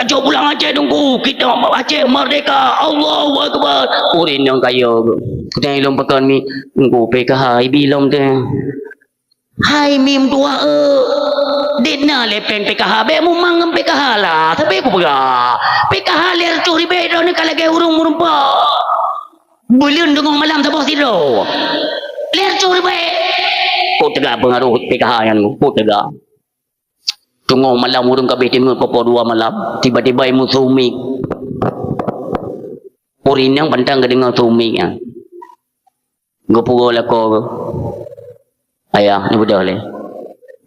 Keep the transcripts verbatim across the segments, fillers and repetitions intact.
Cok pulang Aceh Teungku, kita Aceh merdeka. Allahu Akbar. Ureueng nyang kaya. Kutanya lom pakon mi, Teungku P K H ibi lom teh. Hai mim dua e. Dek na lé péng P K H, bèk mumang ngon P K H lah. Tapi kupeugah, P K H lhèe reutôh ribèe droeneuh ka lagèe ureueng meureumpok. Buleuen teungoh malam saboh sidroe. Lhèe reutôh ribèe. Kok teuga peungaruh P K H nyan, kok teuga. Teungoh malam ureueng ka abéh timeung poh dua malam, tiba-tiba imeung su mic. Ureueng inong pantang geudeungoe su mic nyan. Geupugoe lakoe geuh. Ayah, neubeudôh lé.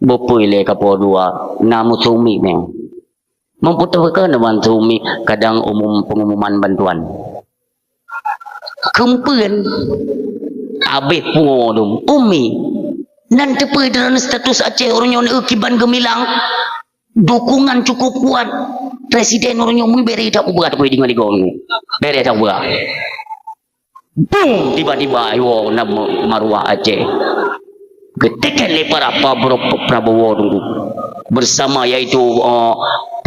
Bukui lé ka poh dua, na meusu mic mé. Meupeuteupeue keuh neuban su mic kadang umum pengumuman bantuan. Keumpeuen. Abéh pungo dum. Umi. Nan teupeue droeneuh status Aceh ureueng nyoe kiban geumilang. Dukungan cukup kuat. Presiden ureueng nyoe meubereh that ubat kui deungon digong. Bereh that ubat. Bum! Tiba-tiba, ayo, na maruah Aceh. Geuteken lé para Pabro-, Prabowo Teungku. Bersama yaitu, eh,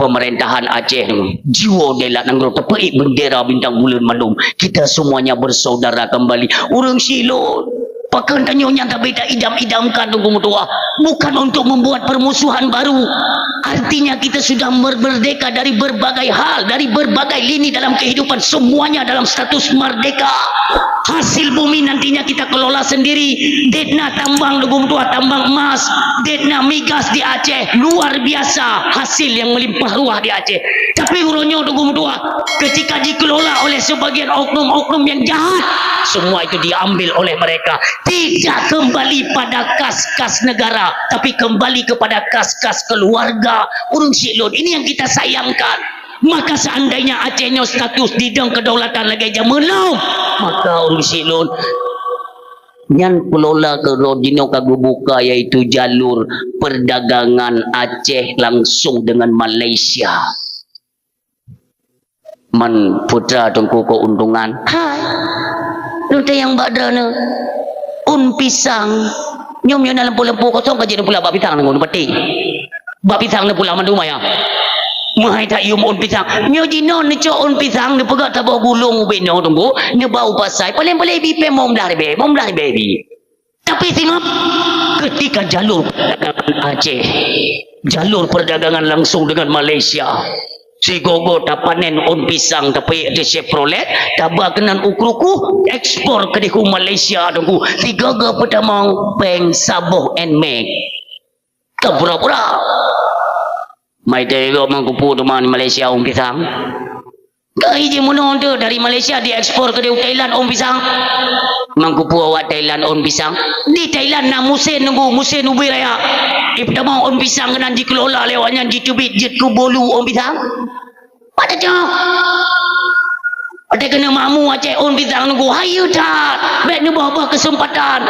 pemerintahan Aceh Teungku. Jiwoe dilat nanggroe teupeuék bendera bintang buleuen mandum. Kita semuanya bersaudara kembali. Ureueng silôn. Pakon tanyoe nyang tabé taidam-idamkan Teungku meutuah. Bukan untuk membuat permusuhan baru. Artinya kita sudah mer-, merdeka dari berbagai hal, dari berbagai lini dalam kehidupan. Semuanya dalam status merdeka. Hasil bumi nantinya kita kelola sendiri. Dek na tambang Teungku meutuah, tambang emas. Dek na migas di Aceh. Luar biasa hasil yang melimpah ruah di Aceh. Tapi ureueng nyoe Teungku meutuah, ketika dikelola oleh sebagian oknum-oknum yang jahat, semua itu diambil oleh mereka. Tidak kembali pada kas-kas negara, tapi kembali kepada kas-kas keluarga ureueng silôn. Ini yang kita sayangkan. Maka seandainya Aceh nyoe status didong kedaulatan lagèe jameun lom, maka ureueng silôn nyan kelola keu droe jinoe ka geubuka, yaitu jalur perdagangan Aceh langsung dengan Malaysia. Man putra Teungku keuntungan. Hai. Lôn tanyong bak droeneuh. Ôn pisang. Nyoe, nyoe na lampu-lampu kosong ka jeuet pula bak pisang nyoe, pati. Bak pisang nyoe pula mandum ayah. Meuhai that yum ôn pisang. Nyoe jinoe neucok ôn pisang, neupeugah taboh gulong ubé nyoe Teungku, neuba u pasai. Paléng-paléng bi pèng limong blah ribèe, limong blah ribèe bi. Tapi singoh, ketika jalur perdagangan Aceh, jalur perdagangan langsung dengan Malaysia, sigoe-goe tapanen ôn pisang, tapeuék di Chevrolet, taba keunan u kruku, ekspor keudéh u Malaysia Teungku, sigoe-goe peutamong pèng saboh Nmax. Ka pura-pura. Mai teuka Mangkupu teuma Malaysia ôn pisang. Keu ijih meunoe teuh dari Malaysia diekspor keudéh u Thailand ôn pisang. Mangkupu awak Thailand ôn pisang. Di Thailand na musén Teungku, musén ubé raya. Ipeutamong ôn pisang keunan jikelola lé awak nyan, jiteubiet jeuet keu bolu ôn pisang. Pada cok. Watèe keuneuk makmu Aceh ôn pisang Teungku, hayeue that. Bèk neuboh-boh keuseumpatan.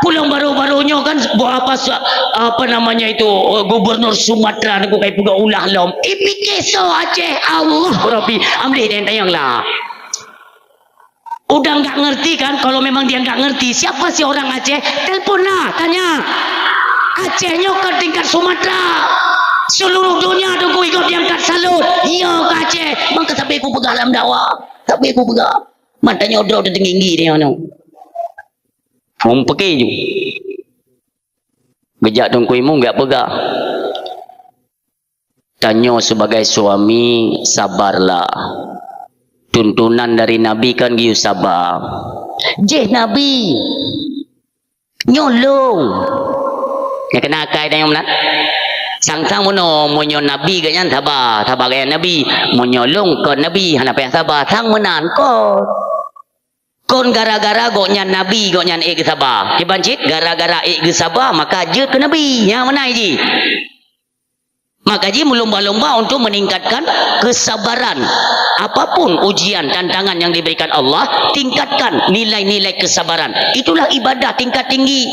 Pulang baru-baru nyoe kan, apa, apa namanya itu, gubernur Sumatera Teungku, kai peugah ulah lom. Ipike soe Aceh, Allah Rabbi. Amdeh dan tanyong lah. Udah nggak ngerti kan? Kalau memang dia nggak ngerti, siapa sih orang Aceh? Telepon lah, tanya. Aceh nyoe kan tingkat Sumatera. Seluruh dunia Teungku ikut diangkat salut. Iya ke Aceh? Mangka sampai ku peugah dalam dakwah. Tapi ku peugah. Matanya droe teutenginggi dia nyoe. Hom peke ju. Geujak Teungku Imum geujak peugah. Tanyoe sebagai suami, sabarlah. Tuntunan dari Nabi kan geuyue saba. Jih Nabi. Nyoe lôn. Nyang keunan akai tanyoe meunan. Sang-sang meunoe, meunyoe Nabi geuhnyan saba, saba gaya Nabi. Meunyoe lôn kon Nabi, hana payah saba, sang meunan kon. Kon gara-gara gobnyan Nabi, gobnyan ék geusaba. Kiban cit, gara-gara ék geusaba, maka jeuet keu Nabi. Nyang meunan jih. Maka jih meulomba-lomba untuk meningkatkan kesabaran. Apapun ujian, tantangan yang diberikan Allah, tingkatkan nilai-nilai kesabaran. Itulah ibadah tingkat tinggi.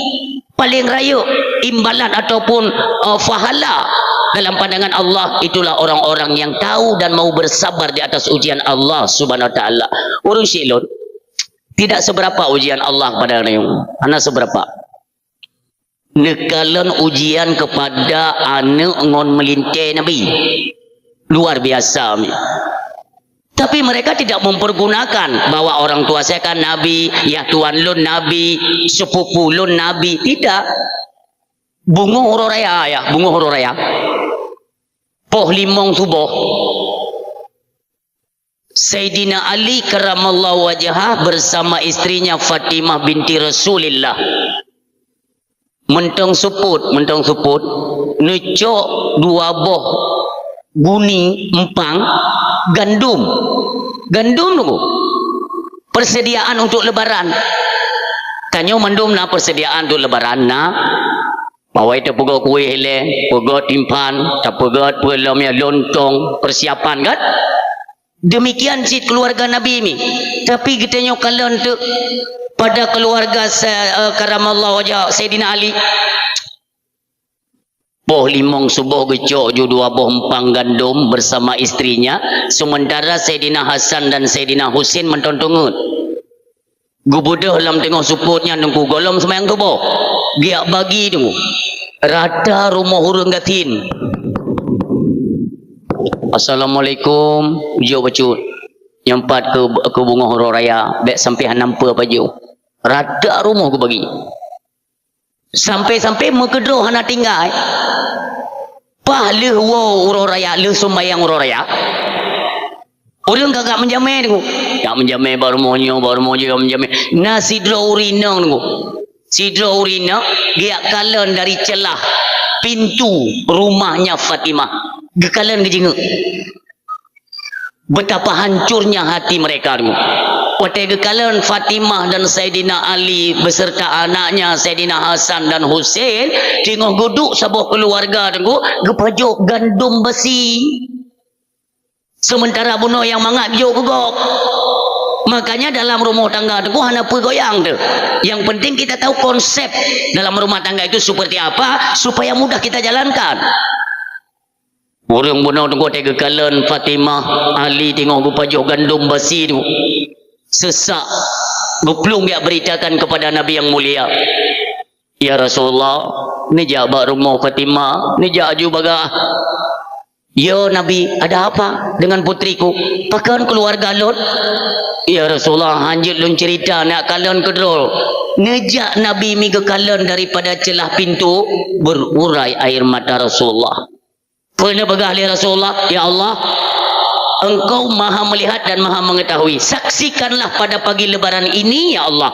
Paling rayeuk imbalan ataupun, eh, pahala dalam pandangan Allah, itulah orang-orang yang tahu dan mau bersabar di atas ujian Allah Subhanahu wa Taala. Ureueng syiek lôn, tidak seberapa ujian Allah kepada ureueng. Hana seberapa. Neukalon ujian kepada aneuk ngon meulintèe Nabi. Luar biasa, mi. Tapi mereka tidak mempergunakan bahwa orang tua saya kan nabi, ya tuan lôn nabi, sepupu lôn nabi. Tidak. Bungoh uroe raya, ya, bungoh uroe raya. Poh limong suboh. Saidina Ali karramallahu wajhah bersama istrinya Fatimah binti Rasulillah. Mantong seupôt, mantong seupôt, neucok dua boh guni empang gandum. Gandum tu persediaan untuk lebaran. Tanyoe mandum na persediaan untuk lebaran, na. Bak watèe tapeugöt kuéh ilèe, peugöt timphan, tapeugöt peue lom nyan, lontong, persiapan kan? Demikian cit keluarga Nabi mi. Tapi geutanyoe kalon teuk pada keluarga sa-, eh, karamallahu wajah Saidina Ali. Poh limong suboh geucok ju dua boh empang gandum bersama istrinya, sementara Saidina Hasan dan Saidina Husin mantong teungeut. Geubeudôh lam teungoh seupôt nyan Teungku, gohlom seumayang suboh. Geujak bagi Teungku. Rata rumoh ureueng gasien. "Assalamualaikum," jok bacut. "Nyoe pat keu, keu bungoh uroe raya, bèk sampé hana peue pajoh." Rata rumoh geubagi. Sampai-sampai meukeudroe hana tinggai. Paih lheueh woe uroe raya, lheueh sumbayang uroe raya, ureueng ka geujak meujamèe Teungku. Jak meujamèe bak rumoh nyoe, bak rumoh jih, jak meujamèe. Na sidroe ureueng inong Teungku. Sidroe ureueng inong geujak kalon dari celah pintu rumahnya Fatimah. Geukalon geujeungeuk. Betapa hancurnya hati mereka Teungku. Watèe geukalon Fatimah dan Saidina Ali beserta anaknya Saidina Hasan dan Husein, teungoh geuduek saboh keuluwarga Teungku, geupajoh gandum basi. Sementara bunoe nyang mangat jok keu gob. Makanya dalam rumah tangga Teungku hana peue goyang teuh. Yang penting kita tahu konsep dalam rumah tangga itu seperti apa supaya mudah kita jalankan. Ureueng bunoe Teungku watèe geukalon Fatimah, Ali teungoh geupajoh gandum basi Teungku. Sesak, geuplueng geujak beuritakan kepada Nabi yang mulia. "Ya Rasulullah, neujak bak rumoh Fatimah, neujak aju bagah." "Ya Nabi, ada apa dengan putriku? Pakon keuluwarga lôn?" "Ya Rasulullah, hanjeuet lôn ceurita, neujak kalon keudroe." Neujak Nabi mi geukalon daripada celah pintu, berurai air mata Rasulullah. Peue neupeugah lé Rasulullah, "Ya Allah, Engkau Maha Melihat dan Maha Mengetahui. Saksikanlah pada pagi Lebaran ini, ya Allah.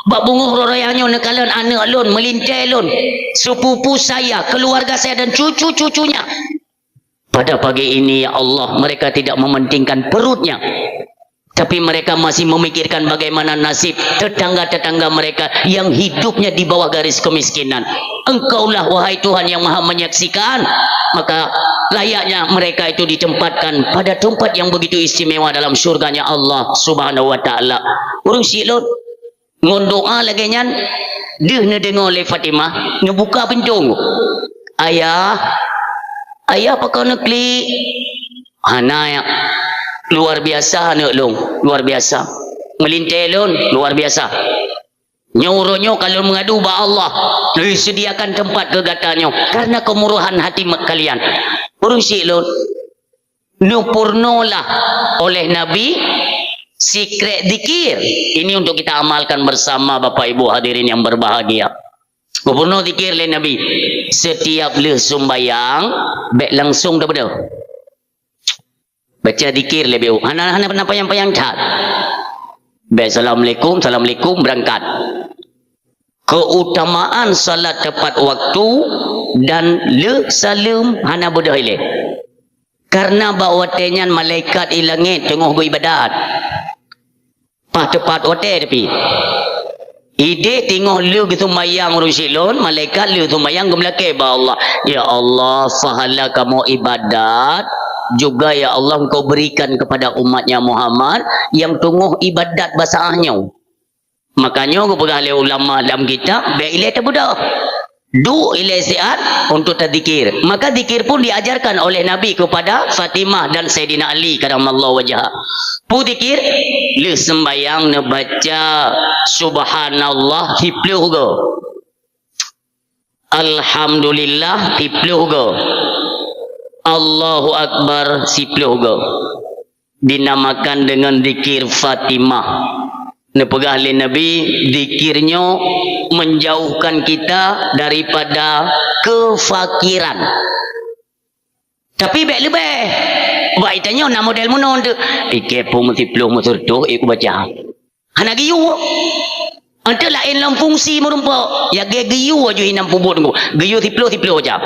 Bak bungoh uroe raya nyoe neukalon aneuk lôn, meulintèe lôn, sepupu saya, keluarga saya dan cucu-cucunya. Pada pagi ini, ya Allah, mereka tidak mementingkan perutnya. Tapi mereka masih memikirkan bagaimana nasib tetangga-tetangga mereka yang hidupnya di bawah garis kemiskinan. Engkaulah, wahai Tuhan, yang Maha Menyaksikan." Maka layaknya mereka itu ditempatkan pada tempat yang begitu istimewa dalam syurganya Allah Subhanahu wa Ta'ala. Ureueng syiek lôn, ngon doa lagèe nyan, deuh neudeungoe lé Fatimah, neubuka pintoe. "Ayah, ayah, pakon neuklik?" "Hana, ya. Luar biasa aneuk lôn, luar biasa. Meulintèe lôn, luar biasa. Nyoe uroe nyoe ka lôn meungadu bak Allah, neuseudiakan teumpat keu gata nyoe karena keumurahan hati kalian." Ureueng syiek lôn, neupurnolah oleh Nabi sikrek zikir. Ini untuk kita amalkan bersama, Bapak Ibu hadirin yang berbahagia. Geupurnoe zikir lé Nabi, setiap lheueh sumbayang, bèk langsung tabeudôh. Baca zikir leubeh, hana, hana, hana panyang-panyang that. Bèk assalamualaikum, assalamualaikum, beurangkat. Keutamaan salat tepat waktu dan le saleuem hana beudôh ilèe. Karena bak watèe nyan malaikat i langèt teungoh geuibadat. Paih teupat watèe tapi. Idéh teungoh lheueh geuseumayang ureueng syiek lôn, malaikat lheueh seumayang geumeulakèe bak Allah, "Ya Allah, pahala kamoe ibadat juga, ya Allah, Engkau berikan kepada umatnya Muhammad yang teungoh ibadat bak saát nyoe." Makanya geupeugah lé ulama dalam kitab, bèk ilèe tabeudôh. Duek ilèe siat untuk tazikir. Maka zikir pun diajarkan oleh Nabi kepada Fatimah dan Saidina Ali karamallahu wajhah. Peue zikir? Lheueh sembahyang neubaca subhanallah siplôh goe. Alhamdulillah siplôh goe. Allahu Akbar siploh go. Dinamakan dengan zikir Fatimah. Neupeugah lé Nabi, zikir nyoe menjauhkan kita daripada kefakiran. Tapi bék leubeh. Bak itanyoe na model meunoe tu. Ikei pun meusiploh meuseureutoh, ikeu baca. Hana geuyue. Ante laén lam fungsi meurumpok. Ya ge geuyue aju inam pubut ngu. Geuyue siploh-siploh jam.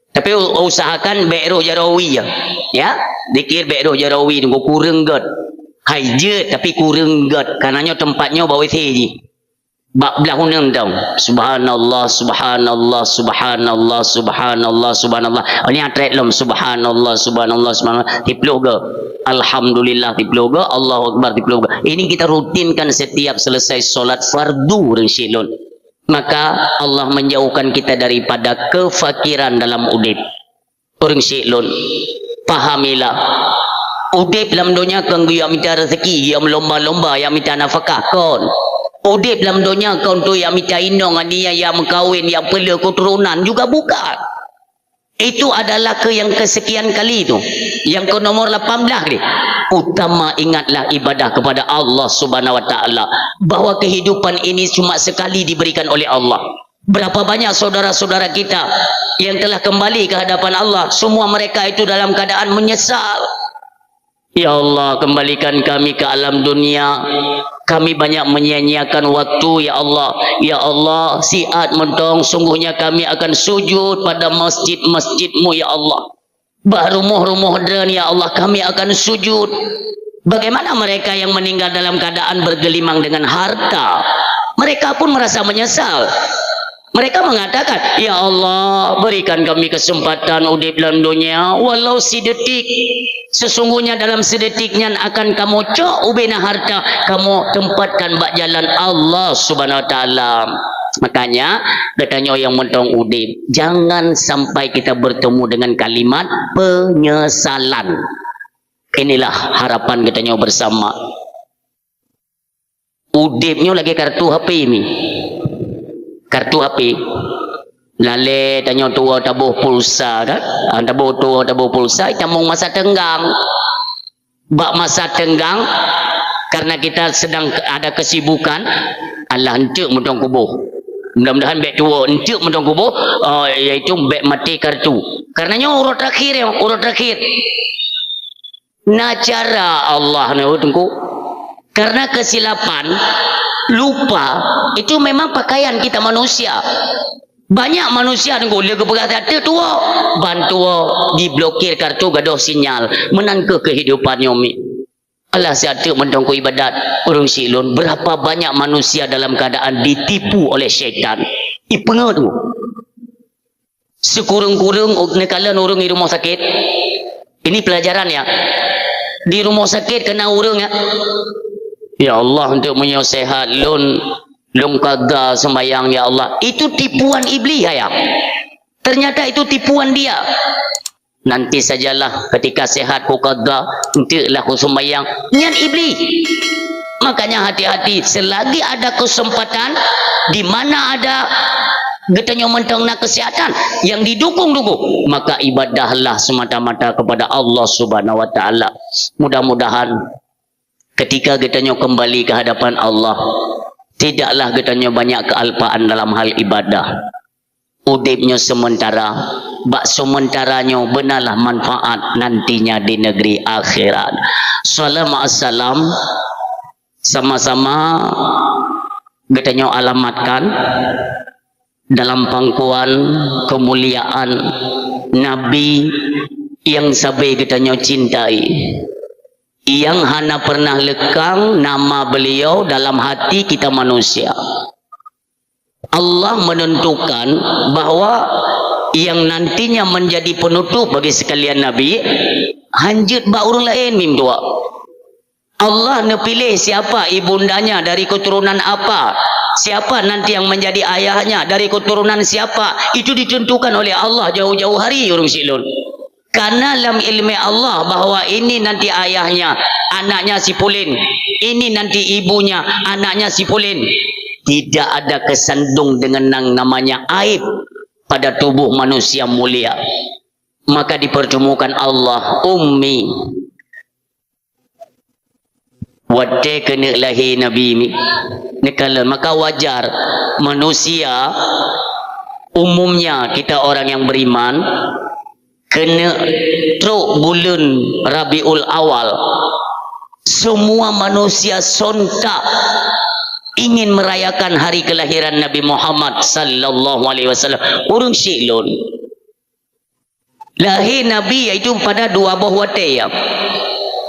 Tapi u-, usahakan bék roh jaroe wie ya. Ya. Zikir bék roh jaroe wie ngu kureueng gét. Hai jeuet tapi kureueng gét. Karena nyoe tempat nyoe bak W C jih. Bak blah uneun dong. Subhanallah, subhanallah, subhanallah, subhanallah, subhanallah. Ini atrek lom. Subhanallah, subhanallah, subhanallah. Siploh go. Alhamdulillah, siploh go. Allahu Akbar, siploh go. Ini kita rutinkan setiap selesai solat fardu, ureueng syik lôn. Maka Allah menjauhkan kita daripada kefakiran dalam udép. Ureueng syik lôn, pahamilah. Udép lam donya kon geuyue mita rezeki, geuyue meulomba-lomba, ya mita nafakah, kon. Udép lam donya kon tu ya mita inong, ania, ya meukawen, ya peuleueh keuturonan, juga bukan. Itu adalah ke yang kesekian kali tu. Yang ke nomor lapan belas ni. Utama ingatlah ibadah kepada Allah Subhanahu Wa Taala, bahwa kehidupan ini cuma sekali diberikan oleh Allah. Berapa banyak saudara-saudara kita yang telah kembali ke hadapan Allah, semua mereka itu dalam keadaan menyesal. Ya Allah, kembalikan kami ke alam dunia. Kami banyak menyia-nyiakan waktu, ya Allah. Ya Allah, siat mantong, sungguhnya kami akan sujud pada masjid-masjid-Mu, ya Allah. Bak rumoh-rumoh droen, ya Allah, kami akan sujud. Bagaimana mereka yang meninggal dalam keadaan bergelimang dengan harta? Mereka pun merasa menyesal. Mereka mengatakan, "Ya Allah, berikan kami kesempatan udép lam donya, walau sidetik. Sesungguhnya dalam sidetik nyan akan kamoe cok ubena harta, kamoe tempatkan bak jalan Allah Subhanahu Wa Taala." Makanya, geutanyoe nyang mantong udép, jangan sampai kita bertemu dengan kalimat penyesalan. Inilah harapan geutanyoe bersama. Udép nyoe lagèe kartu H P mi. Kartu H P. Lalé tanyoe tuwoe taboh pulsa kan? Ah, taboh tuwoe taboh pulsa, itamong masa teunggang. Bak masa teunggang, karena kita sedang ada kesibukan, Allah, enteuk mantong kuboh. Mudah-mudahan bèk tuwoe, enteuk mantong kuboh, eh, yaitu bèk maté kartu. Karena nyoe uroe terakhir, ya, uroe terakhir. Na cara Allah na, oh, Teungku. Karena kesilapan, lupa, itu memang pakaian kita manusia. Banyak manusia, Teungku, lé geupeugah that tuwoe, ban tuwoe diblokir kartu, gadôh sinyal. Meunan keuh kehidupan nyoe mi. Allah siat teuk mantong keu ibadat. Ureueng syik lôn, berapa banyak manusia dalam keadaan ditipu oleh syaitan. Ipeungeut, Teungku. Sikureueng-kureueng u-, neukalon ureueng di rumoh sakét. Ini pelajaran, ya. Di rumoh sakét keu na ureueng, ya. "Ya Allah, enteuk meunyoe sehat lôn, lôn qadha seumayang, ya Allah." Itu tipuan iblih, ya. Ternyata itu tipuan dia. "Nanti sajalah ketika sehat ku qadha, enteuklah ku seumayang." Nyan iblih. Makanya hati-hati, selagi ada kesempatan, di mana ada geutanyoe mantong na kesehatan yang didukung-dukung, maka ibadahlah semata-mata kepada Allah Subhanahu wa Taala. Mudah-mudahan ketika geutanyoe kembali ke hadapan Allah, tidaklah geutanyoe banyak kealpaan dalam hal ibadah. Udeb nyoe sementara, bak sementara nyoe beunalah manfaat nantinya di negeri akhirat. Salam assalam sama-sama geutanyoe alamatkan dalam pangkuan kemuliaan Nabi yang sabe geutanyoe cintai, yang hana pernah lekang nama beliau dalam hati kita manusia. Allah menentukan bahwa yang nantinya menjadi penutup bagi sekalian Nabi, hanjeuet bak ureueng laén mim dua. Allah neupiléh siapa ibundanya, dari keturunan apa, siapa nanti yang menjadi ayahnya, dari keturunan siapa, itu ditentukan oleh Allah jauh-jauh hari, ureueng syik lôn. Karena lam ilmu Allah bahwa ini nanti ayahnya, anaknya si Pulin, ini nanti ibunya, anaknya si Pulin. Tidak ada kesandung dengan yang namanya aib pada tubuh manusia mulia. Maka dipertemukan Allah, "Ummi." Watée keuneuk lahé Nabi mi, neukalon, maka wajar manusia, umumnya kita orang yang beriman, keuneuk trok buleuen Rabiul Awal, semua manusia sontak ingin merayakan hari kelahiran Nabi Muhammad sallallahu alaihi wasallam. Ureuëng syiek lôn. Lahé Nabi yaitu pada dua boh watée, ya.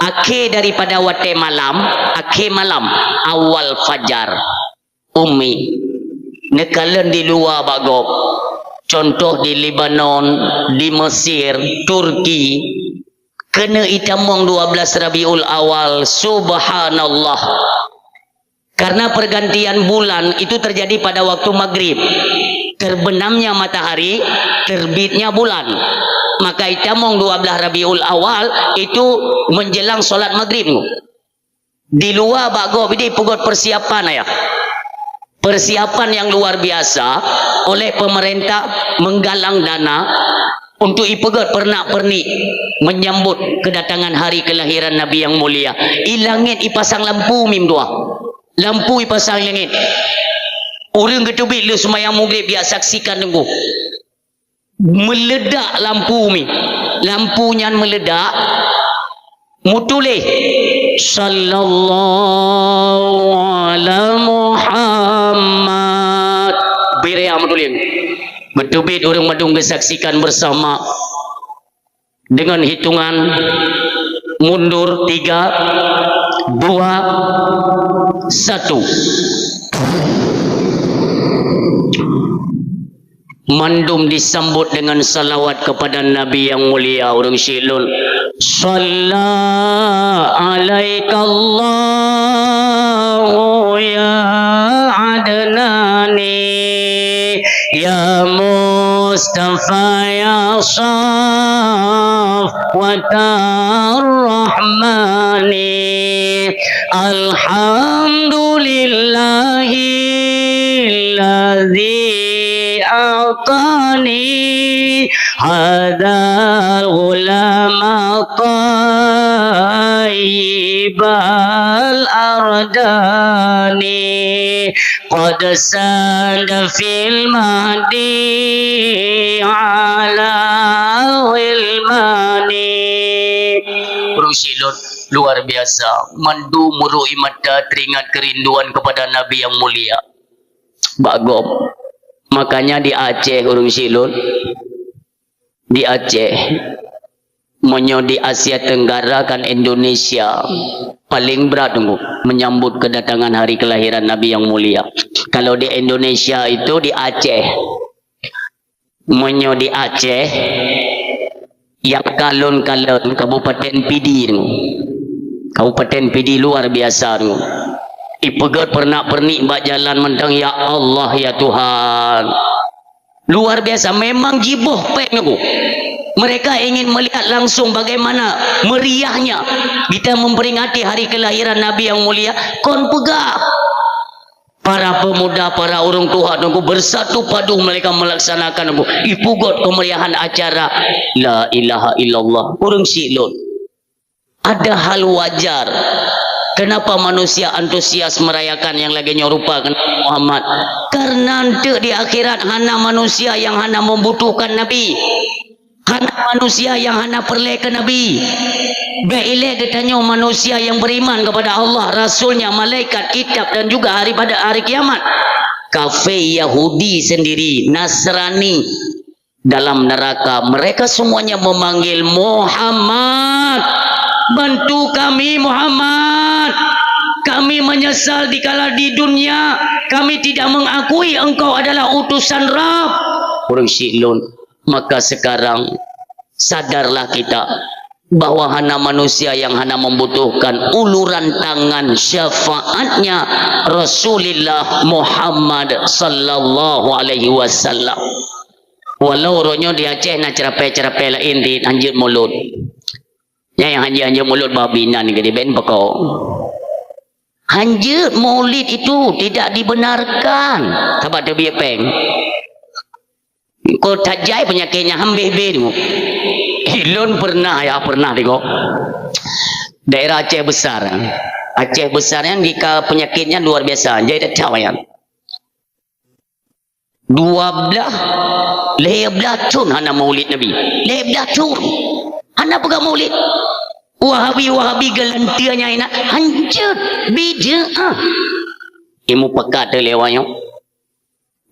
Akhé daripada watée malam, akhé malam, awal fajar. Ummi, neukalon di luwa bak gob. Contoh di Lebanon, di Mesir, Turki. Keuneuk itamong dua belas Rabiul Awal, subhanallah. Karena pergantian bulan itu terjadi pada waktu maghrib. Terbenamnya matahari, terbitnya bulan. Maka itamong dua belas Rabiul Awal itu menjelang salat maghrib. Di luwa bak gob ini peugöt persiapan, ya. Persiapan yang luar biasa oleh pemerintah menggalang dana untuk ipeugöt peurenak-peurenik menyambut kedatangan hari kelahiran Nabi yang mulia. I langét ipasang lampu mim dua. Lampu ipasang i langét. Ureuëng geuteubiet lheueh seumayang maghrib jak saksikan teungku. Meuledak lampu mi. Lampu nyan meuledak, meutuléh, "Sallallahu ala Muhammad." Beuria meutuléh. Beuteubiet ureuëng mandum geusaksikan bersama. Dengan hitungan mundur, tiga, dua, satu. Mandum disambut dengan salawat kepada Nabi yang mulia, ureuëng syiek lôn. Shalla alaikallahu ya Adnani, ya Mustafa, ya Safwatar Rahmani. Alhamdulillahilladzi a'tani hadzal ghulama thayyibal ardani. Qad sanda fil mahdi ala ghilmani. Ureuëng syiek lôn, luar biasa. Mandum meuruek ie mata teringat kerinduan kepada Nabi yang mulia. Bak gob. Makanya di Aceh, ureuëng syiek lôn, di Aceh, meunyoe di Asia Tenggara kan Indonesia paling brat teungku menyambut kedatangan hari kelahiran Nabi yang mulia. Kalau di Indonesia itu di Aceh. Meunyoe di Aceh, nyang kalon-kalon Kabupaten Pidie teungku. Kabupaten Pidie luar biasa teungku. Ipeugöt peurenak-peurenik bak jalan mantong, "Ya Allah, ya Tuhan." Luar biasa, memang jiboh péng teungku. Mereka ingin melihat langsung bagaimana meriahnya kita memperingati hari kelahiran Nabi yang mulia. Kon peugah. Para pemuda, para ureuëng tuha teungku bersatu padu mereka melaksanakan teungku. Ipeugöt kemeriahan acara. La ilaha illallah. Ureuëng syiek lôn. Ada hal wajar. Kenapa manusia antusias merayakan nyang lagée nyoe rupa keunan Muhammad? Karena eunteuk di akhirat hana manusia nyang hana membutuhkan Nabi. Hana manusia nyang hana peureulée keu Nabi. Bék ilée geutanyoe manusia nyang beriman kepada Allah, Rasul-Nya, malaikat, kitab, dan juga hari pada hari kiamat. Kafé, Yahudi sendiri, Nasrani, dalam neraka, mereka semuanya memanggil, "Muhammad, bantu kami, Muhammad. Kami menyesal dikala di dunia kami tidak mengakui engkau adalah utusan Rabb." Ureuëng syiek lôn, maka sekarang sadarlah kita bahwa hana manusia nyang hana membutuhkan uluran tangan syafaatnya Rasulullah Muhammad sallallahu alaihi wasallam. Walau uroe nyoe di Aceh na ceurapée-ceurapée laén di hanjeuet mulod. Nyang hanjeuet-hanjeuet mulod babi nan geude ben peko. Hanjeuet maulid itu tidak dibenarkan. Saban teubiet péng. Ko tajai peunyakét nyan hambeh-beh teungku. Ilôn pernah, ya, pernah digo. Daerah Aceh Besar. Aceh Besar nyan jika penyakitnya luar biasa, jadi tak tahu ya. Dua blah, lhèe blah thôn hana maulid Nabi. Lhèe blah thôn. Hana peugah maulid. Wahabi-wahabi geulanteue nyang inan hanjeuet bid'ah. Imu pakat teu lewat nyoe.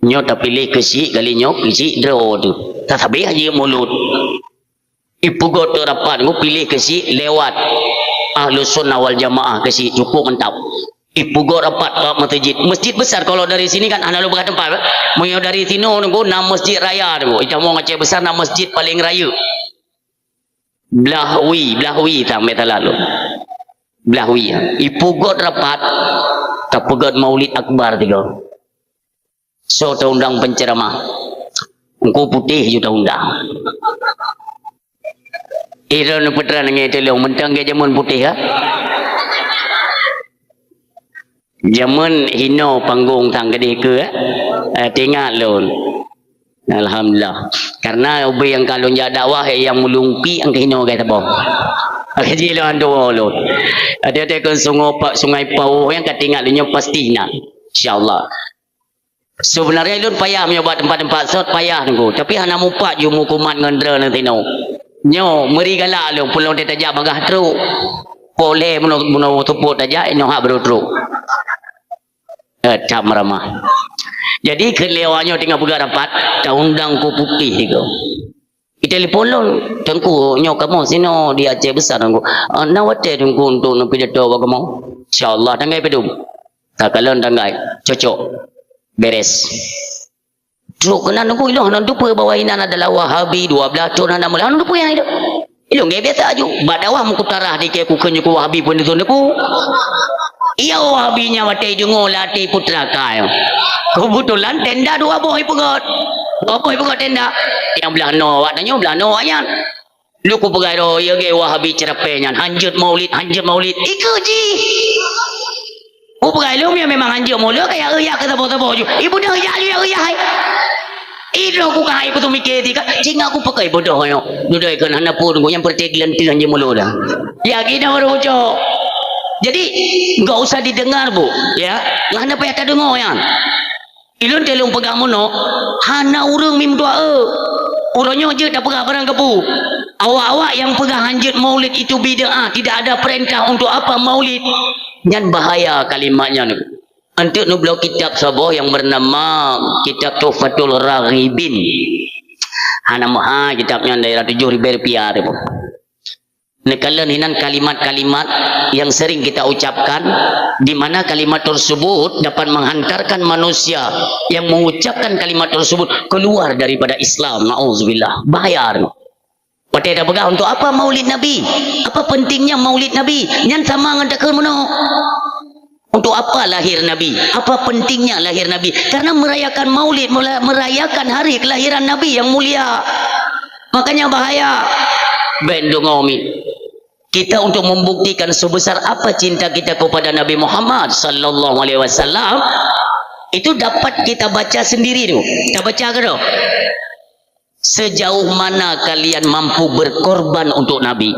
Nyoe tapiléh keuchik, kali nyoe keuchik droe teuh. Tasabih haji mulod. Ipugot teu rapat ngon piléh keuchik lewat Ahlus Sunnah wal Jamaah keuchik cukup mantap. Ipugot rapat bak meuseujid. Masjid besar kalau dari sini kan hana lôn peugah teumpat. Meunyoe dari sinoe nunggu na masjid raya nunggu. Itamong Aceh Besar na masjid paléng rayeuk. Blah wie, blah wie tam mita lalu. Blah wie. Ipugot rapat tapeugöt Maulid Akbar tiga. Soe taundang penceramah? Engku Putéh ju taundang. Ilôn peutrang ngon tulông mantong gét jameun Putéh, ha? Jameun hinoe panggong sang keudéh keu, eh? Eh, teuingat lôn. Alhamdulillah. Karena ubé nyang ka lôn jak dakwah, eh, nyang meulungki nyang keuhinoe gét saboh. Kaji lôn tuwoe lôn. Até-até keu sungai pa-, Sungai Pauh nyang ka teuingat lôn nyoe pasti na. Insya Allah. Sebenarnya lôn payah meunyoe bak teumpat-teumpat sot, payah teungku. Tapi hana mupat ju meukumat ngon droeneuh tinoe. Nyoe meuri galak lôn, peulom teuh tajak bagah trok. Polé bunoe, bunoe seupôt tajak, inoe hak baroe trok. Eh, cam ramah. Jadi, keu lewat nyoe teungoh peugah rapat, taundang Teungku Putéh tiga. Itelepon lôn, "Teungku, nyoe kamoe sinoe di Aceh Besar, Teungku. Ah, na watèe Teungku untuk neupidato bak kamoe?" "Insya Allah, tanggai padum?" "Takalon tanggai." "Cocok. Beres." Trok keunan Teungku, ilôn hana teupeue bahwa inan adalah Wahabi, dua blah thôn hana meulahon teupeue nyan ilôn. Ilôn gét biasa aju. Bak dakwah meukutarah di keu kukheun nyoe Wahabi pun dituan Teungku. Iya Wahabi nyan watèe deungoe latih putra kaya. Keubeutulan tenda dua boh ipeugöt. Dua boh ipeugöt tenda. Nyang blah noe awak tanyoe, blah noe awak nyan. Lôn kupeugah droe, ya gét Wahabi ceurapée nyan. Hanjeuet maulid, hanjeuet maulid. Ikeu jih. Kupeugah lôn, ya memang hanjeuet maulid, kaya eu yak keu saboh-saboh ju. Ibu dah yak ju, ya eu yak hai. Idroe ku ka hai beutôi miké tika, jingat ku pakai bodoh nyoe. Dudai keu hana pun ku nyang percaya geulanteu hanjeuet maulid dah. Ya, gina baru ucok. Jadi, enggak usah didengar, Bu. Ya, lah hana payah tadeungoe nyan. Ilôn teulông peugah meunoe, hana ureuëng mim dua e. Uroe nyoe jeuet tapeugah barang kabu. Awak-awak nyang peugah hanjeuet maulid itu bid'ah, tidak ada perintah untuk apa maulid. Nyan bahaya kalimat nyan. Anteuk neubloe kitab saboh nyang bernama Kitab Tuhfatul Raghibin. Hana meuhai kitab nyan daerah tujoh ribée rupiah tu. Neukalon hinan kalimat-kalimat yang sering kita ucapkan, di mana kalimat tersebut dapat menghantarkan manusia yang mengucapkan kalimat tersebut keluar daripada Islam. Nauzubillah. Bahaya. Watée tapeugah, "Untuk apa maulid Nabi? Apa pentingnya maulid Nabi?" Nyan sama ngon takheun meunoe. Untuk apa lahir Nabi? Apa pentingnya lahir Nabi? Karena merayakan maulid, mela-, merayakan hari kelahiran Nabi yang mulia. Makanya bahaya. Bèk deungoe mi. Kita untuk membuktikan sebesar apa cinta kita kepada Nabi Muhammad sallallahu alaihi wasallam, itu dapat kita baca sendiri tu. Kita baca ke tu? Sejauh mana kalian mampu berkorban untuk Nabi?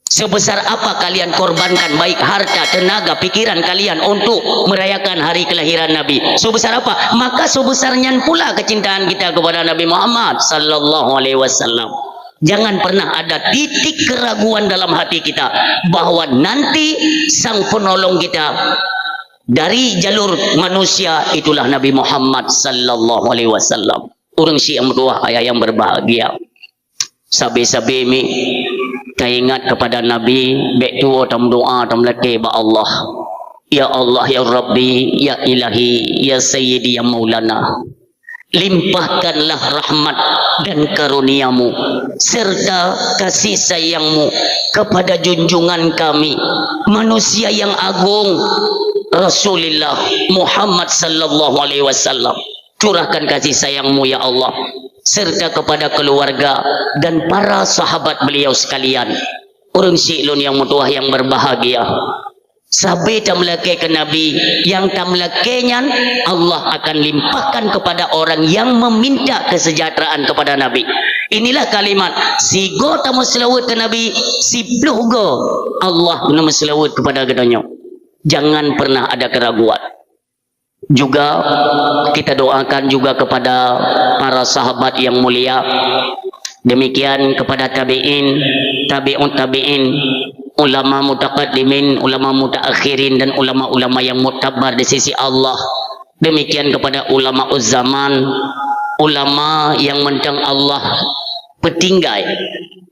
Sebesar apa kalian korbankan baik harta, tenaga, pikiran kalian untuk merayakan hari kelahiran Nabi? Sebesar apa? Maka sebesar nyan pula kecintaan kita kepada Nabi Muhammad sallallahu alaihi wasallam. Jangan pernah ada titik keraguan dalam hati kita bahwa nanti sang penolong kita dari jalur manusia itulah Nabi Muhammad sallallahu alaihi wasallam. Ureuëng syiek meutuwah ayah yang berbahagia. Sabe-sabe mi taingat kepada Nabi, bèk tuwoe tameudoa, tameulakée bak Allah. Ya Allah, ya Rabbi, ya Ilahi, ya Sayyidi, ya Maulana. Limpahkanlah rahmat dan karunia-Mu serta kasih sayang-Mu kepada junjungan kami, manusia yang agung, Rasulullah Muhammad sallallahu alaihi wasallam. Curahkan kasih sayang-Mu, ya Allah, serta kepada keluarga dan para sahabat beliau sekalian. Ureuëng syiek lôn nyang meutuwah nyang berbahagia. Sabe tameulakée keu Nabi, nyang tameulakée nyan Allah akan limpahkan kepada orang yang meminta kesejahteraan kepada Nabi. Inilah kalimat, sigoe tameuseulaweuet keu Nabi, siploh goe Allah neumeuseulaweuet kepada geutanyoe. Jangan pernah ada keraguan. Juga kita doakan juga kepada para sahabat yang mulia. Demikian kepada tabi'in, tabi'ut tabi'in, ulama mutaqaddimin, ulama mutaakhirin, dan ulama-ulama yang muktabar di sisi Allah. Demikian kepada ulama zaman, ulama yang mantong Allah peutinggai,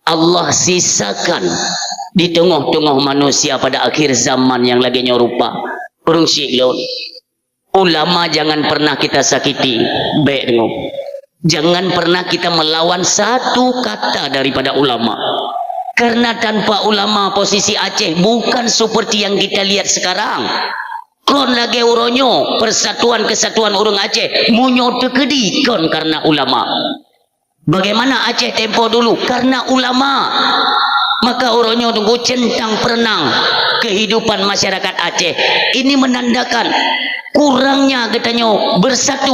Allah sisakan di teungoh-teungoh manusia pada akhir zaman nyang lagée nyoe rupa. Ureuëng syik lôn. Ulama jangan pernah kita sakiti, bék deungoe. Jangan pernah kita melawan satu kata daripada ulama. Karena tanpa ulama, posisi Aceh bukan seperti yang kita lihat sekarang. Kon lagée uroe nyoe, persatuan kesatuan ureuëng Aceh, meunyoe teukeudi kon karena ulama. Bagaimana Aceh tempo dulu? Karena ulama. Maka uroe nyoe teungku centang perenang kehidupan masyarakat Aceh. Ini menandakan kurangnya geutanyoe bersatu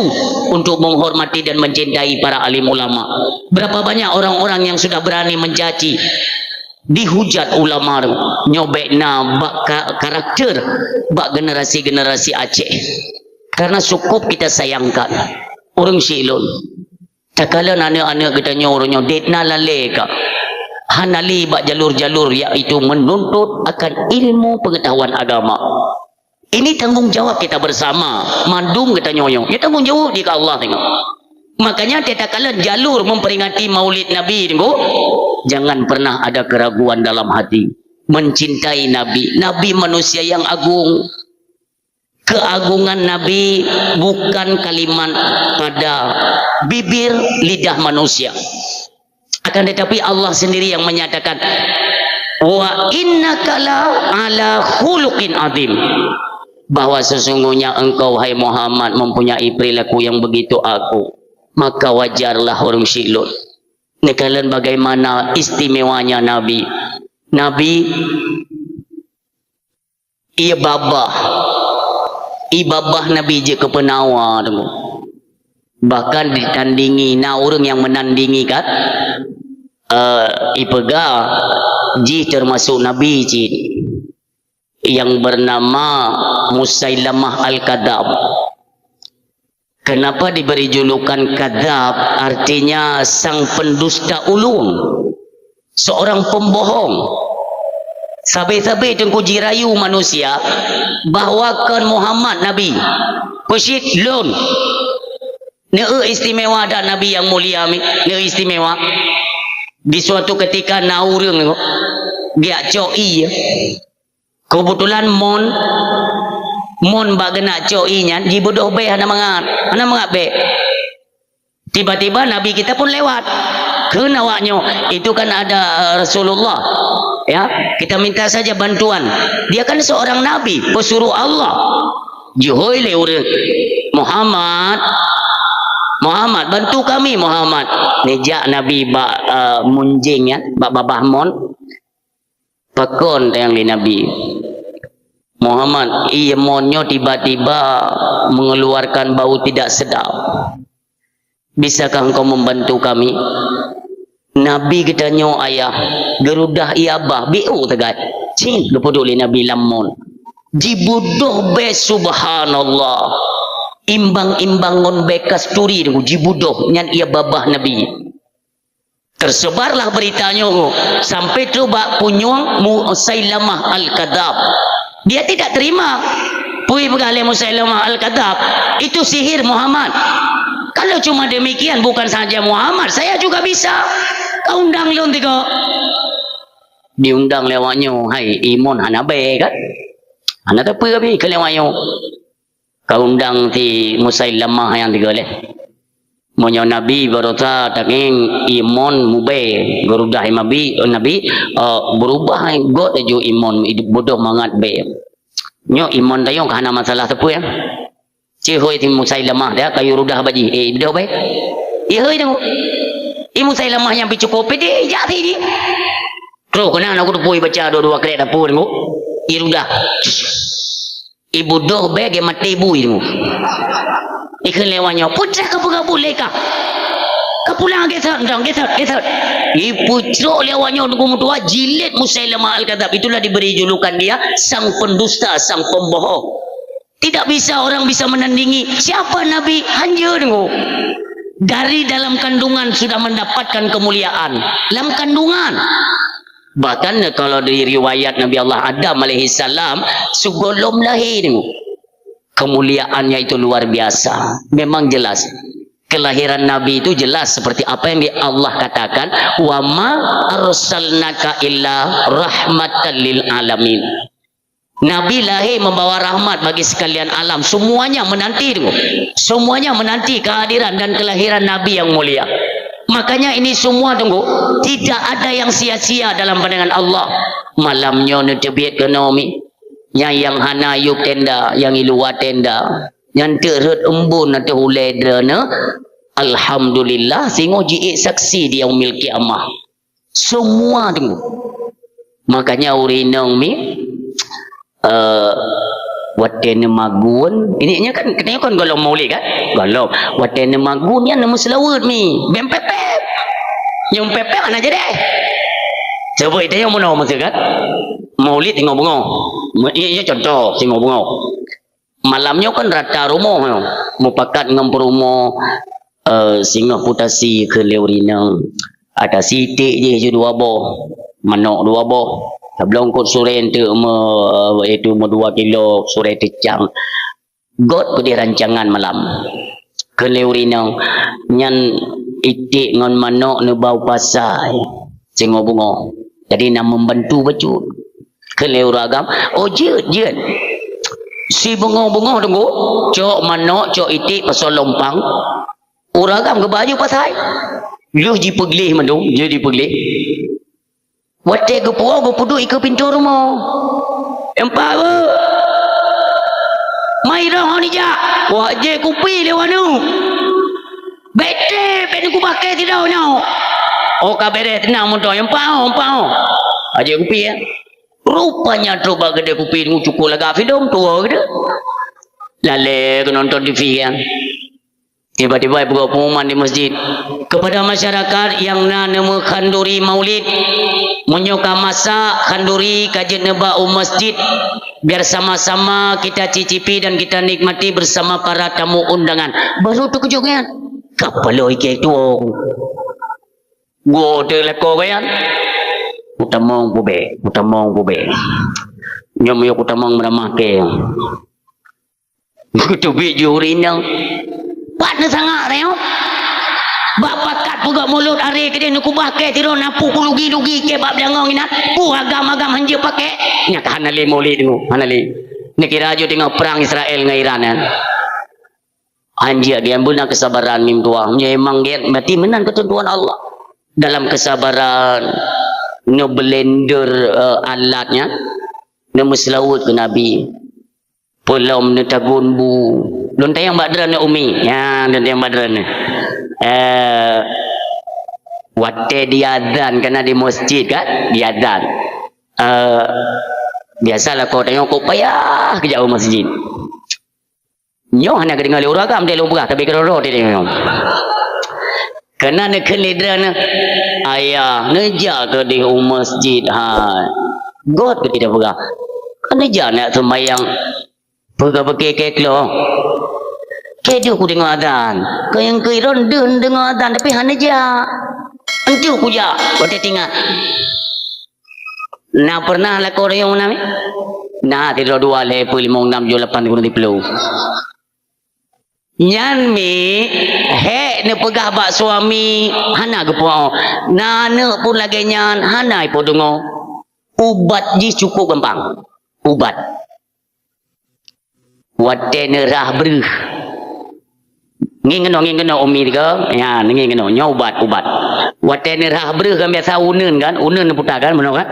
untuk menghormati dan mencintai para alim ulama. Berapa banyak orang-orang yang sudah berani mencaci, dihujat ulama tu. Nyoe bék na bak ka-, karakter bak generasi-generasi Aceh. Karena cukup kita sayangkan. Ureuëng syik lôn. Takalon aneuëk-aneuëk geutanyoe uroe nyoe, dek na lalée ka. Hana lé bak jalur-jalur, yaitu menuntut akan ilmu pengetahuan agama. Ini tanggung jawab kita bersama, mandum geutanyoe nyoe. Nyoe tanggung jawab di keu Allah teungoh. Makanya, takalon jalur memperingati Maulid Nabi teungku, jangan pernah ada keraguan dalam hati. Mencintai Nabi. Nabi manusia yang agung. Keagungan Nabi bukan kalimat pada bibir lidah manusia. Akan tetapi Allah sendiri yang menyatakan, "Wa innaka la ala khuluqin azim." Bahwa sesungguhnya engkau, hai Muhammad, mempunyai perilaku yang begitu agung. Maka wajarlah ureuëng syik lôn. Neukalon bagaimana istimewanya Nabi. Nabi Ié babah. Ié babah Nabi jeuet keu peunawa teungku. Bahkan ditandingi, na ureuëng nyang meunandingi kan, eh, ipeugah jih teumasok Nabi cit, nyang bernama Musailamah Al-Kadzab. Kenapa diberi julukan kadzab? Artinya sang pendusta ulun, seorang pembohong. Sabe-sabe teungku jirayu manusia bahwa kon Muhammad Nabi. Peucit lôn. Neu istimewa dan Nabi yang mulia mi, neu istimewa. Di suatu ketika na ureuëng geujak cok ié. Keubeutulan mon, mon bak geunak cok ié nyan jibeudôh bée hana mangat, hana mangat bée. Tiba-tiba Nabi kita pun lewat. Kheun awak nyoe, itu kan ada, eh, Rasulullah. Ya, kita minta saja bantuan. Dia kan seorang nabi, pesuruh Allah. Jihôi lé ureuëng, "Muhammad, Muhammad, bantu kami, Muhammad." Neujak Nabi bak, eh, munjing nyan, bak babah mon. Pakon tanyong lé Nabi, "Muhammad, ié mon nyoe tiba-tiba mengeluarkan bau tidak sedap. Bisakah engkau membantu kami?" Nabi geutanyoe ayah, geurudah ié babah, biôh teugat. Cit geupeuduek lé Nabi lam mon. Jibeudôh bée, subhanallah. Imbang-imbang ngon bée kasturi teungku jibeudôh, nyan ié babah Nabi. Tersebarlah berita nyoe sampai trok bak punyueng Musailamah Al-Kadzab. Dia tidak terima. Peue peugah lé Musailamah Al-Kadzab, "Itu sihir Muhammad. Kalau cuma demikian, bukan saja Muhammad, saya juga bisa. Kau undang lôn tiga." Diundang lé awak nyoe, hai, ié mon hana bée kan? Hana teupeu abi keu lé awak nyoe. Ka undang si Musailamah nyang tiga lé. Meunyoe Nabi barosa tangieng ié mon mubée, geurudah ié Nabi, Nabi, eh, beurubah got laju ié mon, beudôh mangat bée. Nyoe ié mon tanyoe ka hana masalah sapeue, ya. Cit hôi si Musailamah dia, ka yue rudah bak jih, eh, beudôh bée. Ié hôi tanyoe. Ié Musailamah nyang pih cukôp pede, jak si jih. Troh keunan aku teupui baca dua-dua krek dapur teungku. Irudah. Ibu doh bèk geumaté ibu iru. Ikheun lé awak nyoe, "Putra ka peugah boleh kah? Ka pulang geusot, dong, geusot, geusot." Ipucrok lé awak nyoe Teungku meutuah, jilid Musailamah Al-Kadzab. Itulah diberi julukan dia sang pendusta, sang pembohong. Tidak bisa orang bisa menandingi. Siapa Nabi? Hanya Teungku. Dari dalam kandungan sudah mendapatkan kemuliaan. Dalam kandungan. Bahkan kalau di riwayat Nabi Allah Adam alaihissalam, sigohlom lahé Teungku. Kemuliaannya itu luar biasa. Memang jelas. Kelahiran Nabi itu jelas seperti apa yang di-, Allah katakan, "Wa ma arsalnaka illa rahmatan lil alamin." Nabi lahé membawa rahmat bagi sekalian alam. Semuanya menanti Teungku. Semuanya menanti kehadiran dan kelahiran Nabi yang mulia. Makanya ini semua Teungku, tidak ada yang sia-sia dalam pandangan Allah. Malam nyoe neuteubiet keunoe mi. Nyang, nyang hana yub tenda, nyang i luwa tenda. Nyang teuk rhot embun ateueh ulèe droeneuh. Alhamdulillah, singoh jiék saksi di yaumil qiyamah. Semua Teungku. Makanya ureueng inong mi, eh, watèe neumagun, ini nyoe kan, katanya kan gohlom maulid kan? Gohlom. Watèe neumagun nyan neumeuseulaweuet mi. Bèk pép-pép. Nyang pép-pép hana jadi. Coba itu yang mana maksud kan? Maulid singoh beungoh. Ini, ini contoh singoh beungoh. Malam nyoe kan rata rumoh nyoe. Mupakat ngon peurumoh, eh, singoh putasi keu lé ureueng inong. Atasi iték jih ju dua boh, manok dua boh. Sablong kot surèe enteuk me-, yaitu meudua kilo surèe teucang. Göt keudeh rancangan malam. Keu lé ureueng inong, nyan iték ngon manok neuba u pasai. Singoh beungoh. Jadi na membantu bacut. Keu lé ureueng agam, oh jeuet, jeuet. Sibeungoh-beungoh Teungku, cok manok, cok iték, pasoe lompang. Ureueng agam geuba ju pasai. Lheueh jipeugleh mandum, lheueh jipeugleh. Watèe geupuwoe geupeuduek ikeue pintoe rumoh. Empat, "Mai roh nijak." Wah, jép kupi lé waneuk. "Bèk trép, bèk neukubah kèe sidroe nyoe." Oh, ka bèrèh, teunang mantong. Empat, oh, empat, oh. Ajép kupi, ya. Rupanya trok bak keudè kupi, cukôp lagak filem, tuwoe keudè. Lalè keu nonton T V kan. Tiba-tiba ipeugah pengumuman di masjid. Kepada masyarakat nyang na neumeu khanduri maulid, meunyoe ka masak khanduri ka jeuet neuba u masjid, biar sama-sama kita cicipi dan kita nikmati bersama para tamu undangan. Baru teukeujot nyan. Ka paloe ikèe tuwoe. Gua teuh lakoe nyan. Kutamong pubèk, kutamong pubèk. Nyoe meunyoe kutamong meuramah kèe. Geuteubiet ju ureueng inong. Pat neusangak nyoe. Bak pakat peugöt mulod aré keudeh neukubah kèe sidroe na peue lugi-lugi kèe bak beulangöng inan. Peue agam-agam hanjeuet pakèk. Nyan ka hana lé mulod nyoe, hana lé. Neukira ju teungoh prang Israel ngon Iran nyan. Hanjeuet geuh, beuna keusabaran mim tuah. Nyoe memang gét, berarti meunan keuteuntuan Allah. Dalam keusabaran, neublender, eh, alat nyan, neumeuseulaweuet keu Nabi. Peulom neutagun bu. Lôn tanyong bak droeneuh, Umi. Nyan, lôn tanyong bak droeneuh. Eh, watèe diazan, kana di masjid kan? Diazan. Eh, biasalah kau tanyong, kok payah keu jak u masjid. Nyoe hana geudeungoe lé ureueng agam, teuh lôn peugah, tapi keudroe-droe teuh nyoe. Keunan neukheun lé droeneuh, "Ayah, neujak keudeh u masjid hai." Göt keu teuh peugah. Kan neujak neujak seumayang. Peugah beuke kèe klo. Kèe deuh kudeungoe azan. Keu nyang keu droen deuh deungoe azan, tapi hana jak. Enteuk kujak, watèe tingat. Na pernah lakoe rayeuk meunan? Na, sidroe dua lhèe peuet limong nam tujoh lapan kureueng siplôh. Nyan mi, hék neupeugah bak suami, hana geupeu'oh. Na aneuk pun lagèe nyan, hana ipeudeungoe. Ubat jih cukôp gampang. Ubat. Watèe neurhah breuh. Ngieng keunoe, ngieng keunoe, Umi tiga. Ya, ngieng keunoe. Nyoe ubat, ubat. Watèe neurhah breuh kan biasa uneun kan? Uneun neuputa kan, meunoe kan?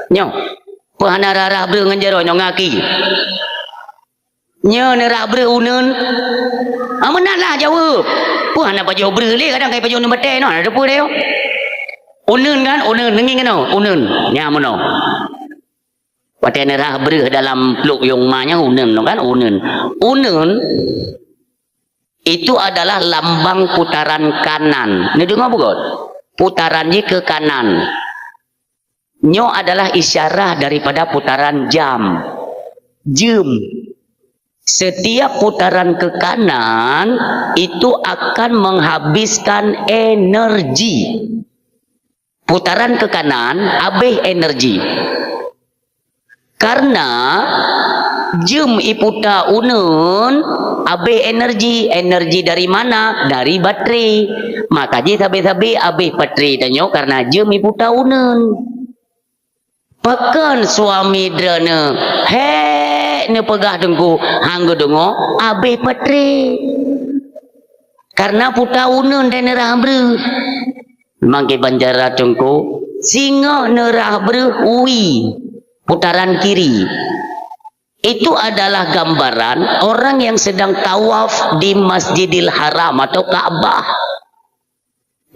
Nyoe. Peue hana rhah-rhah breuh ngon jaroe nyoe ngaki. Nyoe neurhah breuh uneun. Ah, meunan lah jaweueb. Peue hana pajoh breuh lé, kadang kai pajoh uneun batèe nyoe, hana teupeue lé. Uneun kan? Uneun, ngieng keunoe, uneun. Nyan meunoe. Watée neurhah breuh dalam pluek yueng ma nyan uneun tu kan, uneun. Uneun itu adalah lambang putaran kanan. Neudeungoe beugôt? Putaran jih ke kanan. Nyoe adalah isyarah daripada putaran jam. Jeuem. Setiap putaran ke kanan itu akan menghabiskan energi. Putaran ke kanan, abéh energi. Karena jeuem iputa uneun, abéh energi. Energi dari mana? Dari baterai. Maka jih sabe-sabe abéh baterai tanyoe karena jeuem iputa uneun. Pakon suami droeneuh hék neupeugah teungku, han geudeungoe, abéh baterai. Karena puta uneun dan neurhah breuh. Memang kiban cara teungku, singoh neurhah breuh ui, putaran kiri. Itu adalah gambaran orang yang sedang tawaf di Masjidil Haram atau Ka'bah.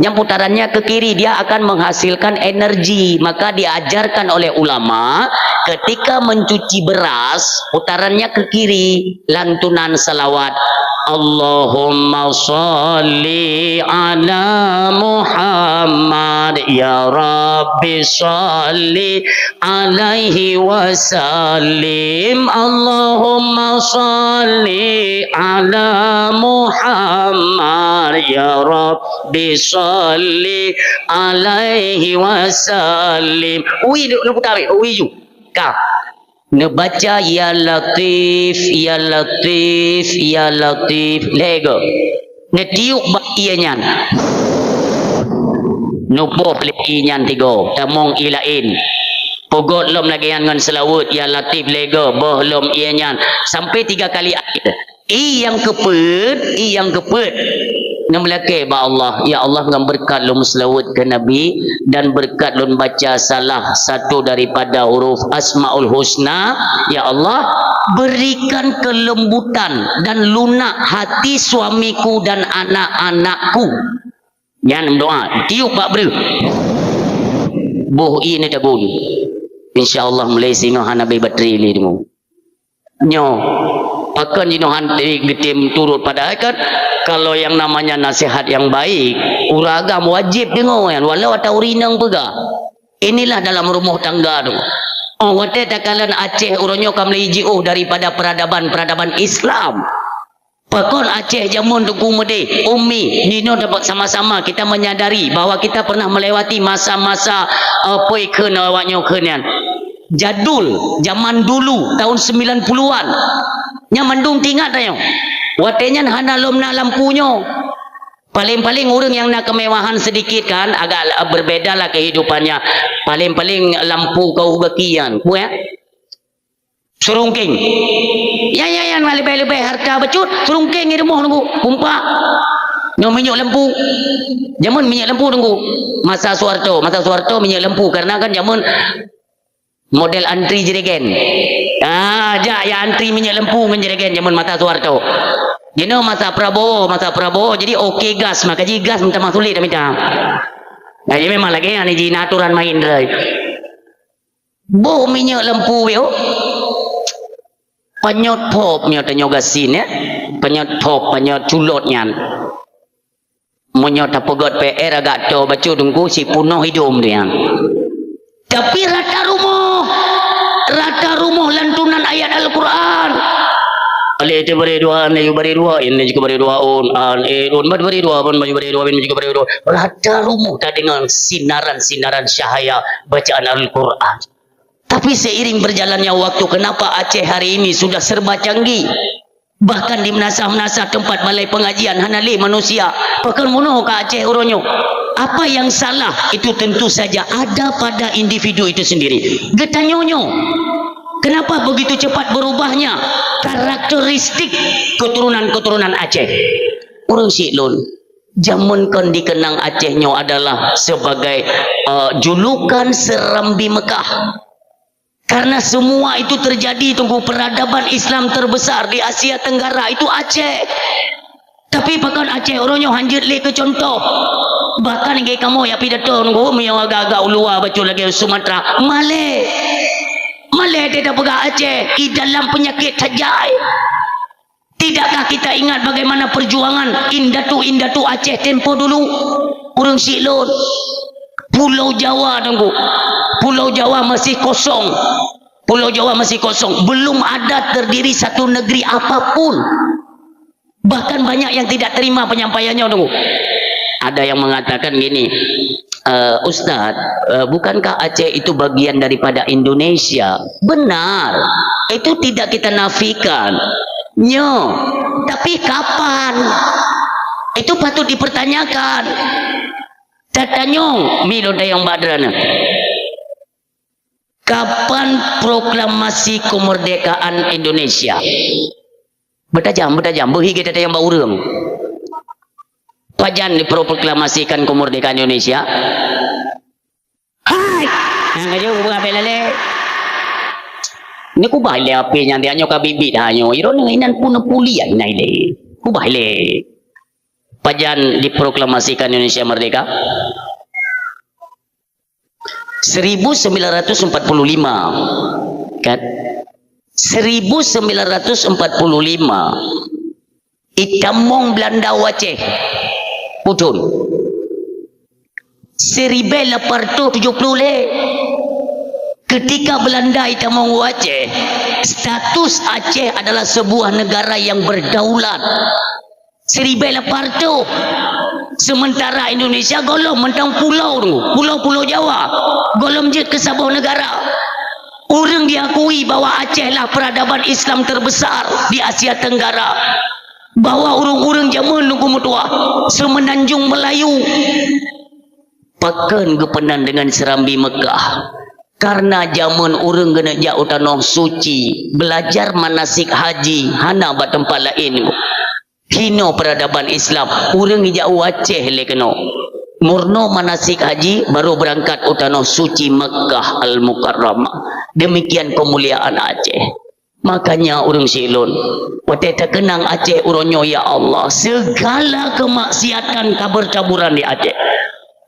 Yang putarannya ke kiri, dia akan menghasilkan energi. Maka diajarkan oleh ulama, ketika mencuci beras, putarannya ke kiri, lantunan salawat. Allahumma shalli ala Muhammad, ya Rabbi shalli alaihi wasallim. Allahumma shalli ala Muhammad, ya Rabbi shalli alaihi wasallim. Ui, neuputa, ui ju. Ka. Neubaca, "Ya Latif, ya Latif, ya Latif." Lhèe goe. Neutiup bak ié nyan. Neuboh lé ié nyan tigoe, tamong ié laén. Peugöt lom lagèe nyan ngon seulaweuet, "Ya Latif," lhèe goe, boh lom ié nyan. Sampai tiga kali akhir. Ié nyang keupeuet, ié nyang keupeuet. Ngon meulakèe bak Allah, "Ya Allah, ngon beureukat lôn meuseulaweuet keu Nabi dan beureukat lôn baca salah satu daripada huruf Asmaul Husna, ya Allah, berikan kelembutan dan lunak hati suamiku dan anak-anakku." Nyan meudoa, tiup bak breuh. Boh ié neutabun. Insya Allah mulai singoh hana abéh baterai lé deungoe. Nyoe, pakon jinoe han geutem turot, padahai kan kalau yang namanya nasihat yang baik, ureueng agam wajéb deungoe nyan, walau ata ureueng inong peugah. Inilah dalam rumoh tangga tu. Oh, watèe takalon Aceh uroe nyoe ka mulai jiôh daripada peradaban-peradaban Islam. Pakon Aceh jameun Teungku meudéh, ummi, ninoe dapat sama-sama kita menyadari bahwa kita pernah melewati masa-masa, eh, peue kheun awak nyoe kheun nyan. Jadul, zaman dulu, tahun sembilan puluhan. Nyan mandum teuingat tanyoe. Watèe nyan hana lom na lampu nyoe. Paléng-paléng ureueng nyang na keumewahan sedikit kan, agak, eh, berbeda lah kehidupannya. Paléng-paléng lampu kau gaki nyan. Peue, ya? Seurungkeng. Ya, ya, ya, leubeh-leubeh harta bacut, seurungkeng di rumoh Teungku, pumpa. Nyoe minyeuk lampu. Jameun minyeuk lampu Teungku. Masa Soeharto, masa Soeharto minyeuk lampu, karena kan jameun model antri jerigen. Ah, jak ya antri minyeuk lampu ngon jerigen jameun masa Soeharto. Jinoe masa Prabowo, masa Prabowo, jadi oke gas, maka ji gas minta masulé dah minta. Nah, jadi memang lagèe nyan ji na aturan main dah. Boh minyeuk lampu, yo. Panyöt pop nyoe tanyoe gasien, ya. Panyöt pop, panyöt culot nyan. Meunyoe tapeugöt P R agak toe bacut Teungku, si punoh idom tu nyan. Tapi rata rumoh, rata rumoh lantunan ayat Al-Quran. Alif tu bari dua, an, yu bari dua, in juga bari dua, un, an, e, un, bad bari dua, ban, bari dua, bin juga bari dua. Rata rumoh tadeungoe sinaran-sinaran cahaya bacaan Al-Quran. Tapi seiring berjalannya waktu, kenapa Aceh hari ini sudah serba canggih? Bahkan di meunasah-meunasah tempat balai pengajian hana lé manusia. Pakon meunoe ka Aceh uroe nyoe? Apa yang salah? Itu tentu saja ada pada individu itu sendiri. Geutanyoe nyoe, kenapa begitu cepat berubahnya karakteristik keturunan-keturunan Aceh? Ureueng syiek lôn, jameun kon dikenang Aceh nyoe adalah sebagai, eh, julukan Serambi Mekah. Karena semua itu terjadi, Teungku, peradaban Islam terbesar di Asia Tenggara itu Aceh. Tapi pakon Aceh uroe nyoe hanjeuet lé keu contoh. Bahkan lagèe kamoe jak pidato Teungku, meunyoe agak-agak u luwa bacut lagèe Sumatera, malèe. Malée teuh tapeugah Aceh, i dalam peunyakét that jai. Tidakkah kita ingat bagaimana perjuangan indatu-indatu Aceh tempo dulu? Ureuëng syiek lôn. Pulau Jawa, Teungku. Pulau Jawa masih kosong. Pulau Jawa masih kosong. Belum ada terdiri satu negeri apapun. Bahkan banyak yang tidak terima penyampaiannya, Teungku. Ada yang mengatakan gini, "Eh, Ustaz, eh, bukankah Aceh itu bagian daripada Indonesia?" Benar. Itu tidak kita nafikan. Nyo. Tapi kapan? Itu patut dipertanyakan. Tatanyong, mi lôn tanyong bak droeneuh. Kapan proklamasi kemerdekaan Indonesia? Beutajam, beutajam, beuhi geutatanyong bak ureuëng. Pajan diproklamasikan kemerdekaan Indonesia? Hai! Nyang ka jeuet ubak abéh lalé. Ni kubah lé api nyang dia nyoe ka bibit ha nyoe. Iro ni inan pun puliah nai lé. Kubah lé. Pajan diproklamasikan Indonesia merdeka? Seribu sembilan ratus empat puluh lima. Kan? Seribu sembilan ratus empat puluh lima. Itamong Belanda u Aceh. Putun. Siribée lapan ratus tujoh puluh lé. Ketika Belanda itamong u Aceh, status Aceh adalah sebuah negara yang berdaulat. Siribée lapan ratus. Sementara Indonesia gohlom mantong pulo tu, pulo-pulo Jawa. Gohlom jeuet keu saboh negara. Ureuëng diakui bahwa Aceh lah peradaban Islam terbesar di Asia Tenggara. Bahwa ureuëng-ureuëng jameun Teungku meutuah, Semenanjung Melayu, pakon geupeunan dengan Serambi Mekah. Karena jameun ureuëng geuneuk jak u tanoh suci, belajar manasik haji, hana bak teumpat laén. Hino peradaban Islam, ureuëng ijak u Aceh lé keunoe. Murno manasik haji, baru berangkat u tanoh suci Mekah Al-Mukarramah. Demikian kemuliaan Aceh. Makanya ureuëng syiek lôn, watée takeunang Aceh uroe nyoe, ya Allah, segala kemaksiatan ka bertaburan di Aceh.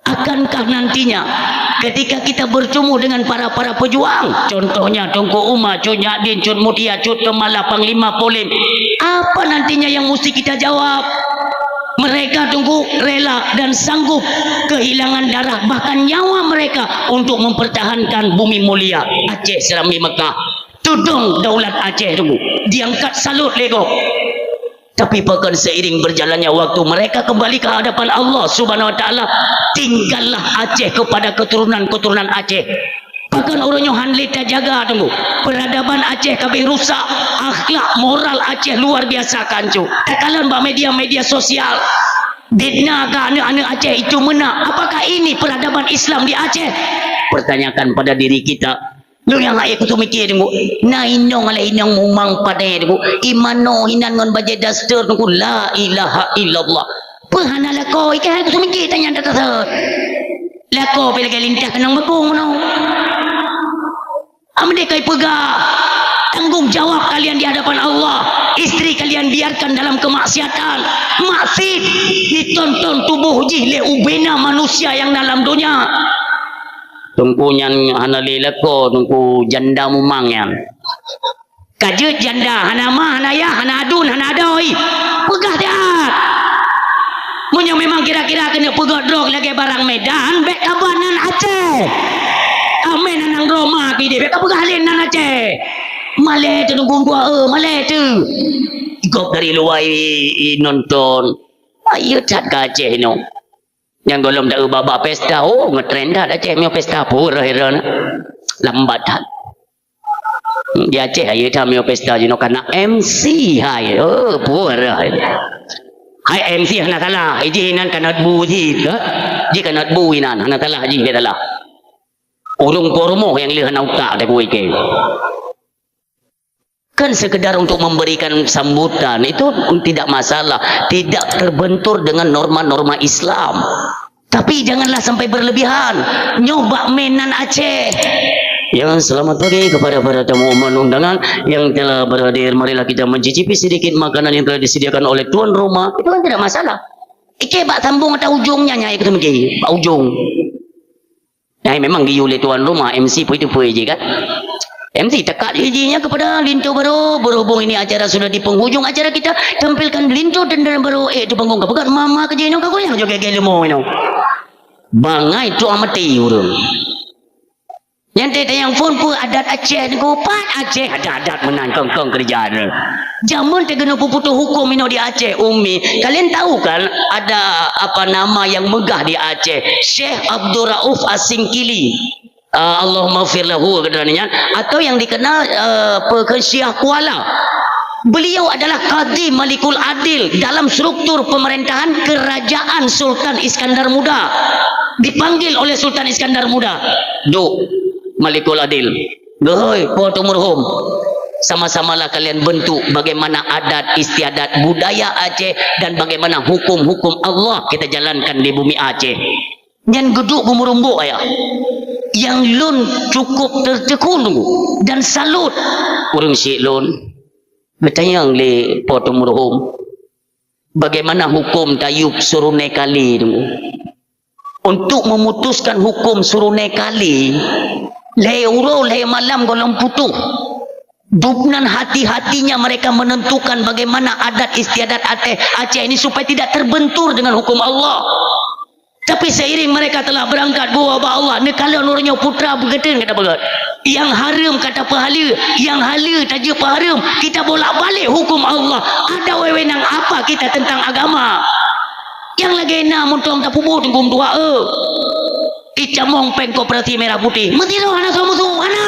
Akankah nantinya ketika kita bertemu dengan para-para pejuang, contohnya Teungku Umar, Cut Nyak Dien, Cut Mutia, Cut Keumala, Panglima Polim, apa nantinya yang mesti kita jawab? Mereka, Teungku, rela dan sanggup kehilangan darah bahkan nyawa mereka untuk mempertahankan bumi mulia Aceh Serambi Mekah. Tudong daulat Aceh, Teungku. Diangkat salut lé gob. Tapi pakon seiring berjalannya waktu, mereka kembali ke hadapan Allah Subhanahu Wa Taala. Tinggallah Aceh kepada keturunan-keturunan Aceh. Pakon uroe nyoe han lé tajaga, Teungku. Peradaban Aceh ka abéh rusak, akhlak moral Aceh luar biasa ka hanco. Takalon bak media-media sosial. Ditna ka aneuk-aneuk Aceh itu meunak. Apakah ini peradaban Islam di Aceh? Pertanyakan pada diri kita. Lôn nyang hai kutu miké, Teungku. Na inong lé inong mumang padé, Teungku. Imano inan ngon bajée daster, Teungku. La ilaha illallah. Peue hana lakoe, ikah hai kutu miké tanyong that-that. Lakoe pih lagée lintah keunong bakong meunoe. Amdé kai peugah, tanggung jawab kalian di hadapan Allah. Istri kalian biarkan dalam kemaksiatan. Maksiat ditonton tuboh jih lé ubena manusia nyang na lam donya. Teungku nyan hana lé lakoe, Teungku, janda mumang nyan. Ka jeuet janda, hana ma, hana yah, hana aduen, hana adoe. Peugah that. Meunyoe memang kira-kira keuneuk peugöt droe lagée barang Medan, bék kaban nan Aceh. Amé nan nanggroe ma kideh, bék kapeugah lé nan Aceh. Malée teuh nunggu dua, eh, malée teuh. Gob dari luwa i, i nonton. Ayo that ka Aceh inoe. Nyang gohlom taeu bak-bak pesta, oh, ngetren that Aceh meunyoe pesta, pura heran. Lambat that. Di Aceh ayo that meunyoe pesta jinoe kana M C hai. Oh, pura. Hai M C hana salah, iji inan kanot bu ji, ha? Ji kanot bu inan, hana salah ji, hana salah. Ureuëng po rumoh nyang lheueh hana utak teuh kuikeng. Kan sekedar untuk memberikan sambutan, itu tidak masalah, tidak terbentur dengan norma-norma Islam. Tapi janganlah sampai berlebihan. Nyoe bak mé nan Aceh. Ya, selamat pagi kepada para tamu undangan yang telah berhadir. Marilah kita mencicipi sedikit makanan yang telah disediakan oleh tuan rumah. Itu kan tidak masalah. Ikei bak sambung atau ujungnya, nyai kata mungkin. Bak ujung. Nyai memang geuyue lé tuan rumah, M C pui-pui je kan. M C, takat jih nyan kepada linto baru. Berhubung ini acara sudah di penghujung acara, kita tampilkan linto dan, dan baru, eh, tu panggung ka peugah, mama keujih nyoe ka goyang joget-joget leumo nyoe. Bangai tu amati ureueng. Nyang teuh tanyong phon peue adat Aceh nyoe, pat Aceh adat-adat meunan kong-kong keureuja. Jameun teuh keuneuk peuputôh huköm inoe di Aceh, Umi. Kalian tahu kan ada apa nama yang megah di Aceh? Syekh Abdul Rauf As-Singkili. Ah, Allahummaghfir lahu, kata nyan. Atau yang dikenal, eh, apa, ke Syiah Kuala. Beliau adalah Kadhi Malikul Adil dalam struktur pemerintahan kerajaan Sultan Iskandar Muda. Dipanggil oleh Sultan Iskandar Muda. Duek, Malikul Adil. Geuhôi, Po Teumeureuhom. Sama-samalah kalian bentuk bagaimana adat istiadat budaya Aceh dan bagaimana hukum-hukum Allah kita jalankan di bumi Aceh. Nyan geuduek beumeurumbok ayah. Nyang lôn cukup teuteukon dan salut. Ureueng syik lôn, geutanyong lé Po Teumeureuhom, bagaimana hukum tayub Surunekali tu? Untuk memutuskan hukum Surunekali, lhèe uroe lhèe malam gohlom putôh. Dubnan hati-hatinya mereka menentukan bagaimana adat istiadat Aceh, Aceh ini supaya tidak terbentur dengan hukum Allah. Tapi seiring mereka telah berangkat, bawa bak Allah, neukalon uroe nyoe putra beugeutén kata peugah. Nyang hareuem kata peuhaleue, nyang haleue tajeuet peuhareuem, kita bolak-balik hukum Allah. Ada wewenang apa kita tentang agama? Nyang lagèe na mantong tapeubuet huköm Tuhan, eh. Icamong péng koperasi merah putih. Meusidroe hana soe meusu, hana.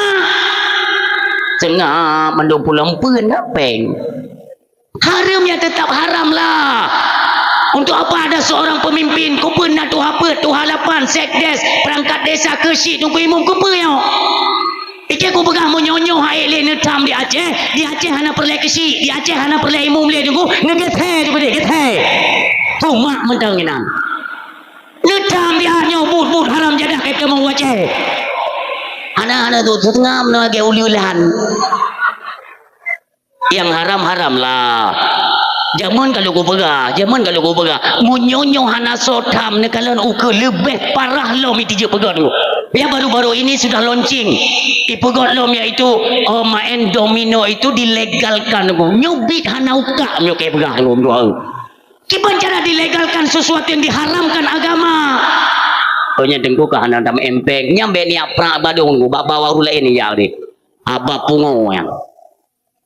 Seungab mandum pulang peuen na péng. Hareuem ya tetap haram lah. Untuk apa ada seorang pemimpin, keupeue na tuha peuet, tuha lapan, sekdes, perangkat desa, keuchik, teungku imum, keupeue nyoe? Ike kupeugah meunyoe-nyoe hai lé neutam di Aceh, di Aceh hana peureulèe keuchik, di Aceh hana peureulèe imum lé teungku, neugesè teupeu deh, gesè. Tumak mantong inan. Neutam di nyoe buet-buet haram jadah keu teumong Aceh. Hana, hana tu, seungab na lagèe uleue lahan. Nyang haram-haram lah. Jameun ka lôn kupeugah, jameun ka lôn kupeugah. Meunyoe nyoe hana soe tham neukalon ukeue leubeh parah lom itijeuet peugöt nyoe. Ya baru-baru ini sudah launching. Ipeugöt lom yaitu, oh, main domino itu dilegalkan nyoe. Nyoe bit hana ukak nyoe kapeugah nyoe. Kiban cara dilegalkan sesuatu yang diharamkan agama. Oh, nyan teungku ka hana tam empeng. Nyang bèk niat prak badong nyoe bak bawah ureueng laén ya deh. Haba pungo nyang.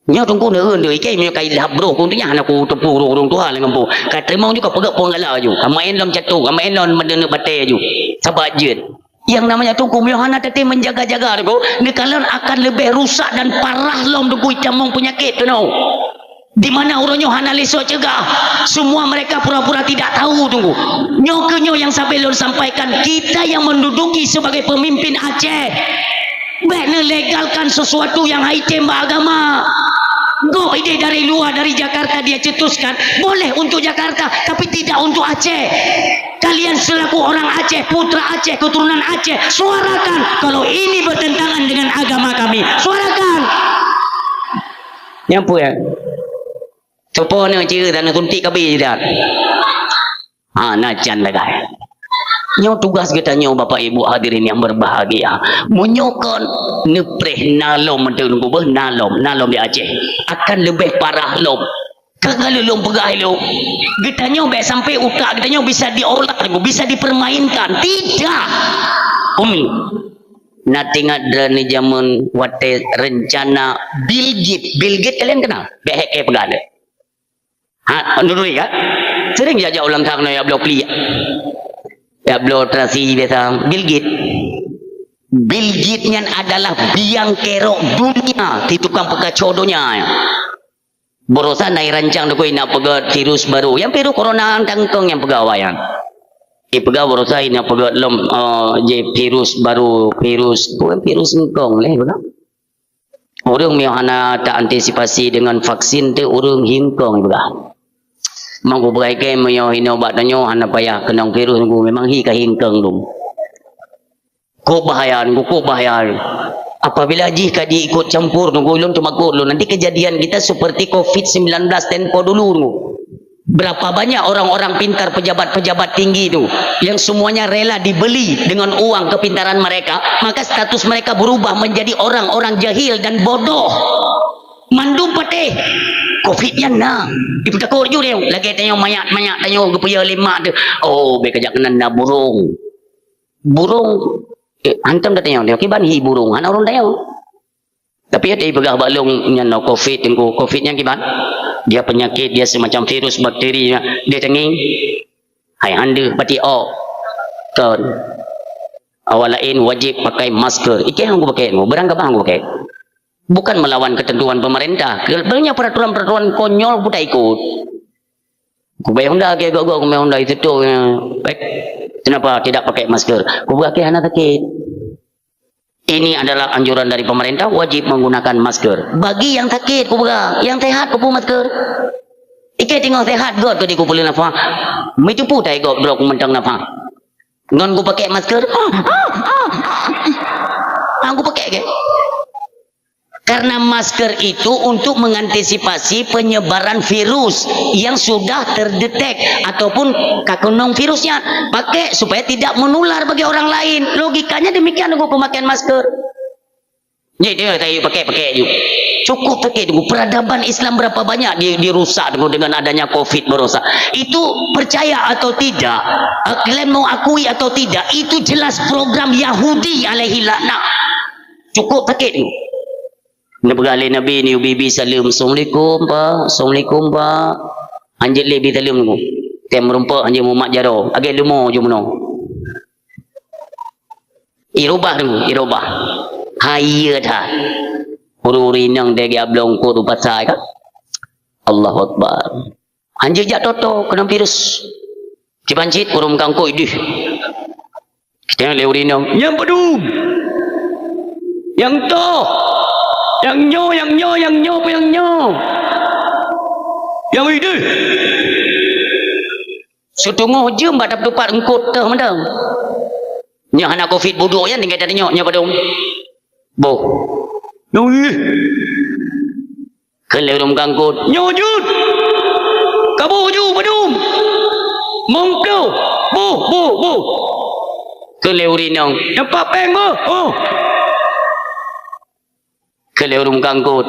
Nyoe teungku neueun deui, ikei meunyoe ka idhab broh, keu nyan hana kuteupeu ureueng-ureueng tuha lé ngon po. Ka teurimong ju ka peugöt peuengala ju, ka maén lom cato, ka maén lom meudeuneuh batèe ju. Sabab jeuet. Yang namanya teungku meunyoe hana teutem menjaga-jaga teungku, neukalon akan leubeh rusak dan parah lom teungku itamong peunyakét keunoe. Di mana ureueng nyoe hana lé soe cegah, semua mereka pura-pura tidak tahu teungku. Nyoe keuh nyoe nyang sabe lôn sampaikan, kita yang menduduki sebagai pemimpin Aceh. Bèk neulegalkan sesuatu yang haitem bak agama. Gob ideh dari luar, dari Jakarta dia cetuskan, boleh untuk Jakarta, tapi tidak untuk Aceh. Kalian selaku orang Aceh, putra Aceh, keturunan Aceh, suarakan kalau ini bertentangan dengan agama kami. Suarakan. Nyang peue? Soe po na ceue dan suntik kabi dah. Ha, na can lagèe. Nyoe tugas geutanyoe, Bapak Ibu hadirin yang berbahagia. Meunyoe kon neupreh na lom meuteun gubeh, na lom, na lom di Aceh. Akan leubeh parah lom. Ka lôn peugah ilôn. Geutanyoe bèk sampai utak geutanyoe bisa diolah, bisa dipermainkan. Tidak. Umi. Na teuingat droeneuh jameun watèe rencana Bill Gates. Bill Gates kalian kenal? Bèk hèk peugah lé. Ha, nurui kan? Sering jak-jak ulang tahun ya bloe pli. Ya bloe terasi biasa. Bill Gates. Bill Gates nyan adalah biang kerok dunia, di tukang peukaco donya. Baroesa na irancang teungku inak peugöt virus baru. Nyang virus corona tangkong nyang peugah awak nyan. Ipeugah baroesa inak peugöt lom, eh, je virus baru, virus, bukan virus engkong leh peugah. Ureueng meunyoe hana ta-antisipasi deungon vaksin teuh ureueng hingkong ipeugah. Mangko beurai kèe meunyoe hinoe bak tanyoe hana payah keunong virus teungku, memang hi ka hingkong dum. Kok bahaya teungku, kok bahaya. Apabila jih ka diikut campur teungku, ulôn teumakot lôn. Nanti kejadian kita seperti covid sembilan belas tempo dulu teungku. Berapa banyak orang-orang pintar, pejabat-pejabat tinggi tu, yang semuanya rela dibeli dengan uang kepintaran mereka, maka status mereka berubah menjadi orang-orang jahil dan bodoh. Mandum patéh. Covid nyan na. Ipeutakot ju tanyoe. Lagèe tanyoe manyak-manyak tanyoe geupeuyo lé mak teuh. Oh, bèk kajak keunan na burông. Burông, eh, hantom tatanyoe, kiban hi burông, hana ureueng tanyoe. Tapi ada peugah bak lôn nyan na covid, Teungku. Covid nyan kiban? Dia penyakit, dia semacam virus, bakteri, dia tenging. Hai, han deuh, pati ok. Kon. Awak laén wajib pakai masker. Ikei han kupakai, barang kaban han kupakai. Bukan melawan ketentuan pemerintah. Sebenarnya peraturan-peraturan konyol pun tak ikut. Kubai Honda ke gok-gok, kubai Honda itu tu, eh, kenapa tidak pakai masker? Kubuka ke hana sakit. Ini adalah anjuran dari pemerintah, wajib menggunakan masker. Bagi yang sakit, kubuka. Yang sehat, kubu masker. Ikei teungoh sehat, got ke di kupulih nafah. Meucupu tai got droe kumentang nafah. Ngon kupakai masker. Ah, kupakai ke? Karena masker itu untuk mengantisipasi penyebaran virus yang sudah terdetek ataupun ka keunong virusnya. Pakai supaya tidak menular bagi orang lain. Logikanya demikian, Teungku, pemakaian masker. Jadi, dia kata, "Yuk, pakai, pakai, yuk." Cukup pakai, Teungku. Peradaban Islam berapa banyak di-, dirusak, Teungku, dengan adanya covid merusak. Itu percaya atau tidak, eh, kalian mau akui atau tidak, itu jelas program Yahudi alaihi laknat. Cukup sakit tu. Neupeugah lé Nabi, neubi-bi saleuem, "Assalamualaikum, Pak. Assalamualaikum, Pak." Hanjeuet lé bi saleuem tu. Tem meurumpok hanjeuet mumat jaroe. Agak leumo ju meunoe. Irubah tu, irubah. Hai, iya that. Ureueng-ureueng inong deh geubloe eungkôt u pasai kan. Allahu Akbar. Hanjeuet jak toto keunong virus. Kiban cit ureueng meukangkot ideh. Tengok lé ureueng inong, "Nyang padum? Nyang toh? Nyang nyoe, nyang nyoe, nyang nyoe, apa nyang nyoe?" Nyang ideh. Siteungoh jeuem bak teumpat eungkôt teuh mantong. Nyoe hana covid budoe nyan tinggai tanyong nyoe padum. Boh. Nyoe. Kheun lé ureueng meukangkot, "Nyoe jeuet! Kaboh ju padum! Mong ploh! Boh, boh, boh!" Kheun lé ureueng inong, "Nyoe pat péng boh! Oh!" Kheun lé ureueng meukangkot,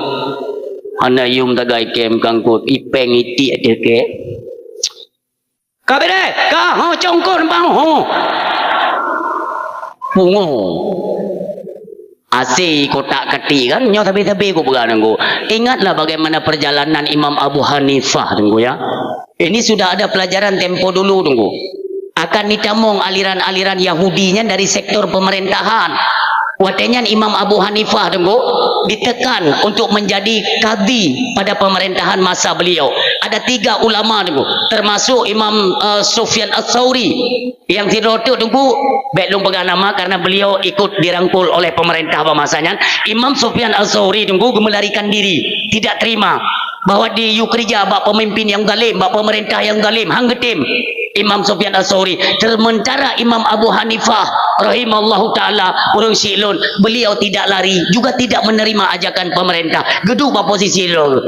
"Hana yum tagai kém meukangkot, i péng itiek teuh kém." Ka bideh, ka ho congkot bang ho. Pungo. Asi kotak kati kan, nyoe sabe-sabe ku peugah Teungku. Ingatlah bagaimana perjalanan Imam Abu Hanifah Teungku ya. Ini sudah ada pelajaran tempo dulu Teungku. Akan ditamong aliran-aliran Yahudi nyan dari sektor pemerintahan. Watée nyan Imam Abu Hanifah Teungku ditekan untuk menjadi kadhi pada pemerintahan masa beliau. Ada tiga ulama Teungku, termasuk Imam, eh, Sufyan Ats-Tsauri. Nyang sidroe teuk Teungku, bék lôn peugah nama karena beliau ikut dirangkul oleh pemerintah bak masa nyan. Imam Sufyan Ats-Tsauri Teungku geumeularikan diri, tidak terima bahwa diyue keurija bak pemimpin nyang zalim, bak pemerintah nyang zalim, han geutem. Imam Sufyan Ats-Tsauri, sementara Imam Abu Hanifah rahimahullahu taala, ureueng syiek lôn, beliau tidak lari, juga tidak menerima ajakan pemerintah. Geuduek bak posisi lôn.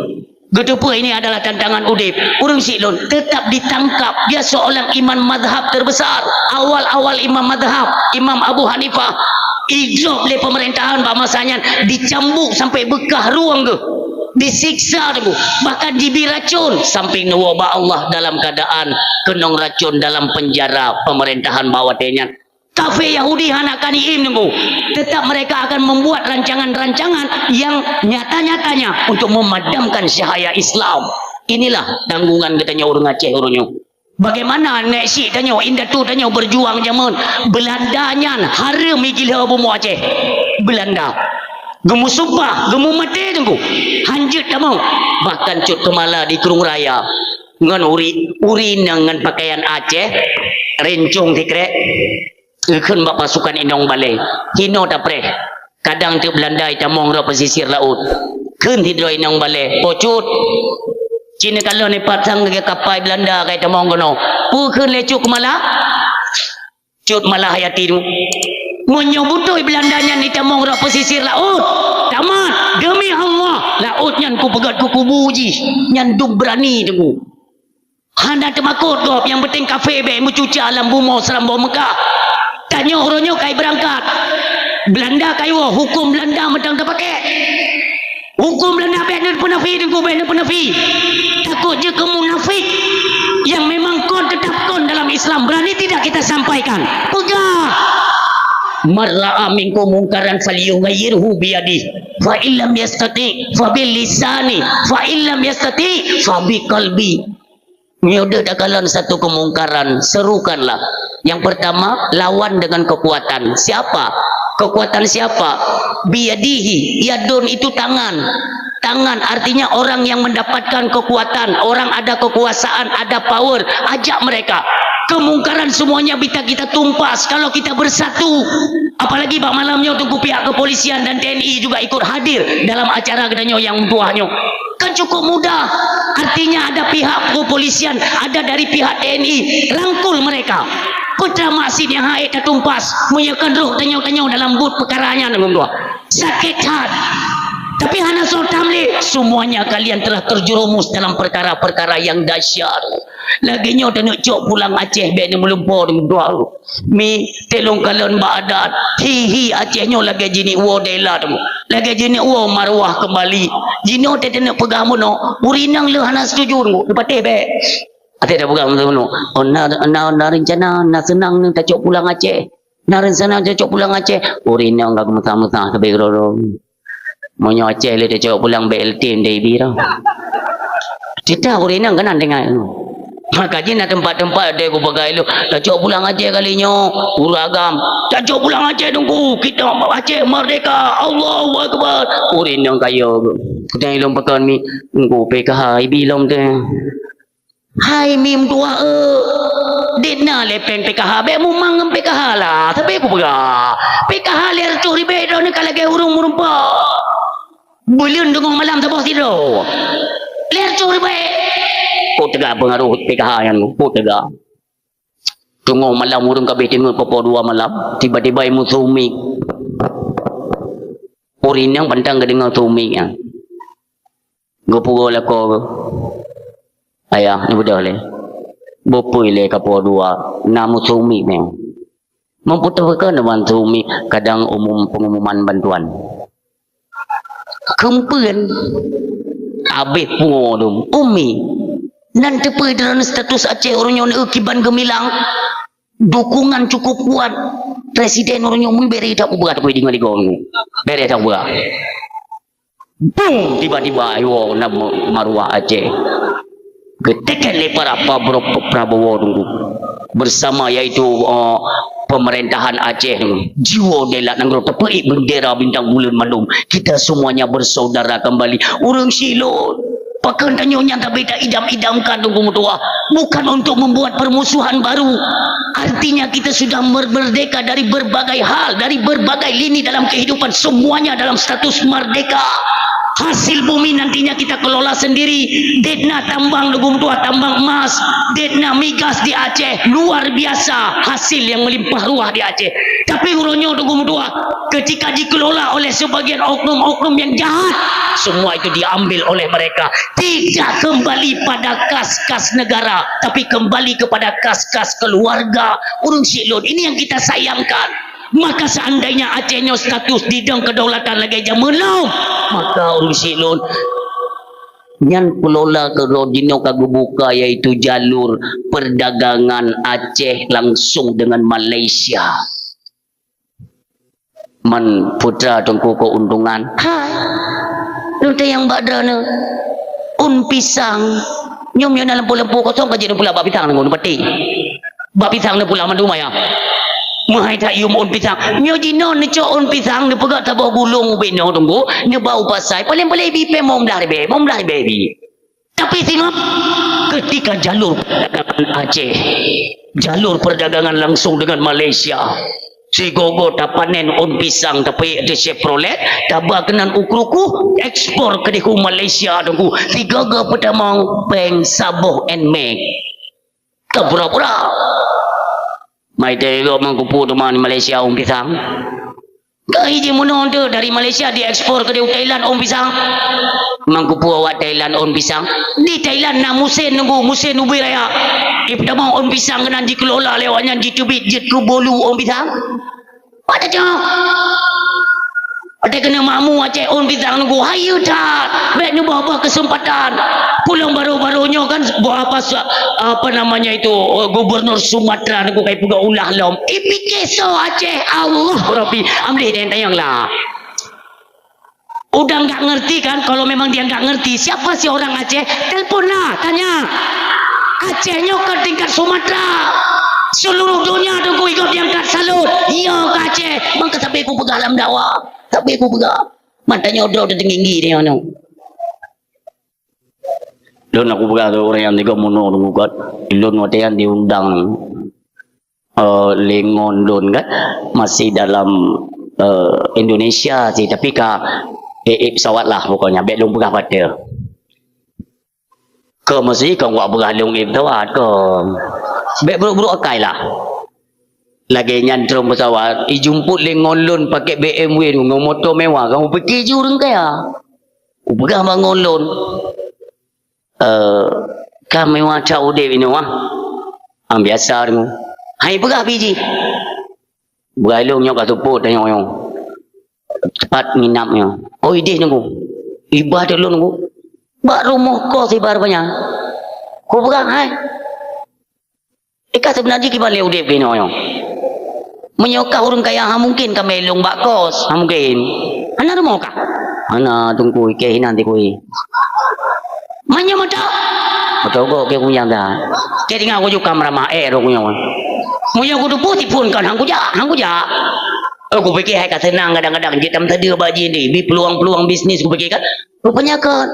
Geuteupeue ini adalah tantangan udeb. Ureueng syiek lôn tetap ditangkap. Dia seorang imam mazhab terbesar. Awal-awal imam mazhab, Imam Abu Hanifah, idrop lé pemerintahan bak masa nyan, dicambuk sampai beukah rueng geuh. Disiksa Teungku, bahkan jibi racun, sampai neuwoe bak Allah dalam keadaan keunong racun dalam penjara pemerintahan bak watée nyan. Kafé Yahudi hana ka jiim Teungku. Tetap mereka akan membuat rancangan-rancangan yang nyata-nyatanya untuk memadamkan cahaya Islam. Inilah tanggungan geutanyoe ureueng Aceh uroe nyoe. Bagaimana nek syiek tanyoe, indatu tanyoe berjuang jameun Belanda nyan hareuem i jilho bumoe Aceh. Belanda geumusumpah, geumumaté Teungku. Hanjeuet tamong. Bahkan Cut Keumala di Krueng Raya ngon uri-, uri nyan ngon pakaian Aceh, rincong sikrek. Geukheun bak pasukan inong balée, hinoe tapreh. Kadang teuk Belanda itamong rot pesisir laôt. Kheun sidroe inong balée, "Po Cut, ci neukalon ipat sang lagée kapai Belanda ka itamong keunoe." Peue kheun lé Cut Keumala? Cut Keumala hayati tu. Meunyoe beutôi Belanda nyan itamong rot pesisir laôt, tamat. Demi Allah, laôt nyan kupeugét keu kubu jih. Nyan dum beurani Teungku. Hana teumakot gob, nyang penting kafé bèk meucuca lam bumoe seurambô Meukah. Tanyoe uroe nyoe kai beurangkat. Beulanda kai woe, hukôm Beulanda mantong tapakèk. Hukôm Beulanda bèk neupeunafé, Teungku, bèk neupeunafé. Takot jeuet keu munafék nyang memang kon, teutap kon dalam Islam. Berani tidak kita sampaikan? Peugah. "Man ra'a minkum munkaran falyughayyirhu biyadihi, fa illam yastati' fa bilisani, fa illam yastati' fa biqalbi." Meunyoe deuh takalon satu kemungkaran, serukanlah. Yang pertama, lawan dengan kekuatan. Siapa? Kekuatan siapa? Biyadihi. Yadun itu tangan. Tangan artinya orang yang mendapatkan kekuatan, orang ada kekuasaan, ada power. Ajak mereka. Kemungkaran semuanya bisa kita tumpas kalau kita bersatu. Apalagi bak malam nyoe, Teungku, pihak kepolisian dan T N I juga ikut hadir dalam acara geutanyoe nyang meutuah nyoe. Kan cukup mudah. Artinya ada pihak kepolisian, ada dari pihak T N I, rangkul mereka. Putra maksiat nyang hana tatumpas, meunyoe kon roh tanyoe-tanyoe dalam buet peukara nyan, Teungku. Sakét that. Tapi hana soe tam lé, semuanya kalian telah terjerumus dalam perkara-perkara yang dahsyat. Lagèe nyoe taneuk cok pulang Aceh bèk neumeulumpo, Teungku. Mi, teulông kalon bak adat. Hi, hi, Aceh nyoe lagèe jineuk woe dela, Teungku. Lagèe jineuk woe maruah keumbali. Jinoe teuh taneuk peugah meunoe, ureueng inong lé hana setuju, Teungku. Neupatéh bèk. Até tapeugah meunoe. Oh, na, na, na reuncana, na seunang neuh tacok pulang Aceh. Na reuncana tacok pulang Aceh. Ureueng inong ka geumeusa-meusa sabé keudroe-droe. Meunyoe Aceh lé tacok pulang B L T mdai bi dah. Cita ureueng inong keunan tinggai. Maka jih na teumpat-teumpat deh kupeugah ilôn, tacok pulang Aceh kali nyoe, ureueng agam. Tacok pulang Aceh, Teungku, kita Aceh merdeka. Allahu Akbar. Ureueng inong kaya. Keutai ilôn pakon mi, Teungku, P K H ibi lom teh. Hai mim dua e. Dina lé péng P K H, bèk mumang ngon P K H lah. Tapi kupeugah, P K H lhèe reutôh ribèe droeneuh ka lagèe ureueng meureumpok. Buleuen teungoh malam saboh sidroe. Lhèe reutôh ribèe. Kok teuga peungaroh P K H nyan, kok teuga. Teungoh malam ureueng ka abéh teungeut poh dua malam, tiba-tiba imeung su mic. Ureueng inong pantang geudeungoe su mic nyan. Geupeugah lakoe, "Ayah, neubeudôh lé. Bukon lé ka poh dua, na meusu mic meuh." Meupeuteupeue keunoe ban su mic, kadang umum pengumuman bantuan. Keumpeuen, abéh pungo dum, umi. Nan teupeue droeneuh status Aceh ureueng nyoe kiban geumilang. Dukungan cukup kuat. Presiden ureueng nyoe meubeureh that peugah, tapi deungoe-deungoe. Beureh that peugah. Bung, tiba-tiba, ayo, na maruah Aceh. Geuteken lé para Pabro-, Prabowo Teungku. Bersama yaitu, eh, pemerintahan Aceh Teungku. Jiwoe dela nanggroe, tapeuék bendera bintang buleuen mandum. Kita semuanya bersaudara kembali. Ureueng Silon. Pakon tanyoe nyan tapi taidam-idamkan Teungku meutuah. Bukan untuk membuat permusuhan baru. Artinya kita sudah mer-, merdeka dari berbagai hal, dari berbagai lini dalam kehidupan. Semuanya dalam status merdeka. Hasil bumi nantinya kita kelola sendiri. Dek na tambang Teungku meutuah, tambang emas, dek na migas di Aceh. Luar biasa hasil yang melimpah ruah di Aceh. Tapi uroe nyoe Teungku meutuah, ketika dikelola oleh sebagian oknum-oknum yang jahat, semua itu diambil oleh mereka. Tidak kembali pada kas-kas negara, tapi kembali kepada kas-kas keluarga ureueng Silon. Ini yang kita sayangkan. Maka seandainya Aceh nyoe status didong kedaulatan lagèe jameun lom, maka ureueng Silon nyan kelola keudroe jinoe ka geubuka, yaitu jalur perdagangan Aceh langsung dengan Malaysia. Man putra Teungku keuntungan. Hai. Lôn tanyong bak droeneuh. Un pisang. Nyoe meunyoe na lampu-lampu kosong ka jeuet neupula bak pisang ngon pati. Bak pisang neupula mandum ayah. Meuhai that yum un pisang. Nyoe jinoe neucok un pisang neupeugah saboh gulong ubit nyoe Teungku. Neuba u pasai. Paléng-paléng bi pèng limong blah ribèe. Limong blah ribèe bi. Tapi singoh ketika jalur perdagangan Aceh, jalur perdagangan langsung dengan Malaysia, sigoe-goe tapanen un pisang, tapeuék di Chevrolet, taba keunan u Kruku, ekspor keudéh u Malaysia Teungku, sigoe-goe peutamong pèng saboh Nmax. Ka pura-pura. Mai teuh gob meukupu teuma di Malaysia un pisang. Keu iji meunoe tu dari Malaysia diekspor keudéh u Thailand ôn pisang. Mangkupu awak Thailand ôn pisang. Di Thailand na musén nunggu, musén ubé raya. Ipeutamong ôn pisang keunan jikelola lé awak nyan jiteubiet jeuet keu bolu ôn pisang. Watèe nyoe, watèe keuneuk makmu Aceh ôn pisang nunggu, hayeue that. Bèk neuboh-boh keuseumpatan. Pulang baru-baru nyoe kan, buah apa, apa namanya itu, gubernur Sumatera nunggu kai peugah ulah lom. Ipike soe Aceh, Allah Rabbi. Amleh dan tayang lah. Udah nggak ngerti kan? Kalau memang dia nggak ngerti, siapa sih orang Aceh? Telepon lah, tanya. Aceh nyoe kan tingkat Sumatera. Seluruh dunia tunggu ikut diangkat salut. Iya ke Aceh? Maka sampai ku peugah dalam dakwah. Sampai ku peugah. Mata nyoe droe teutinggi dia nyoe. Lôn aku peugah tu orang yang tiga mono tunggu kat. Lôn watèe nyan diundang. Eh, lé ngon lôn kan masih dalam, eh, Indonesia sih, tapi ka, eh, eh, pesawat lah pokoknya, bèk lôn peugah patéh. Keu meusi keu wak peugah lôn eh pesawat keu. Bèk brok-brok akai lah. Lagèe nyan trôn pesawat, ijumput lé ngon lôn pakai B M W ngon moto mewah, kamu pikir ju ureueng kaya. Upeugah bak ngon lôn. Eh, ka meuwah that udép inoe ah. Ah, biasa deungoe. Hai peugah pih jih. Beugalong nyoe ka seupôt tanyoe nyoe. Teumpat nginap nyoe. Oh, idéh nunggu. Iba teuk lôn nunggu. Bak rumoh kos iba rupanya. Kupeugah, hai. Eh, ka seubeuna jih kiban lé udép keunoe nyoe. Meunyoe kah ureueng kaya, ha mungken ka mé lôn bak kos, ha mungken. Hana rumoh kah? Hana, Teungku, ikei hinan Teungku. Meunyoe meutok? Meutok gok keu kunyang dah. Keu tinggai kujuk kam ramah, eh, rok nyoe. Meunyoe kuteupeu tiphon kon, hang kujak, hang kujak. Eh, kupikir hai ka seunang kadang-kadang jeuet tam teudeue bak jih ni, bi peluang-peluang bisnis kupikir kan. Rupanya kon.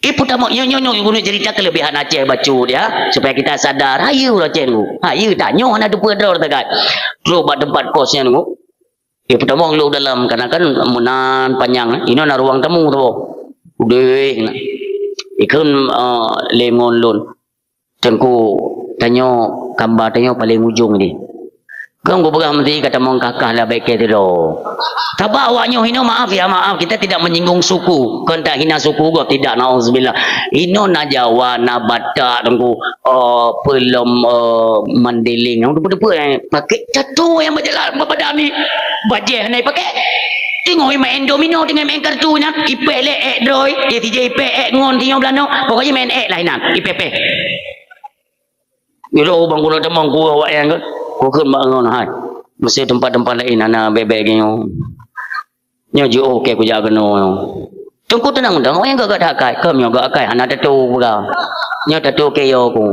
Eh, peutamong, nyoe, nyoe, nyoe, guna cerita kelebihan Aceh bacut, ya, supaya kita sadar. Hayeue Aceh nunggu. Hayeue tanyoe hana teupeu droe teuka. Trok bak teumpat kos nyan nunggu. Eh, peutamong lôn dalam, karena kan meunan panyang, eh. Inoe na ruang tamu tu. Udeh, nah. Ikheun, eh, lé ngon lôn. Teungku, tanyoe, kamba tanyoe paleng ujong deh. Kong kupeugah meusti ka tamong kakah lah bèk keu sidroe. Sabab awak nyoe hinoe, maaf ya, maaf, kita tidak menyinggung suku. Kon tahina suku gob, tidak, nauzubillah. Hinoe na Jawa, na Batak, Teungku, eh, peulom, eh, Mandeling. Nyang teupeu-teupeu, eh, pakai tato nyang bak jalan, bak badan ni. Bajèe hana ipakai. Teungoh imaén domino, teungoh imaén kartu nyan, ipèk lé èk droe, ya sijai ipèk èk ngon sinyoe beulanoe. Pokoknya main èk lah inan, ipèk-pèk. Nyoe bang guna tamong ku awak nyan kan. Ku kheun bak ngon hai. Mesti tempat-tempat lain hana bèk-bèk nyoe. Nyoe jiôh keu kujak keunoe nyoe. Teungku teunang, teunang, awak nyan gak-gak that akai. Keu nyoe gak akai hana tato peugah. Nyoe tato keu yo ku.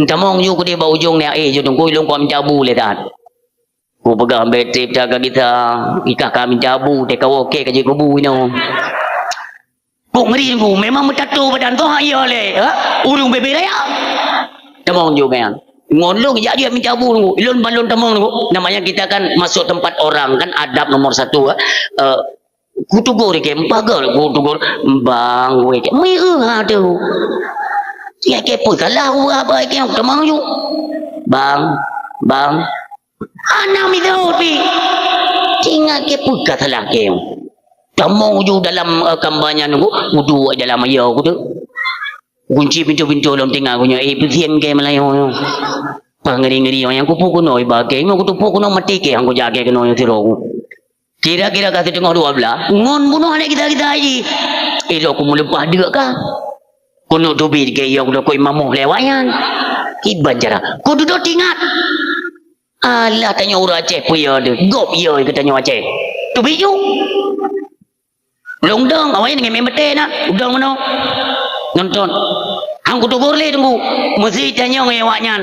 Tamong ju keudeh bak ujong ni, eh, ju Teungku ilong kuat meucabu lé that. Ku peugah bèk trép that ka gita, ikah ka meucabu, teuka woke ka jikubu inoe. Kok ngeri nunggu, memang meutato badan tu hak iya lé, ha? Ureueng bebe raya. Tamong ju kan. Ngon lôn jak jeuet meucabu nunggu, ilôn ban lôn tamong nunggu. Namanya kita kan masuk tempat orang, kan adab nomor satu, ha? Eh, kutegur ke, empagal kutegur, bang, weh, ke, meuieu ha tu. Ya ke pun salah, apa ke, tamong ju. Bang, bang, Hana mita pi. Ingat ke peugah salah ke. Tamong ju dalam, eh, kamba nyan nunggu, udu dalam ayo ku tu. Kunci pintu-pintu lom tinggai ku nyoe, eh, peusieng ke Meulayu nyoe. Pah ngeri-ngeri nyang kupu kuno iba ke, nyoe kutupu kuno mati ke, hang kujak ke keunoe nyoe sidroe ku. Kira-kira ka siteungoh dua blah, ngon bunoe aneuk gita-gita jih. Ilok ku meuleupah deuk ka. Keuneuk teubiet ke, yo, ku dakoi mamoh lé awak nyan. Kiban cara. Ku dudoe tingat. Alah, tanyoe ureueng Aceh peue yo deuh. Gob yo keu tanyoe Aceh. Teubiet ju. Lôn dong, awai ngon meuté na. Udong meunoe. Nonton. Hang kutegur lé Teungku. Meusi tanyong ngon awak nyan.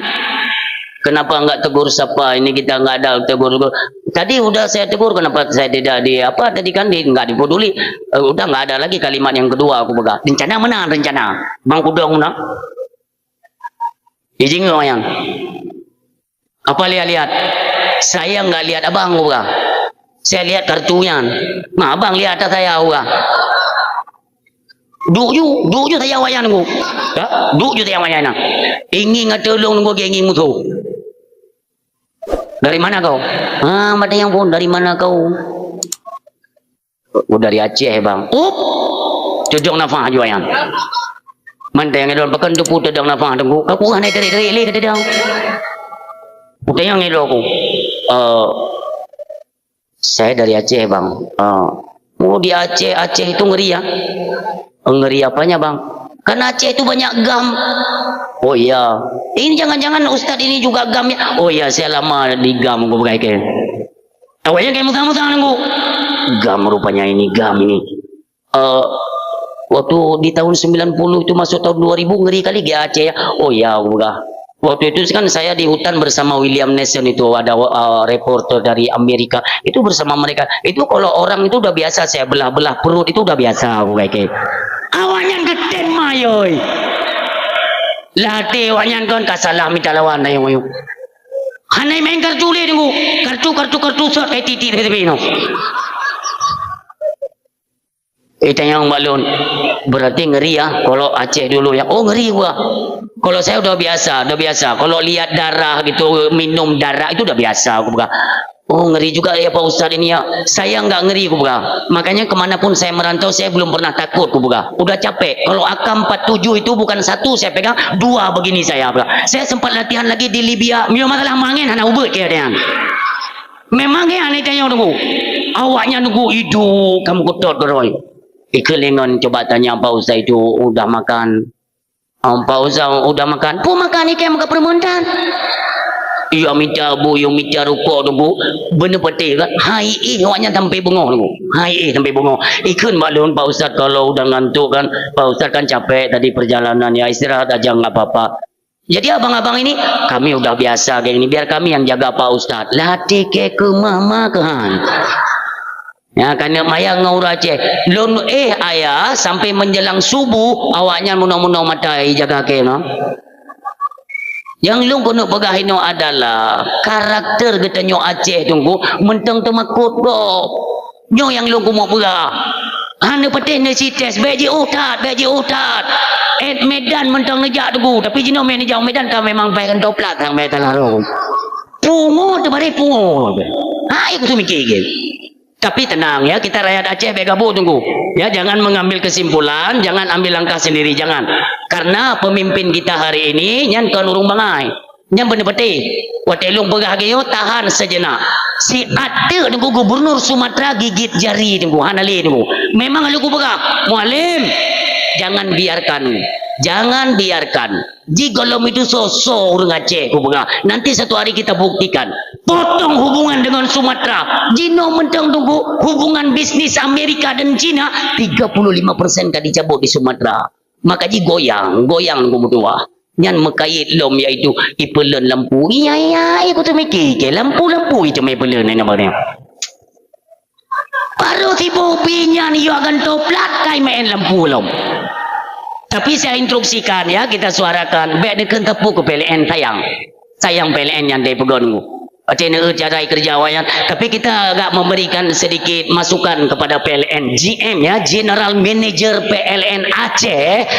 Kenapa enggak tegur sapa? Ini kita enggak ada tegur, tegur. Tadi udah saya tegur, kenapa saya tidak di, apa, tadi kan di, enggak dipeduli. Eh, udah enggak ada lagi kalimat yang kedua aku peugah. Rencana mana rencana? Bang Kudong na. Ijing awak nyan. Apa lihat-lihat? Saya enggak lihat abang, uga. Saya lihat kartu nyan. Nah, abang lihat atas saya, uga. Duek ju, duek ju saya awak nyan, uga. Ya? Duek ju saya awak nyan. Ingin ngatulong, uga, ingin musuh. Dari mana kau? Ah, mata yang pun, dari mana kau? Oh, dari Aceh, bang. Up! Teudeung nafah jua nyan. Manteng nyan, pakon teupeu teudeung nafah, Teungku? Ka kurang naik tarik-tarik lé, ka teudeung. Kutanyong nyan lom aku. Eh, saya dari Aceh, bang. Ah. Oh, di Aceh, Aceh itu ngeri, ya? Ngeri apanya, bang? Karena Aceh itu banyak GAM. Oh, iya. Ini jangan-jangan ustaz ini juga GAM, ya? Oh, iya, saya lama di GAM, aku peugah keu. Awaknyan ka musang-musang, Teungku. GAM rupanya ini, GAM ini. Eh, waktu di tahun sembilan puluh itu masuk tahun dua ribu, ngeri kali di Aceh, ya. Oh, ya, aku peugah. Waktu itu kan saya di hutan bersama William Nelson itu, ada, eh, reporter dari Amerika. Itu bersama mereka. Itu kalau orang itu udah biasa, saya belah-belah perut itu udah biasa, aku peugah keu. Awaknyan geten mayoi. Lah até awaknyan kon ka salah mita lawan, ayong-ayong. Hana main kartu lé, Teungku. Kartu, kartu, kartu, sot, eh, titik, titik, titik, no. Eh, tanyong bak lôn, berarti ngeri, ya, kalau Aceh dulu, ya. Oh, ngeri gua. Kalau saya udah biasa, udah biasa. Kalau lihat darah gitu, minum darah, itu udah biasa, aku peugah. Oh, ngeri juga ya, Pak Ustaz, ini, ya. Saya nggak ngeri, aku peugah. Makanya kemana pun saya merantau, saya belum pernah takut, aku peugah. Udah capek. Kalau A K empat tujuh itu bukan satu saya pegang, dua begini saya pegang. Saya sempat latihan lagi di Libya. Mio masalah mangen hana ubit keu dia. Memang ya, aneh tanya, Teungku. Awaknyan, Teungku, idup kamu ketot geroi. Ikeu lengon coba tanya Pak Ustaz itu udah makan. Ah, Pak Ustaz udah makan. Pun makan ikan muka permentan. Iya, mita bu, iya, mita rukok, Teungku. Bener peuteh kan? Hai, eh, awaknyan sampai bengong, Teungku. Hai, eh, sampai bengong. Ikheun bak lôn, Pak Ustaz, kalau udah ngantuk kan, Pak Ustaz kan capek tadi perjalanan, ya, istirahat aja nggak apa-apa. Jadi abang-abang ini, kami udah biasa kayak gini, biar kami yang jaga Pak Ustaz. Lah até keu mama keuhan. Ya, karena maya ngon ureueng Aceh. Lôn eh ayah sampai menjelang subuh, awaknyan munong-munong mata jaga keu, no. Yang lôn keuneuk peugah inoe adalah karakter geutanyoe Aceh, Teungku, mantong teumakot gob. Nyoe nyang lôn keumeung peugah. Hana peuteh neusites, bèk jiôh that, bèk jiôh that. Eh, Medan mantong neujak, Teungku, tapi jinoe mè neujak Medan ka memang paih kantô plat sang mè talalu. Pungo teubareh pungo. Hai, kuteumiké gét. Tapi tenang ya, kita rakyat Aceh bèk gabuk, Teungku. Ya, jangan mengambil kesimpulan, jangan ambil langkah sendiri, jangan. Karena pemimpin kita hari ini nyan kon ureueng bangai. Nyan beuna peuteh. Watèe lôn peugah lagèe nyoe, tahan sejenak. Siat teuk, Teungku, Gubernur Sumatera gigit jari, Teungku, hana lé, Teungku. Memang lôn kupeugah, Mualem, jangan biarkan. Jangan biarkan. Jigohlom itu so-so ureueng Aceh, kupeugah. Nanti satu hari kita buktikan. Potong hubungan dengan Sumatera. Jinoe mantong, Teungku, hubungan bisnis Amerika dan Cina, tiga puluh lima persen ka dicabut di Sumatera. Maka jigoyang, goyang, Teungku, meutuah. Nyan meukayèt lom, yaitu ipeuleuen lampu. Iya, iya, iya, kuteumiké, lampu-lampu itu mè ipeuleuen, nyan. Baru sibuk pih nyan, yue akan toplat kai main lampu lom. Tapi saya instruksikan ya, kita suarakan, bèk neukheun teupeu keu P L N, sayang. Sayang P L N nyan daripada peugah nunggu. Watèe neueu cara kerja awaknyan. Tapi kita agak memberikan sedikit masukan kepada P L N, G M ya, General Manager P L N Aceh.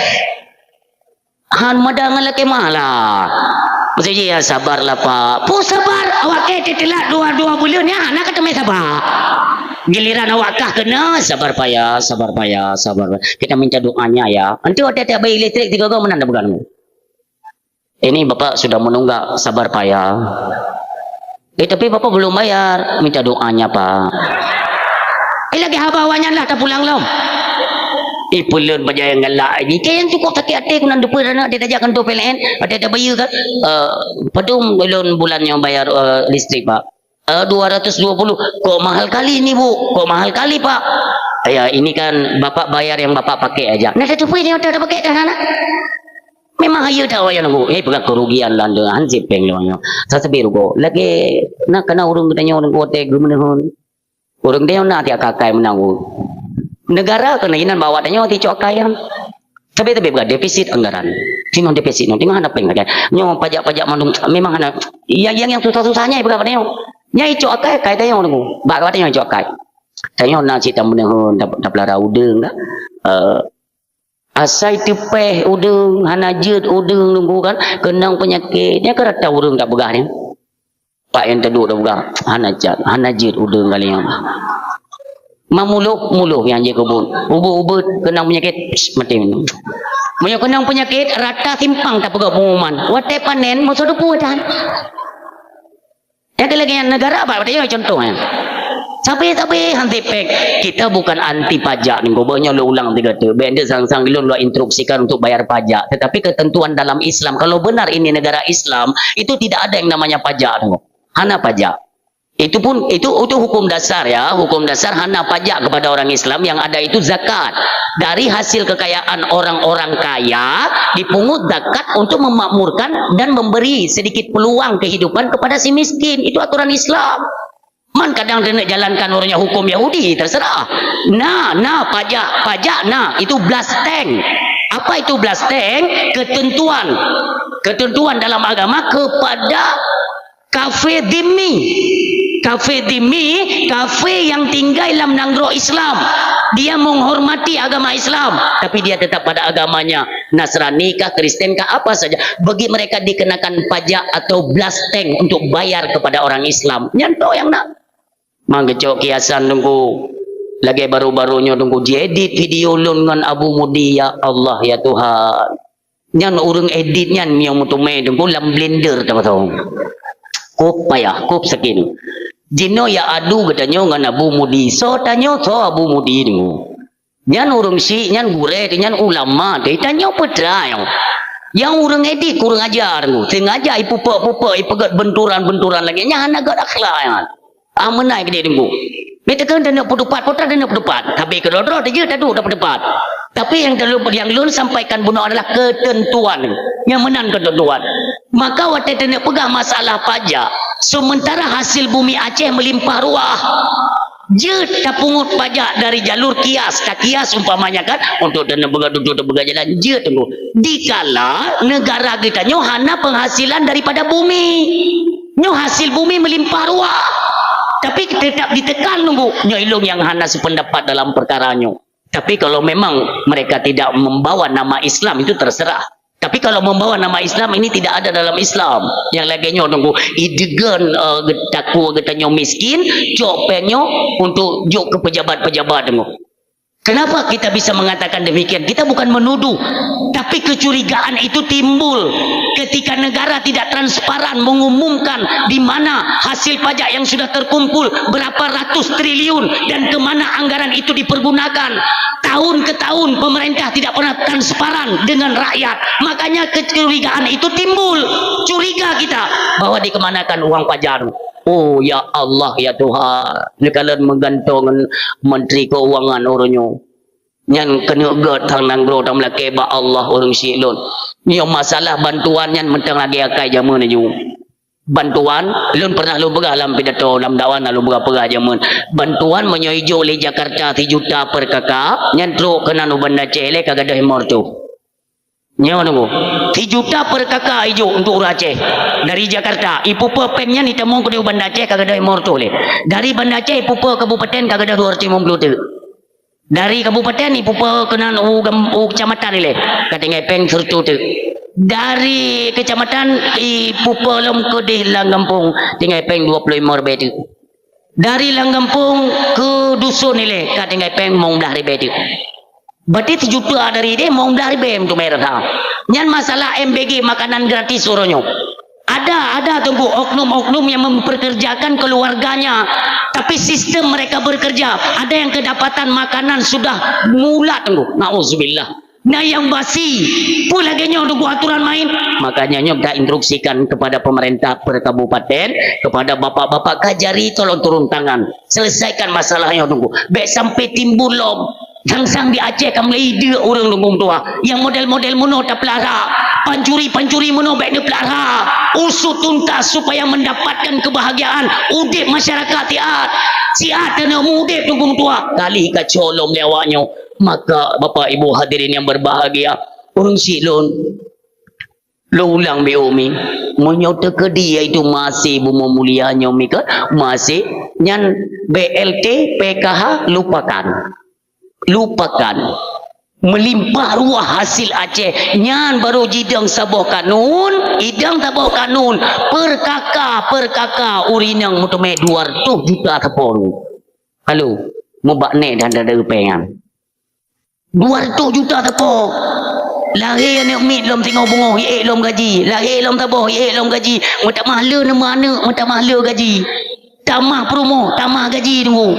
Han mada ngon lakèe mala. Maksud jih, "Ya, sabarlah, Pak." Peue sabar, awak kèe teulat dua, dua buleuen nyan, hana ka teumè sabar. Giliran awak kah keunoe, "Sabar, Pak, ya, sabar, Pak, ya, sabar, Pak." Kita minta doanya, ya. Nanti watèe tabayeue listrik, tiga go meunan dah bukan. "Ini Bapak sudah menunggak, sabar, Pak, ya." "Eh, tapi Bapak belum bayar." "Minta doanya, Pak." Eh, lagèe haba awaknyan lah tapulang lom. Eh, peulon pajan nyang galak. Jih kèe nyang cukup sakét até, keunan deungon aneuk dia tajak kantô P L N, ada tabayeue kan. "Eh, padum ulôn bulan nyoe bayar, eh, listrik, Pak?" "Eh, dua ratus dua puluh." "Kok mahal kali ni, Bu? Kok mahal kali, Pak?" "Ya, ini kan Bapak bayar yang Bapak pakai aja." Nah, tateupeue nyang tapakék ka hana. Memang hayeue that awaknyan nunggu. Eh, peugah kerugian lôn tu, han sipéng lôn nyoe. Saseubé rugoe. Lagèe na kana ureueng geutanyoe nunggu watèe geumeuneuhon. Ureueng tanyoe na tiep akai meunan. Negara keuneuk inan bak awak tanyoe ticok akai nyan. Tapi, tapi peugah defisit anggaran. Tinoh defisit nyoe, tinoh hana péng sagai. Nyoe pajak-pajak mandum memang hana. Yang, yang, yang susah-susah nyan peugah bak tanyoe. Nyan icok akai, akai tanyoe nunggu. Bak awak tanyoe icok akai. Tanyoe na cit tameuneuhon, tap-, tapeulara udeueng dah. Eh, Asai teupéh udeueng, hana jeuet udeueng nunggu kan, keunong peunyakét. Nyan keuh rata ureueng tapeugah nyan. Pak nyang teuduek tapeugah, hana jeuet, hana jeuet udeueng kali nyan. Mamulôh, mulôh nyang jikubur. Ubeuet-ubeuet keunong peunyakét, psst, maté. Meunyoe keunong peunyakét, rata simpang tapeugah pengumuman. Watèe panen, musoh teupue tan. Nyang keu lagèe nyan, negara bak watèe nyoe contoh nyan. Sabe-sabe han sipék. Kita bukan anti pajak, nyoe beuh nyoe lôn ulang tiga teuk. Bèk deuh sang-sang lôn, lôn instruksikan untuk bayar pajak. Tetapi ketentuan dalam Islam, kalau benar ini negara Islam, itu tidak ada yang namanya pajak, nyoe. Hana pajak. Itu pun, itu, itu hukum dasar, ya. Hukum dasar hana pajak kepada orang Islam, yang ada itu zakat. Dari hasil kekayaan orang-orang kaya, dipungut zakat untuk memakmurkan dan memberi sedikit peluang kehidupan kepada si miskin. Itu aturan Islam. Man kadang taneuk jalankan ureueng hukum Yahudi, terserah. Na, na pajak, pajak na, itu blasteng. Apa itu blasteng? Ketentuan. Ketentuan dalam agama kepada kafé dhimmi. Kafé dhimmi, kafé yang tinggai lam nanggroe Islam. Dia menghormati agama Islam, tapi dia tetap pada agamanya. Nasrani kah, Kristen kah, apa saja. Bagi mereka dikenakan pajak atau blasteng untuk bayar kepada orang Islam. Nyan toh nyang na. Mang geucok kiasan Teungku. Lagèe baru-baru nyoe Teungku jiedit video lôn ngon Abu Mudi, ya Allah, ya Tuhan. Nyan ureueng edit nyan meunyoe meuteumé Teungku lam blender tapeusong. Kop payah, kop sakét. Jinoe ya adu geutanyoe ngon Abu Mudi. Soe tanyoe, soe Abu Mudi Teungku. Nyan ureueng syiek, nyan gurèe, nyan ulama, teuh tanyoe peue treuk nyoe. Nyang ureueng edit kurang ajar Teungku. Sengaja ipupok-pupok, ipeugèt benturan-benturan lagèe nyan, hana gèt akhlak nyan. Ah, meunan keudéh Teungku. Bèk takheun taneuk peuteupat, peue treuk taneuk peuteupat. Tapi keudroe-droe teujeuet taduek tapeuteupat. Tapi nyang telu-, nyang lôn sampaikan bunoe adalah ketentuan. Nyang meunan ketentuan. Maka watèe taneuk peugah masalah pajak, sementara hasil bumi Aceh melimpah ruah, jeuet tapungut pajak dari jalur kias, takias umpamanya kan, untuk taneuk peugah dudoe, tapeugah jalan, jeuet Teungku. Dikala negara geutanyoe hana penghasilan daripada bumi. Nyoe hasil bumi melimpah ruah. Tapi tetap ditekan Teungku. Nyoe ilôn nyang hana sependapat dalam perkara nyoe. Tapi kalau memang mereka tidak membawa nama Islam, itu terserah. Tapi kalau membawa nama Islam, ini tidak ada dalam Islam. Nyang lagèe nyoe Teungku, ideugon, eh, takue geutanyoe miskin, cok péng nyoe untuk jok keu pejabat-pejabat Teungku. Kenapa kita bisa mengatakan demikian? Kita bukan menuduh, tapi kecurigaan itu timbul ketika negara tidak transparan mengumumkan di mana hasil pajak yang sudah terkumpul, berapa ratus triliun, dan ke mana anggaran itu dipergunakan. Tahun ke tahun pemerintah tidak pernah transparan dengan rakyat. Makanya kecurigaan itu timbul. Curiga kita bahwa dikemanakan uang pajak. Oh, ya Allah, ya Tuhan. Neukalon meugantoe ngon Menteri Keuangan uroe nyoe. Nyan keuneuk gèt tang nanggroe tameulakèe bak Allah ureueng syiek lôn. Nyoe masalah bantuan nyan mantong lagèe akai jameun laju. Bantuan, lôn pernah lôn peugah lam pidato, lam dakwah na lôn peugah-peugah jameun. Bantuan meunyoe ijok lé Jakarta sijuta per K K, nyan trok keunan u Banda Aceh lé ka gadôh limong reutôh. Nyoe Teungku, sijuta per K K ijok untuk ureueng Aceh. Dari Jakarta, ipupe péng nyan itamong keudéh u Banda Aceh ka gadôh limong reutôh lé. Dari Banda Aceh ipupe kabupaten ka gadôh dua reutôh limong ploh teuk. Dari kabupaten ipupe keunan u gam-, u kecamatan ilèe, ka tinggai péng sireutôh teuk. Dari kecamatan ipupe lom keudéh lam gampông, tinggai péng dua ploh limong ribèe teuk. Dari lam gampông keu duson ilèe, ka tinggai péng limong blah ribèe teuk. Berarti sijuta dari idéh limong blah ribèe untuk bayar rata. Nyan masalah M B G, makanan gratis uroe nyoe. Ada, ada Teungku oknum-oknum yang mempekerjakan keluarganya, tapi sistem mereka bekerja, ada yang kedapatan makanan sudah mulat Teungku. Nauzubillah. Nah, yang basi, peue lagèe nyoe Teungku aturan main. Makanya nyoe kita instruksikan kepada pemerintah per kabupaten, kepada bapak-bapak Kajari, tolong turun tangan. Selesaikan masalah nyoe Teungku. Bèk sampai timbul lom. Sang-sang di Aceh ka mulai ideuek ureueng Teungku meutuah. Nyang model-model meunoe tapeulara. Pancuri-pancuri meunoe bèk neupeulara. Usut tuntas supaya mendapatkan kebahagiaan. Udép masyarakat siat. Siat taneuk meuudép Teungku meutuah. Kali ka colom lé awak nyoe. Maka Bapak Ibu hadirin yang berbahagia, ureueng syiek lôn, lôn ulang beu mi. Meunyoe teukeudi yaitu masih bumoe mulia nyoe mi keu masih nyan B L T, P K H, lupakan. Lupakan. Melimpah ruah hasil Aceh. Nyan baru jidong saboh kanun, idong saboh kanun. Per K K, per K K, ureueng inong meuteumé dua reutôh juta sapo. Halo. Mubak nèk dan dada péng nyan. Dua reutôh juta sapo. Lahé aneuk miet lom singoh beungoh, jiék lom gaji. Lahé lom saboh, jiék lom gaji. Meutamah le neuba aneuk, meutamah le gaji. Tamah peurumoh, tamah gaji teungku.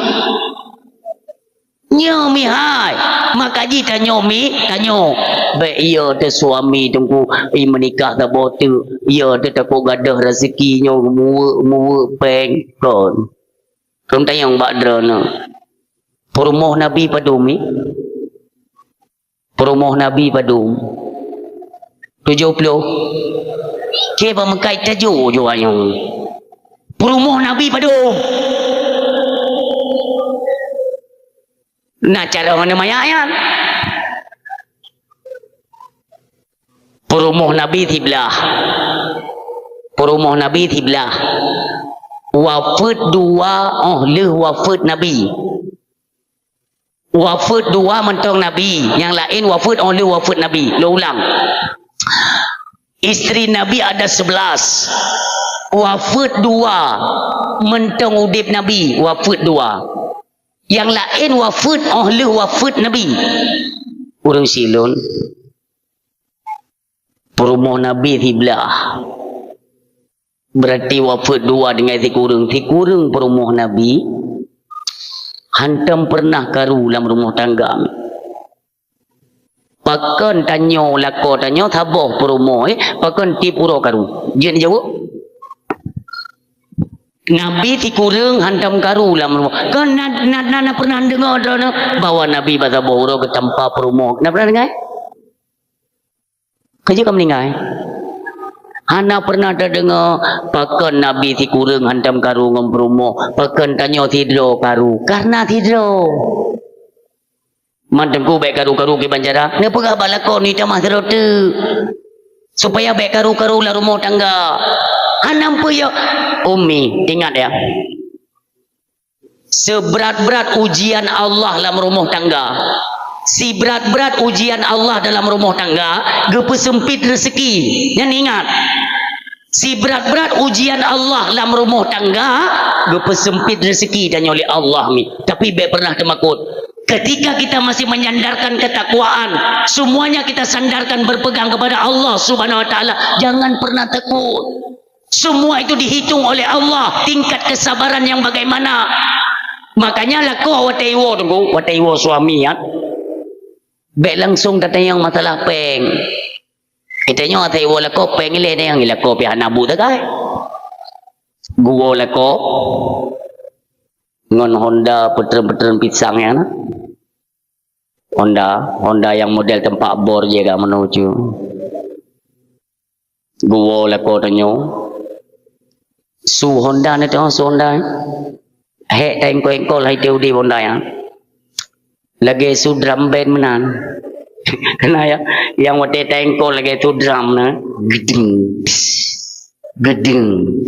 Nyoe meuhai. Maka jih tanyoe mi, tanyoe. Bèk yo teuh suami teungku, i meunikah saboh teuk. Yo teuh takot gadôh raseuki nyoe muweuek-muweuek péng kon. Lôn tanyong bak droeneuh. Peurumoh Nabi padum nyoe? Peurumoh Nabi padum? Tujoh ploh. Oke, bak meukai tajoe jaweueb nyoe. Peurumoh Nabi padum? Na carông aneuk manyak nyan. Peurumoh Nabi siblaih. Peurumoh Nabi siblaih. Wafeuet dua óh lheueh wafeuet Nabi. Wafeuet dua mantong Nabi, nyang laén wafeuet óh lheueh wafeuet Nabi. Lôn ulang. Istri Nabi ada sebelas. Wafeuet dua mantong udép Nabi, wafeuet dua. Nyang laén wafeuet óh lheueh wafeuet Nabi. Ureueng silôn. Peurumoh Nabi siblaih. Berarti wafeuet dua tinggai sikureueng. Sikureueng peurumoh Nabi hantom peureunah karu lam rumoh tangga. Pakon tanyoe lakoe tanyoe saboh peurumoh, eh, pakon tiep uroe karu? Jeuet jaweueb. Nabi sikureueng hantom karu lam rumoh. Kon na, na, na, na peureunah deungoe droeneuh bahwa Nabi bak saboh uroe geutampa peurumoh? Na peureunah deungoe? Keujeuet ka meuninggai. Hana peureunah tadeungoe pakon Nabi sikureueng hantom karu ngon peurumoh, pakon tanyoe sidroe karu. Karena sidroe. Man teungku bèk karu-karu kiban cara. Neupeugah bak lakoe neutamah sidroe teuk. Supaya bèk karu-karu lam rumoh tangga. Hana peue yo. Umi, ingat ya. Seberat-berat ujian Allah lam rumoh tangga, sibrat-brat ujian Allah dalam rumoh tangga, geupeuseumpit reuseuki. Nyan ingat, sibrat-brat ujian Allah lam rumoh tangga, geupeuseumpit reuseuki tanyoe lé Allah mi. Tapi bèk pernah teumakot. Ketika kita masih menyandarkan ketakwaan, semuanya kita sandarkan berpegang kepada Allah Subhanahu Wa Taala, jangan pernah takut. Semua itu dihitung oleh Allah, tingkat kesabaran yang bagaimana. Makanya lakoe watèe iwoe teungku, watèe iwoe suami nyan, bèk langsung tatanyong masalah péng. Itanyoe watèe iwoe lakoe péng ilèe nyang ilakoe pih hana bu tagai. Geuwoe lakoe ngon Honda peutreun-peutreun pisang nyan na. Honda, Honda nyang model teumpat bor jih ka meunoe cu. Geuwoe lakoe tanyoe. Su Honda na teuh, su Honda. Hék taengkol-engkol hai teuh udeb Honda nyan. Lagèe su drum band meunan. Keunae ya, nyang watèe taengkol lagèe su drum na. Geudeng, dis. Geudeng.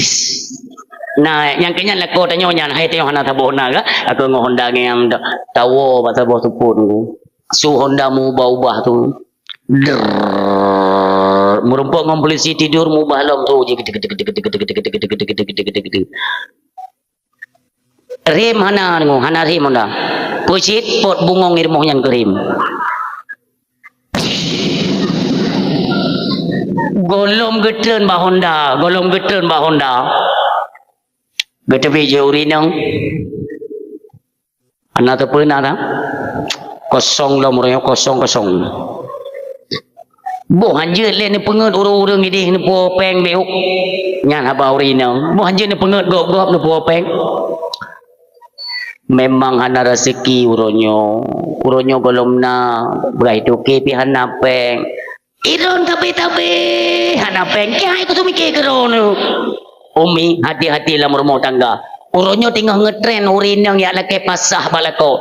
Nah, nyang keu nyan lakoe tanyoe nyan, hai tanyoe hana saboh na kah? Aku ngon Honda ngieng ta-, tawoe bak saboh seupôt nyoe. Su Honda meuubah-ubah tu. Drrrr. Meurumpok ngon polisi tidur meuubah lom tu. Rem hana nyoe, hana rem Honda. Peucit pot bungong i rumoh nyan keurem. Gohlom geutreun bak Honda, gohlom geutreun bak Honda. Geuteubiet jih ureueng inong. Hana teupeuna ta? Kosong lom uroe nyoe, kosong, kosong. Boh hanjeuet lé neupeungeut ureueng-ureueng idéh neupuwoe péng bék. Nyan haba ureueng inong. Boh hanjeuet neupeungeut gob-gob neupuwoe péng. Memang hana raseuki uroe nyoe. Uroe nyoe gohlom na, beurai toke pih hana péng. Idong tabe-tabe hana péng. Keuhai keu seumiké keudroe nyoe. Umi, hati-hati lam rumoh tangga. Uroe nyoe teungoh ngeutren ureueng inong jak lakèe pasah bak lakoe.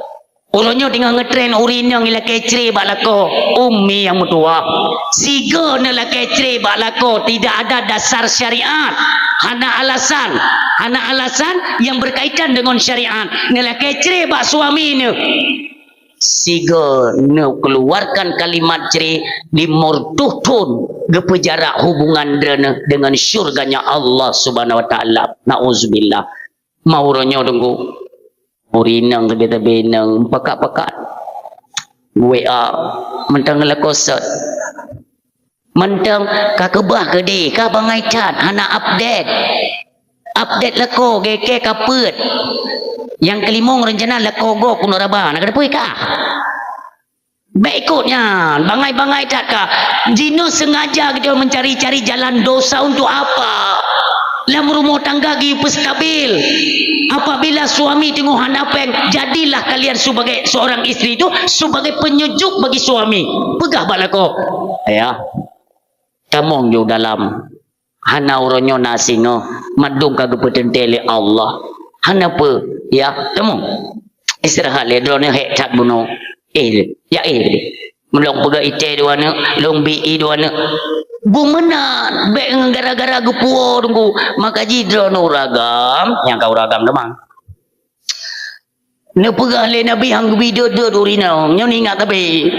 Uroe nyoe teungoh ngeutren ureueng inong lakèe cre bak lakoe. Umi nyang meutuwah. Sigoe neulakèe cre bak lakoe tidak ada dasar syariat. Hana alasan. Hana alasan yang berkaitan dengan syariat. Neulakèe cre bak suami neuh. Sigoe neukeuluwarkan kalimat cre, lima reutôh thon geupeujarak hubungan droeneuh deungon syurganya Allah Subhanahu wa Taala. Nauzubillah. Ma uroe nyoe teungku. Ureueng inong sabe-sabe inong pakat-pakat. W A mantong lakoe sot. Mantong ka keubah keudeh, ka bangai that, hana update. Update lakoe, gèt-gèt ka peuet. Nyang keulimong rencana lakoe gob keunoe raba, na ka teupeu kah? Bèk ikot nyan, bangai-bangai that ka. Jinoe sengaja geutanyoe mencari-cari jalan dosa untuk apa? Lam rumoh tangga geuyue peustabil. Apabila suami teungoh hana pèng, jadilah kalian sebagai seorang istri itu sebagai penyejuk bagi suami. Peugah bak lakoe, "Ayah, tamong ju dalam." Hana uroe nyoe na singoh, mandum ka geupeuteuntèe lé Allah. Hana peue, ya, tamong. Istirahat lé, droeneuh hék that bunoe. Eh, ya eh, meulôn peugah itèe dua neuk, lôn bi i dua neuk. Beumeunan, bèk ngon gara-gara geupuwoe teungku. Maka jih droeneuh ureueng agam, nyang ka ureueng agam teuma. Neupeugah lé Nabi han geubi deuet-deuet ureueng inong, nyoe ingat tapi.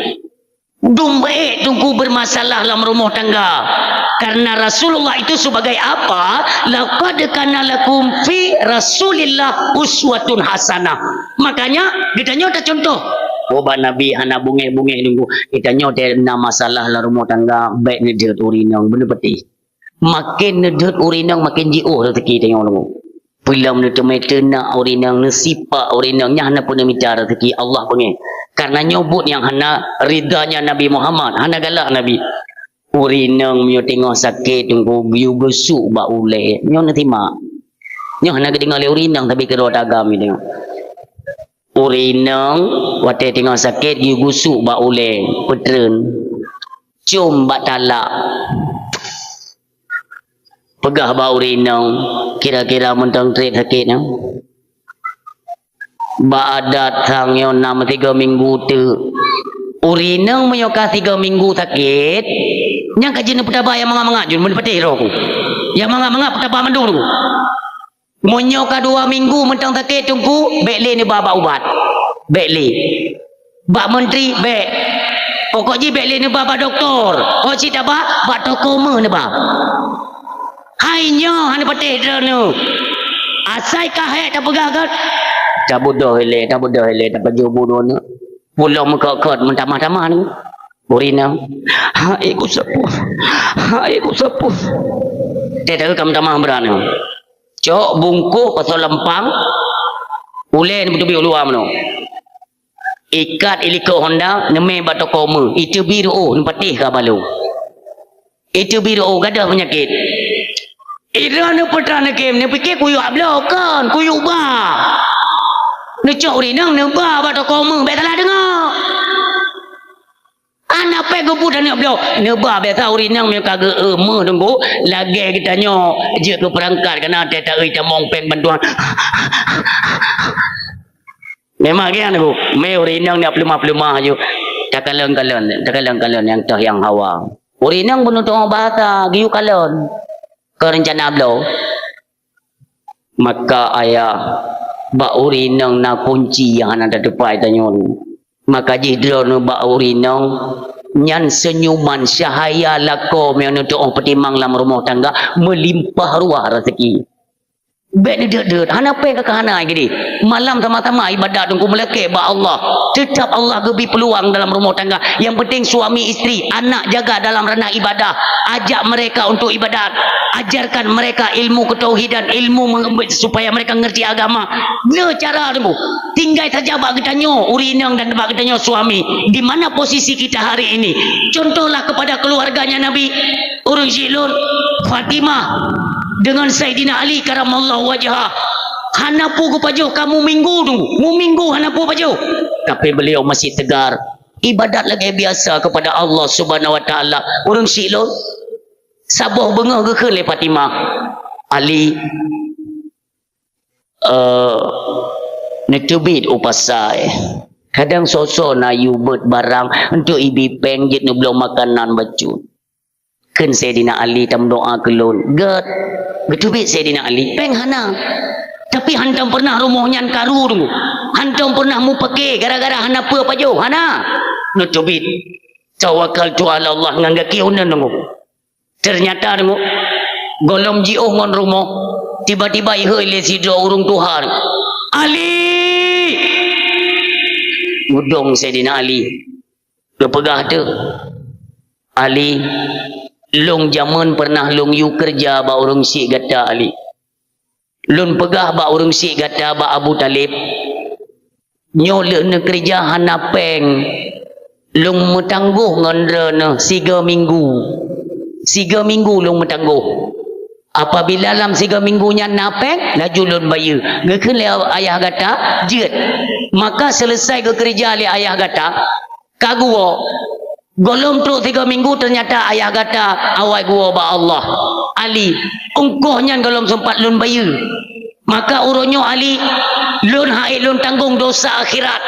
Dum ék teungku bermasalah lam rumoh tangga. Karena Rasulullah itu sebagai apa? Laqad kana lakum fi Rasulillah uswatun hasanah. Makanya, geutanyoe tacontoh. Oh, bak Nabi hana bungéh-bungéh teungku. Geutanyoe teuh na masalah lam rumoh tangga, bèk neudeuet ureueng inong, beuneupeutih. Maken neudeuet ureueng inong, maken jiôh raseuki tanyoe teungku. Peulom neuteumé teunak ureueng inong, neusipak ureueng inong, nyan hana peuneumita raseuki Allah beungéh. Karena nyoe buet nyang hana ridhanya Nabi Muhammad, hana galak Nabi. Ureueng inong meunyoe teungoh sakét teungku, geuyue gusuk bak ulèe, nyoe neusimak. Nyoe hana geudeungoe lé ureueng inong, tapi keudroe tagam geudeungoe. Ureueng inong watèe teungoh sakét geuyue gusuk bak ulèe, peutreun, com bak talak. Peugah bak ureueng inong, kira-kira mantong trép sakét nyoe. Bak adat sang nyoe na meusigoe minggu teuk. Ureueng inong meunyoe ka sigoe minggu sakét, nyan ka jeuet neupeutaba nyang mangat-mangat, jeuet meupatéh droe ku. Nyang mangat-mangat peutaba mandum ku. Meunyoe ka dua minggu mantong sakét teungku, bèk lé neuba bak ubat. Bèk lé. Bak meuntri, bèk. Pokok jih bèk lé neuba bak dokto. Oh, cit taba, bak toko meuh neuba. Hai nyoe hana patéh droeneuh. Asai ka hék tapeugah gèt. Tabeudôh ilèe, tabeudôh ilèe, tapajoh bu droeneuh. Pulo meukot-kot meutamah-tamah ni. Ureueng inong. Hai ku seupôt. Hai ku seupôt. Teuh ka meutamah brat nyoe. Cok bungkôh pasoe lampang, ulèe neubeuteubiet u luwa meunoe. Ikat ilikot honda, neumè bak toko meuh, iteubiet reuôh, neupatéh ka balo. Iteubiet reuôh, gadôh peunyakét. Idroe neupeutra neukém, neupiké kuyue bloe kon, kuyue ba. Neucok ureueng inong neuba bak toko meuh, bèk salah deungö. Hana pèng geubu dan neubloe. Neuba biasa ureueng inong meunyoe ka geu-eu meuh teungku, lagèe geutanyoe jeuet keu peurangkat, kana teuh taeu tamong pèng bantuan. Memang kian teungku, mé ureueng inong nyang peuleumah-peuleumah aju. Takalon-kalon, takalon-kalon nyang toh nyang hawa. Ureueng inong bunoe tu'oh bahasa, geuyue kalon. Keu reuncana bloe. Maka ayah, bak ureueng inong na kunci nyang hana tateupeue tanyoe. Maka jih droeneuh bak ureueng inong, nyan seunyuman, cahya lakoe meunyoe neutu'oh peutimang lam rumoh tangga, meulimpah ruah raseuki. Bèk neudeuet-deuet, hana pèng ka hana keudeh. Malam sama-sama ibadat teungku meulakèe bak Allah. Teutap Allah geubri peuluang dalam rumoh tangga. Nyang penting suami istri, anak jaga dalam ranah ibadah. Ajak mereka untuk ibadat. Ajarkan mereka ilmu ketauhidan, ilmu menge-, supaya mereka ngerti agama. Nyoe cara teungku. Tinggai saja bak geutanyoe, ureueng inong dan bak geutanyoe suami. Di mana posisi kita hari ini? Contohlah kepada keluarganya Nabi. Ureueng syiek lôn, Fatimah, dengan Saidina Ali karamallahu wajhah. Hana peue geupajoh ka muminggu tu. Muminggu hana peue pajoh. Tapi beliau masih tegar. Ibadat lagèe biasa kepada Allah Subhanahu wa Taala. Ureueng syiek lôn, saboh beungoh geukheun lé Fatimah, "Ali, eh, neuteubiet u pasai. Kadang soe-soe na yue beuet barang, untuk ibi pèng jeuet neubloe makanan bacut." Kheun Saidina Ali, "Tameudoa keu lôn." Gèt. Geuteubiet Saidina Ali, pèng hana. Tapi hantom pernah rumoh nyan karu teungku. Hantom pernah mupake gara-gara hana peue pajoh, hana. Neuteubiet. Tawakkaltu 'ala Allah ngon gaki uneun teungku. Ternyata teungku, gohlom jiôh ngon rumoh, tiba-tiba ihôi lé sidroe ureueng tuha, "Ali!" Geudong Saidina Ali. Geupeugah teuk, "Ali, lôn jameun peureunah lôn yue keureuja bak ureuëng syik gata, Ali. Lôn peugah bak ureuëng syik gata, bak Abu Thalib, nyoe lheueh neukeureuja hana péng, lôn meutanggôh ngon droeneuh sigoe minggu. Sigoe minggu lôn meutanggôh. Apabila lam sigoe minggu nyan na péng, laju lôn bayeue." Geukheun lé ayah gata, "Jeuet." Maka seuleusai geukeureuja lé ayah gata, ka geuwoe. Gohlom trok sigoe minggu, teunyata ayah gata awai geuwoe bak Allah. "Ali, ungkoh nyan gohlom seumpat lôn bayeue. Maka uroe nyoe, Ali, lôn han ék lôn tanggong dosa akhirat.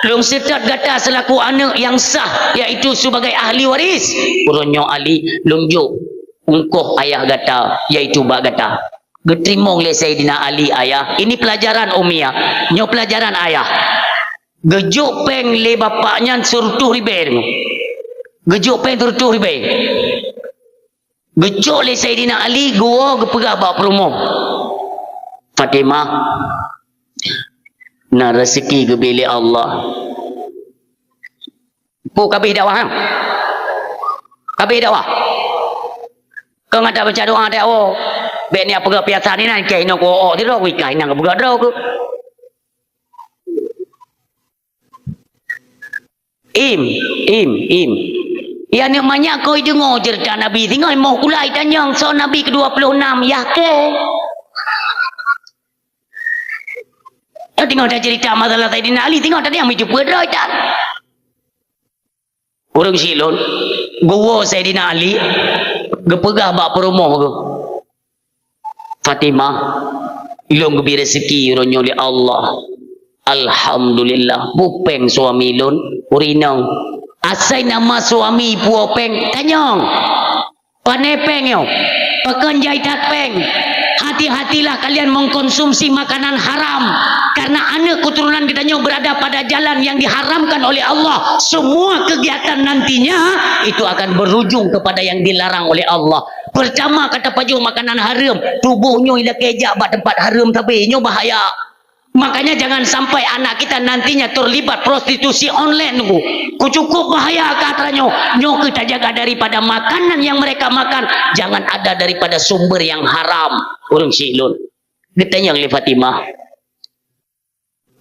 Lôn seutôt gata seulaku aneuëk nyang sah, yaitu sibagai ahli waris. Uroe nyoe, Ali, lôn jok ungkoh ayah gata, yaitu bak gata." Geuteurimong lé Saidina Ali, "Ayah, ini pelajaran Ummiyah. Nyoe pelajaran ayah." Geujok péng lé bapak nyan sireutôh ribée deungoe. Geujok péng sireutôh ribée. Geucok lé Saidina Ali, geuwoe geupeugah bak peurumoh, "Fatimah, na raseuki geubri lé Allah." Peue ka abéh dakwah, ha? Ka abéh dakwah? Keu ngon tabaca doa teuh, oh. Bék niyak peugah piasan inan, keu inong kuok sidroe, wih kah inong peugah droe keuh. Im, im, im. Ya, aneuk manyak koi deungoe ceurita Nabi, singoh moh kulai tanyong, soe Nabi keudua ploh nam, yah kèe. Ya, singoh taceurita masalah Saidina Ali, singoh tadi nyang meucue peue droe tan. Ureuëng syik lôn, geuwoe Saidina Ali, geupeugah bak peurumoh geuh, "Fatimah, lôn geubri raseuki uroe nyoe lé Allah. Alhamdulillah, peue péng suami lôn, ureuëng inong." "Asai nama suami puwoe péng, tanyong, 'Pané péng nyoe? Pakon jai that péng?' Hati-hatilah kalian mengkonsumsi makanan haram, karena aneuk keuturonan geutanyoe beurada pada jalan nyang diharamkan oleh Allah. Semua kegiatan nantinya itu akan berujung kepada yang dilarang oleh Allah." Peurtama ka tapajoh makanan hareuem, tuboh nyoe ilakèe jak bak teumpat hareuem sabe, nyoe bahaya. Makanya jangan sampai anak kita nantinya terlibat prostitusi online, Teungku. Kok cukup bahaya ka atra nyoe. Nyoe keuh tajaga daripada makanan yang mereka makan, jangan ada daripada sumber yang haram. Ureuëng syik lôn, geutanyong lé Fatimah,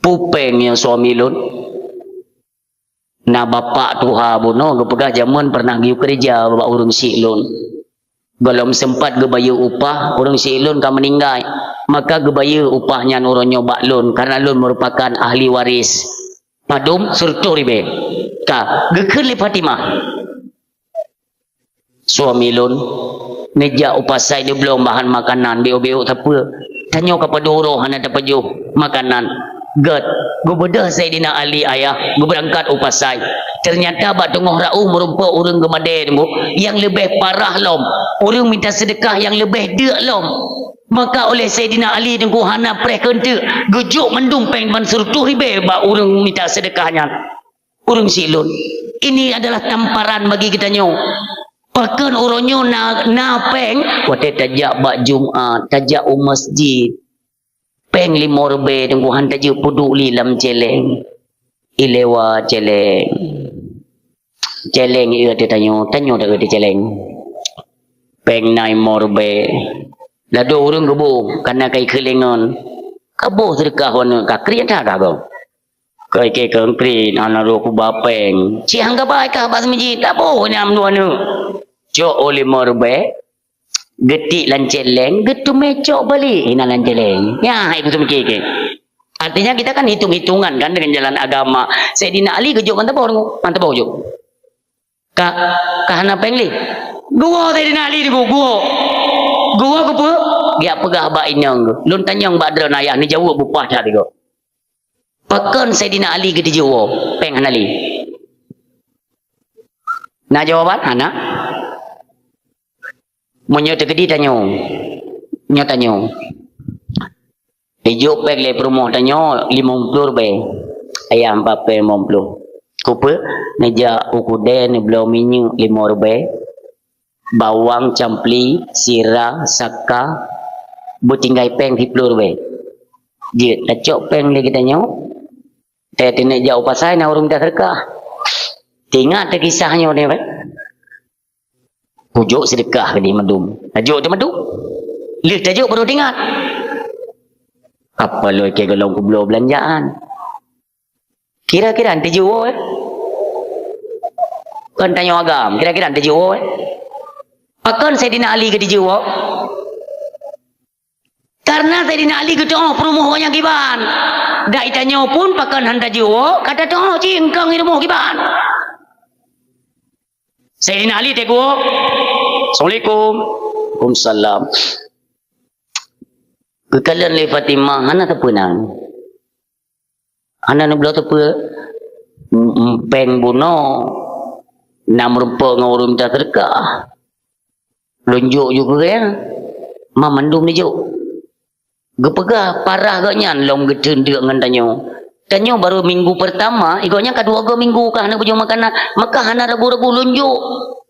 "Peue péng nyoe suami lôn?" Na bapak tuha bunoe geupeugah jameun peureunah geuyue keureuja bak ureuëng syik lôn. Gohlom seumpat geubayeue upah, ureuëng syik lôn ka meuninggai. Maka geubayeue upah nyan uroe nyoe bak lôn, karena lôn meurupakan ahli waris. Padum? Sireutôh ribée. Ka, geukheun lé Fatimah, "Suami lôn neujak u pasai neubloe bahan makanan, biôk-biôk sapeue. Tanyoe ka padum uroe hana tapajoh makanan." Gét, geubeudôh Saidina Ali, ayah, geubeurangkat u pasai. Teunyata bak teungoh raôh meurumpok ureuëng geumadée, Teungku, nyang leubeh parah lom. Ureuëng mita seudeukah nyang leubeh deuk lom. Maka oleh Saidina Ali, Teungku, hana preh keuneuk, geujok mandum péng ban sireutôh ribée bak ureuëng mita seudeukah nyan. Ureuëng syik lôn, ini adalah tamparan bagi geutanyoe. Pakon uroe nyoe na, na péng, watée tajak bak Jumat, tajak u masjid. Péng limong ribée, Teungku, han tajeuet peuduek lé lam céléng. Ilewa céléng. Céléng ié teuh tanyoe, tanyoe taeu teuh céléng. Péng na limong ribée. Ladôm ureuëng geuboh, kana kai keulengon. Kaboh seudeukah wan ka kriet that ka goe. Keu ikei keu engkri, hana lôn kuba péng. Cit han gaba kah bak seumeujid, taboh nyan dua neuk. Cok u limong ribée, geutik lam céléng, geuteumé cok balik inan lam céléng. Nyan hai kuseumeukiri kei. Artinya kita kan hitung-hitungan kan dengan jalan agama. Saidina Ali geujok ngon taboh, ngon taboh jok. Ka, ka hana péng lé. Geuwoe Saidina Ali dibu, geuwoe. Geuwoe keupeue? Geujak peugah bak inong geuh. Lôn tanyong bak droeneuh ayah, neujaweueb bupah that digoe. Pakon Saidina Ali geuteujoe péng hana lé? Na jawaban? Hana. Meunyoe teukeudi tanyoe, nyoe tanyoe. Dijok péng lé peurumoh tanyoe limong ploh ribée. Ayah, empat péng limong ploh. Kupeue? Neujak u keudée neubloe minyeuk limong ribée. Bawang, campli, sira, saka, beutinggai péng siplôh ribée. Jeuet, tacok péng lé geutanyoe, Teutindak jak u pasai na ureuëng minta seudeukah. Teuingat teu kisah nyoe ni, kan? Kujok seudeukah keu di mandum. Tajok teu mandum. Lheueh tajok baru teuingat. Apa lôn keu golom kubloe beulanjaan? Kira-kira teujuwoe, eh? Kon tanyoe agam, kira-kira teujuwoe, eh? Pakon Saidina Ali geuteujuwoe? Karena Saidina Ali geuteu'oh peurumoh gobnyan kiban. Dak itanyoe pun pakon han teujuwoe, ka tateu'oh cit eungkong i rumoh kiban. Saidina Ali teugok, "Assalamualaikum." "Waalaikumsalam." Geukalon lé Fatimah, hana sapeue nan. Hana neubloe sapeue. M-, m-, péng bunoe, na meurumpok ngon ureuëng minta seudeukah. Lôn jok ju keu gobnyan. Ma mandum neujok. Geupeugah parah gobnyan lom geuteun deuk ngon tanyoe. Tanyoe barô minggu peurtama, i gobnyan ka dua go minggu ka hana beujeuet makanan, maka hana ragu-ragu lôn jok.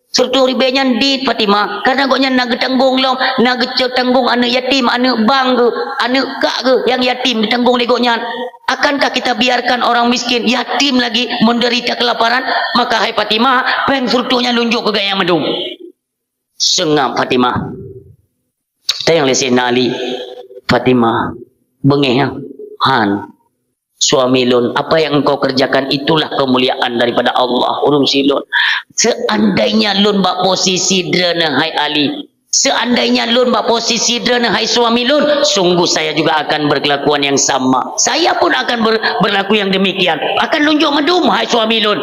Siratoh ribèe nyan di Fatimah, karena gobnyan na geutanggong lom, na geutanggong aneuëk yatim, aneuëk bang geuh, aneuëk kak geuh nyang yatim ditanggong lé gobnyan. Akankah kita biarkan orang miskin, yatim lagi menderita kelaparan? Maka hai Fatimah, péng siratoh nyan lôn jok keu gobnyan mandum. Seungab Fatimah. Tanyong lé Saidina Ali, "Fatimah, beungéh, han? Suami lôn, apa yang engkau kerjakan itulah kemuliaan daripada Allah, ureuëng si lôn. Seandainya lôn bak posisi droeneuh, hai Ali, seandainya lôn bak posisi droeneuh, hai suami lôn, sungguh saya juga akan berkelakuan yang sama. Saya pun akan ber-, berlaku yang demikian. Akan lôn jok mandum, hai suami lôn."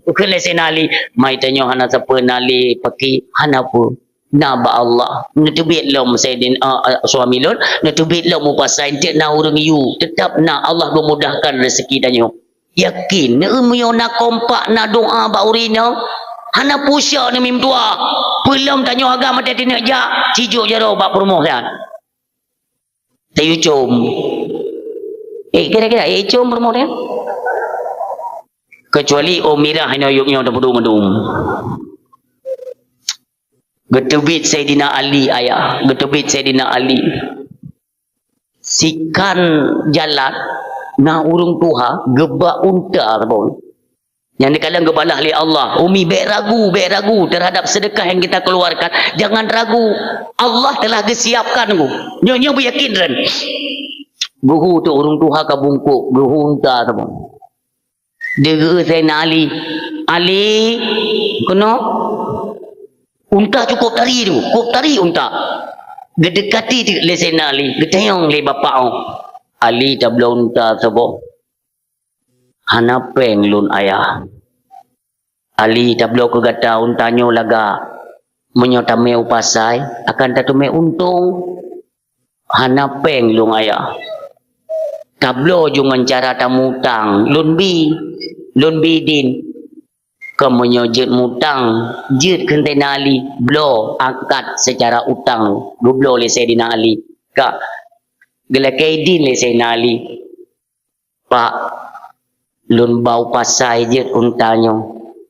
Kheun lé Saidina Ali, "Mai tanyoe hana sapeue na lé paki, hana peue. Na bak Allah, neuteubiet lom Saidin-, a, a, suami lôn, neuteubiet lom u pasai, enteuk na ureuëng yue, teutap na, Allah geumudahkan rezeki tanyoe." Yakin, neueu meunyoe na kompak, na doa bak ureuëng inong, hana pusok neumim dua. Peulom tanyoe agam até tineuk jak, cijok jaroe bak peurumoh nyan. Tayue com. Eh, kira-kira, eh, com peurumoh nyan. Kecuali oh mirah inoe yub nyoe teupeuduek mandum. Geuteubiet Saidina Ali, ayah, geuteubiet Saidina Ali. Sikan jalan, na ureuëng tuha geuba unta saboh. Nyang dikalon geubalah lé Allah. Umi, bék ragu, bék ragu terhadap sedekah yang kita keluarkan. Jangan ragu. Allah telah geusiapkan, ku. Nyoe, nyoe beuyakin, ren. Geuhu tu ureuëng tuha ka bungkôk, geuhu unta saboh. Deuh Saidina Ali. "Ali, keunoe." Unta cukup tari tu, cukup tari unta. Geudekati teuk lé Saidina Ali, geutanyong lé bapak, oh. "Ali, tabloe unta saboh." "Hana péng lôn, ayah." "Ali, tabloe keu gata unta nyoe lagak. Meunyoe tamé u pasai, akan tateumé untông." "Hana péng lôn, ayah." "Tabloe ju ngon cara tamutang, lôn bi, lôn bi din." "Kon meunyoe jeuet mutang, jeuet kheun Saidina Ali, bloe angkat secara utang." Geubloe lé Saidina Ali. Ka geulakée idin lé Saidina Ali. "Pak, lôn ba u pasai jeuet unta nyoe."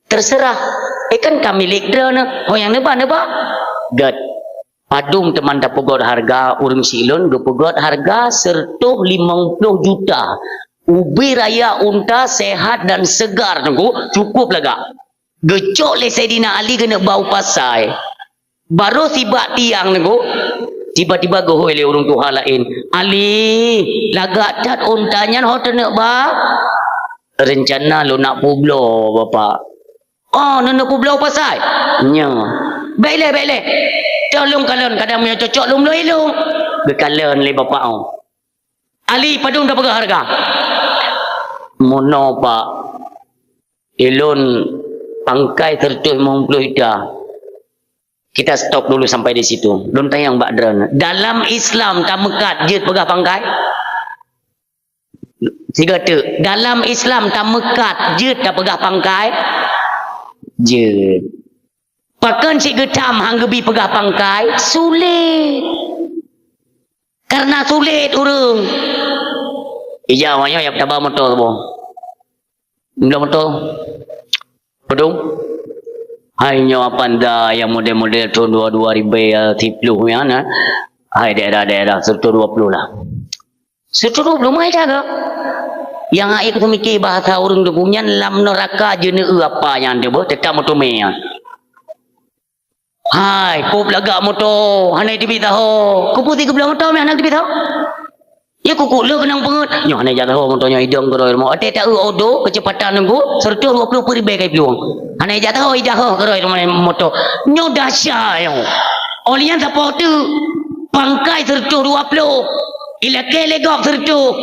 "Terserah. Eh, kan ka milék droeneuh. Ho nyang neuba, neuba." "Gét. Padum teuma tapeugét hareuga, ureuëng si lôn geupeugét hareuga siratoh limong ploh juta. Ubé raya unta sehat dan segar, Teungku, cukup lagak." Geucok lé Saidina Ali keuneuk ba u pasai. Barô sibak tiang, Teungku, tiba-tiba geuhôi lé ureuëng tuha laén, "Ali, lagak that unta nyan, ho taneuk ba?" "Reuncana lôn nak peubloe, Bapak." "Oh, neuneuk peubloe u pasai?" "Nyo." "Bék lé, bék lé. Toh lôn kalon, kadang meunyoe cocok lôn bloe ilôn." Geukalon lé bapak, oh. "Ali, padum tapeugah hareuga?" "Meunoe, Pak. Ilôn pangkai siratoh limong ploh juta." Kita stop dulu sampai di situ. Lôn tanyong bak droeneuh. Dalam Islam tameukat jeuet peugah pangkai? Sigoe teuk, dalam Islam tameukat jeuet tapeugah pangkai? Jeuet. Pakon cit geutam han geubi peugah pangkai? Sulet. Karena sulet ureuëng. Ija awaknyoe ya taba moto saboh. Meudoe moto. Padum. Hai nyoe Avanza nyang model-model thon dua dua ribu siploh nyan, eh. Hai daerah-daerah siratoh dua ploh lah. Siratoh dua ploh mai jaga. Nyang hana ék seumiké bahasa ureuëng Teungku nyan lam neuraka jeuneueu apa nyan teuh beuh, teutap meuteumé nyan. Hai, kôb lagak moto, hana teubiet saho. Keupeue si geubloe moto meuhana teubiet saho? Ya kuku le keunong peungeut. Nyoe hana jak saho moto nyoe idong keudroe rumoh. Até taeu odo keucepatan nunggu seratus dua puluh per ribèe kai plueng. Hana jak saho idah ho keudroe rumoh moto. Nyoe dahsyat nyoe. Oleh nyan sapoh teuk pangkai seratus dua puluh. Ilakèe lé gob seratus.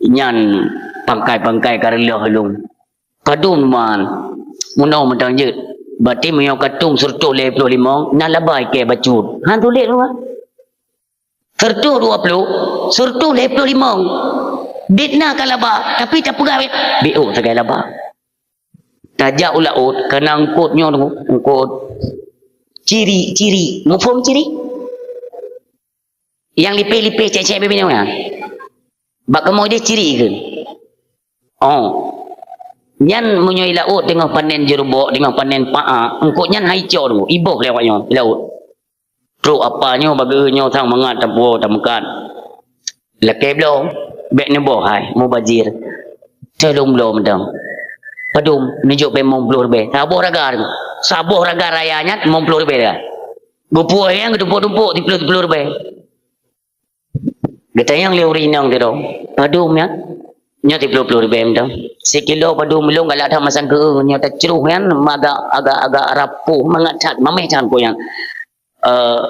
Nyan pangkai-pangkai ka reuloh lôn. Padum man. Meunoe mantong jeuet. Berarti meunyoe ka tueng seratus lhèe ploh limong, na laba ikèe bacut. Han sulet meunan. Seratus dua puluh, seratus lhèe ploh limong. Biet na ka laba, tapi tapeugah biet, biôk sagai laba. Tajak u laôt, kana eungkôt nyoe, eungkôt cirik-cirik. Muphom cirik? Nyang lipéh-lipéh cék-cék bibinyoe nyan. Bak kamoe deh cirik kheun. Oh. Nyan meunyoe i laôt teungoh panen jeurubok, teungoh panen paa, eungkôt nyan hai cok teungku, iboh lé awak nyoe i laôt. Trok apa nyoe bagoe nyoe sang mangat tapuwoe tameukat. Lakèe bloe, bèk neuboh hai, mubazir. Teuh lôn bloe mantong. Padum, neujok pèng limong ploh ribèe. Saboh raga, saboh raga raya nyan limong ploh ribèe. Geupuwoe nyang geutumpôk-tumpôk siploh-siploh ribèe. Geutanyong lé ureueng inong teuh, padum nyan? Nyoe siploh-ploh ribèe mantong. Sikilo padum lôn galak that masang keu nyoe tacroh nyan agak, agak, agak rapuh mangat that, mamèh that kok nyan. Eh,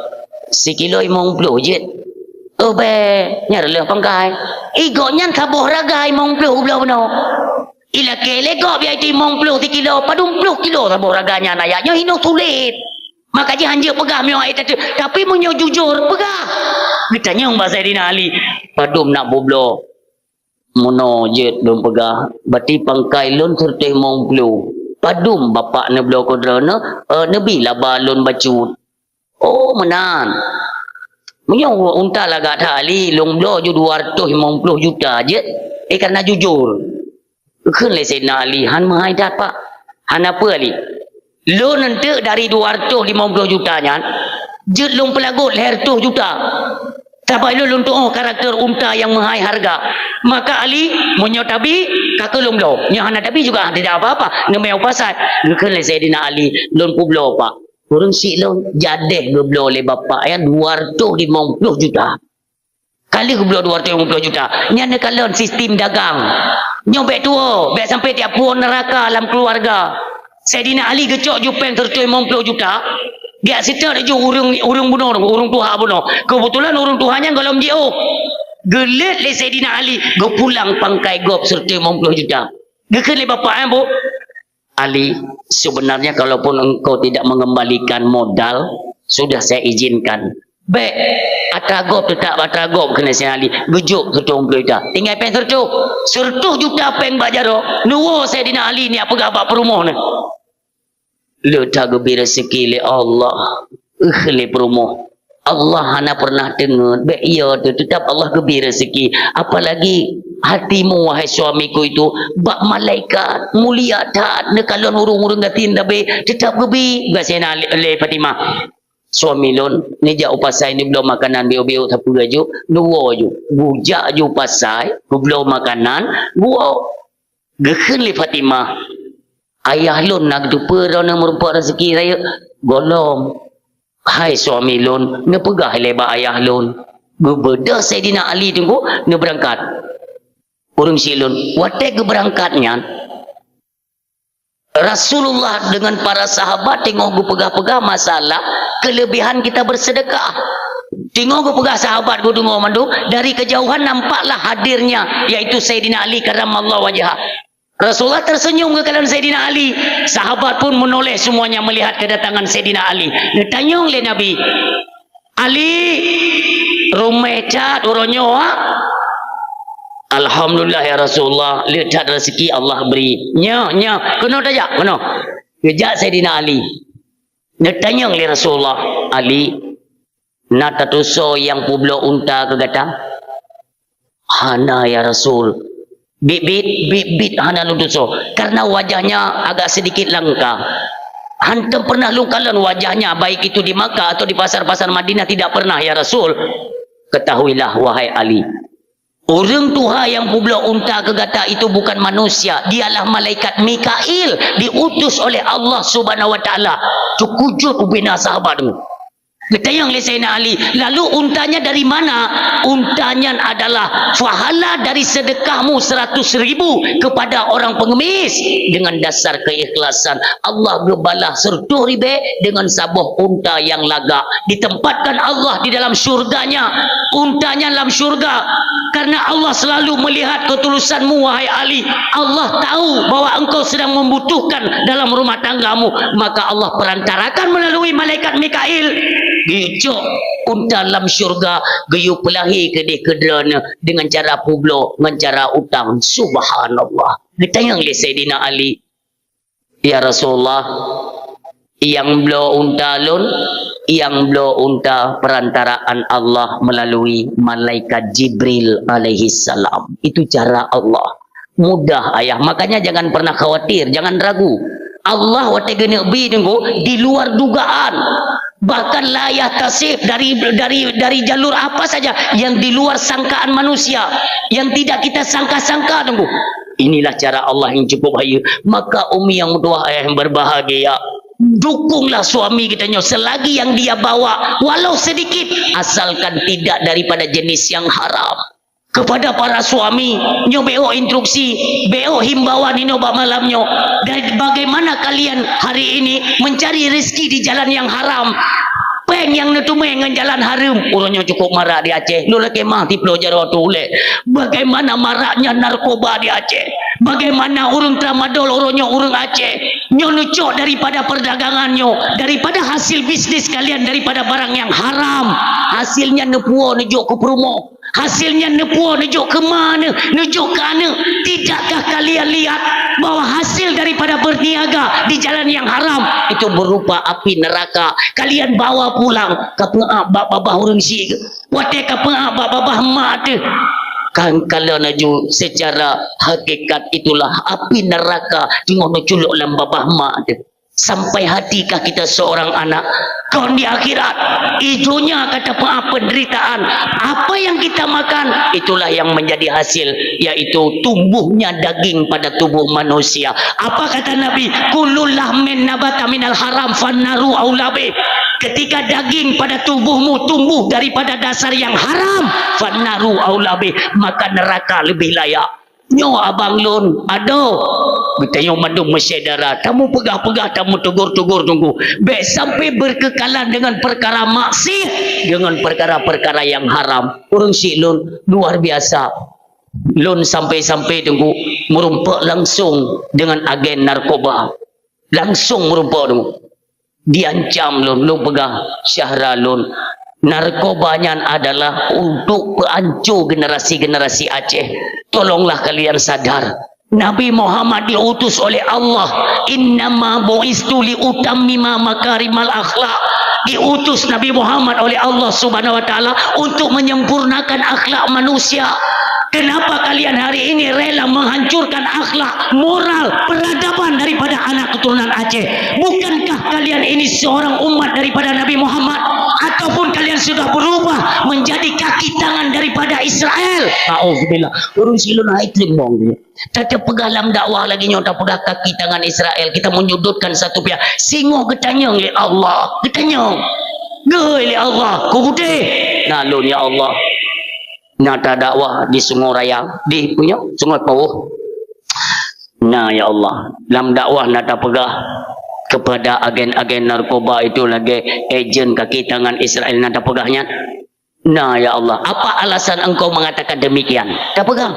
sikilo limong ploh jeuet. Oh bèe, nyan reuloh pangkai. I gobnyan saboh raga limong ploh ubloe bunoe. Ilakèe lé gob yaitu limong ploh sikilo, padum ploh kilo saboh raga nyan ayah. Nyoe hinoe sulet. Maka jih hanjeuet peugah meunyoe ayat teutu. Tapi meunyoe jujur, peugah. Geutanyong bak Saidina Ali, padum nak bubloe? Meunoe jeuet lôn peugah, berarti pangkai lôn seratus limong ploh. Padum bapak neubloe keu droeneuh, eh, neubi laba lôn bacut. Oh, meunan. Meunyoe unta lagak that Ali, lôn bloe ju dua ratus limong ploh juta jeuet, eh, karena jujur. Geukheun lé Saidina Ali, han meuhai that, Pak. Hana peue, Ali. Lôn eunteuk dari dua ratus limong ploh juta nyan, jeuet lôn peulagot lhèe reutôh juta. Sabab lôn, lôn tu'oh karakter unta nyang meuhai hareuga. Maka Ali, meunyoe tabi, ka keu lôn bloe. Nyoe hana tabi juga tidak apa-apa. Neumè u pasai. Geukheun lé Saidina Ali, lôn peubloe, Pak. Ureueng syiek lôn jadeh geubloe lé bapak nyan dua ratus limong ploh juta. Ka lheueh geubloe dua ratus limong ploh juta. Nyan neukalon sistem dagang. Nyoe bèk tuwoe, bèk sampai tiep puwoe neuraka lam keuluwarga. Saidina Ali geucok ju pèng seratus limong ploh juta. Geujak seutôt ju ureueng, ureueng bunoe, ureueng tuha bunoe. Keubeutulan ureueng tuha nyan gohlom jiôh. Geuleuet lé Saidina Ali, geupulang pangkai gob seratus limong ploh juta. Geukheun lé bapak nyan, Bu, Ali, sebenarnya kalaupun engkau tidak mengembalikan modal, sudah saya izinkan. Bèk, atra gob teutap atra gob keuneuk Saidina Ali. Geujok seratus limong ploh juta. Tinggai pèng seratus. Seratus juta pèng bak jaroe. Neuwoe Saidina Ali nyan peugah bak peurumoh nyan. Le that geubri rezeki lé Allah. Ih, lé peurumoh. Allah hana pernah teungeut, bèk iya teuh, teutap Allah geubri rezeki. Apalagi hatimu, wahai suamiku itu, bak malaikat, mulia that, neukalon ureueng-ureueng gasien sabe, teutap geubri, gasien lé, lé Fatimah. Suami lôn, neujak u pasai neubloe makanan biôk-biôk sapeue ju, neuwoe ju, geujak ju pasai, geubloe makanan, geuwoe. Geukheun lé Fatimah, "Ayah lôn na geuteupeue droeneuh meurumpok raseuki rayeuk?" "Gohlom, hai suami lôn, neupeugah ilèe bak ayah lôn." Geubeudôh Saidina Ali teungku neubeurangkat. Ureueng syiek lôn, watèe geubeurangkat nyan, Rasulullah deungon para sahabat teungoh geupeugah-peugah masalah keulebihan kita bersedekah. Teungoh geupeugah sahabat geudeungoe mandum, dari kejauhan nampaklah hadirnya, yaitu Saidina Ali karramallahu wajhah. Rasulullah tersenyum geukalon Saidina Ali. Sahabat pun menoleh semuanya melihat kedatangan Saidina Ali. Neutanyong lé Nabi, "Ali, ramé that uroe nyoe, ha?" "Alhamdulillah, ya Rasulullah, le that raseuki Allah bri." "Nyoe, nyoe, keunoe tajak, keunoe." Geujak Saidina Ali. Neutanyong lé Rasulullah, "Ali, na tatusoe nyang peubloe unta keu gata?" "Hana, ya Rasul. Biet-biet, biet-biet hana lôn tusoe, karena wajahnya agak sedikit langka. Hantom pernah lôn kalon wajahnya, baik itu di Makkah atau di pasar-pasar Madinah, tidak pernah, ya Rasul." "Ketahuilah, wahai Ali, Ureuëng tuha nyang peubloe unta keu gata itu bukan manusia, dialah malaikat Mikail, diutus oleh Allah Subhanahu wa Taala. Teukujut ubena sahabat tu. Geutanyong lé Saidina Ali, "Lalu untanya dari mana?" "Unta nyan adalah pahala dari sedekahmu seratus ribu kepada orang pengemis." Dengan dasar keikhlasan, Allah geubalah seratus ribèe dengan saboh unta nyang lagak. Ditempatkan Allah di dalam syurga-Nya. Unta nyan lam syurga. Karena Allah selalu melihat ketulusanmu, wahai Ali. Allah tahu bahwa engkau sedang membutuhkan dalam rumah tanggamu. Maka Allah perantarakan melalui malaikat Mikail. Geuyue cok unta lam syurga, geuyue peulahé keudeh keu droeneuh dengan cara peubloe, ngon cara utang. Subhanallah. Geutanyong lé Saidina Ali, "Ya Rasulullah, nyang bloe unta lôn, nyang bloe unta perantaraan Allah melalui malaikat Jibril alaihissalam." Itu cara Allah. Mudah, ayah. Makanya jangan pernah khawatir, jangan ragu. Allah watèe geuneuk bi, Teungku, di luar dugaan. Bahkan la yahtasib, dari, dari, dari jalur apa saja yang di luar sangkaan manusia, yang tidak kita sangka-sangka, Teungku. Inilah cara Allah yang cukup baik. Maka umi yang meutuah, ayah yang berbahagia, dukunglah suami kita nyoe selagi yang dia bawa, walau sedikit, asalkan tidak daripada jenis yang haram. Kepada para suami, nyoe beuh instruksi, beuh himbauan inoe bak malam nyoe. Dan bagaimana kalian hari ini mencari rezeki di jalan yang haram? Péng nyang neuteumé ngon jalan hareuem. Ureuëng nyoe cukup marak di Aceh. Lôn lakèe mah tiploe jaroe tuléh. Bagaimana maraknya narkoba di Aceh? Bagaimana ureuëng tramadol, ureuëng nyoe ureuëng Aceh? Nyoe neucok daripada perdagangan nyoe, daripada hasil bisnis kalian, daripada barang yang haram. Hasilnya neupuwoe neujok keu peurumoh. Hasilnya neupuwoe neujok keu ma neuh, neujok keu aneuëk. Tidakkah kalian lihat bahwa hasil daripada berniaga di jalan yang haram itu berupa api neraka? Kalian bawa pulang, kapeu'ab bak babah ureuëng syiek, watèe kapeu'ab bak babah mak teuh. Kan kalon laju, secara hakikat itulah api neraka teungoh neuculok lam babah mak teuh. Sampai hatikah kita seorang anak? Kon di akhirat, i donya ka tapeu'ab penderitaan. Apa yang kita makan, itulah yang menjadi hasil, yaitu tumbuhnya daging pada tubuh manusia. Apa kata Nabi? "Kullu lahmin nabata minal haram fannaru aula bih." Ketika daging pada tubuhmu tumbuh daripada dasar yang haram, fannaru aula bih, maka neraka lebih layak. Nyoe abang lôn, adoh. Geutanyoe mandum meusyedara, tamu peugah-peugah, tamu tegur-tegur Teungku. Bèk sampai berkekalan dengan perkara maksiat, dengan perkara-perkara yang haram. Ureuëng syiek lôn, luar biasa. Lôn sampai-sampai Teungku meurumpok langsung dengan agen narkoba. Langsung meurumpok Teungku. Diancam lôn, lôn peugah syedara lôn, narkoba nyan adalah untuk peuanco generasi-generasi Aceh. Tolonglah kalian sadar. Nabi Muhammad diutus oleh Allah. "Innama bu'istu li utammima makarimal akhlak." Diutus Nabi Muhammad oleh Allah Subhanahu wa Taala untuk menyempurnakan akhlak manusia. Kenapa kalian hari ini rela menghancurkan akhlak, moral, peradaban daripada anak keturunan Aceh? Bukankah kalian ini seorang umat daripada Nabi Muhammad? Ataupun kalian sudah berubah menjadi kaki tangan daripada Israel? Auzubillah. Ureuëng syiek lôn hai teurimong. Tapeugah lam dakwah lagèe nyoe, tapeugah kaki tangan Israel. Kita menyudutkan satu pihak. Singoh geutanyong lé Allah. Geutanyong. Geuyue lé Allah. Kubuté. Na lôn, ya Allah. Na tadakwah di Sungai Raya, di punya Sungai Pauh. Na, ya Allah, lam dakwah na tapeugah kepada agen-agen narkoba itu lagèe ejen kaki tangan Israel, na tapeugah nyan. Na, ya Allah, apa alasan Engkau mengatakan demikian? Tapeugah.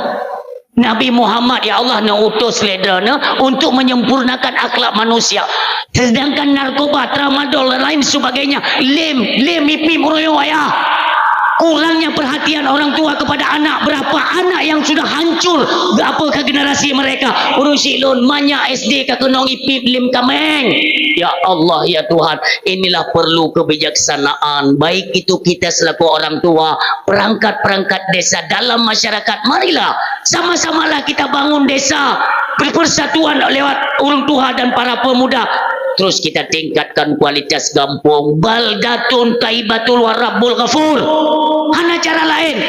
Nabi Muhammad, ya Allah, neuutus lé Droeneuh untuk menyempurnakan akhlak manusia. Sedangkan narkoba, tramadol, dan lain sebagainya, lem, lem ipip uroe nyoe, ayah. Kurangnya perhatian orang tua kepada anak, berapa anak yang sudah hancur, berapa ke generasi mereka. Ureuëng syiek lôn, manyak S D ka keunong ipip lem kaméng. Ya Allah, ya Tuhan, inilah perlu kebijaksanaan, baik itu kita selaku orang tua, perangkat-perangkat desa dalam masyarakat. Marilah, sama-samalah kita bangun desa, per-, persatuan lewat ureuëng tuha dan para pemuda. Terus kita tingkatkan kualitas gampông. Baldatun thayyibatun wa rabbun ghafur. Hana cara laén.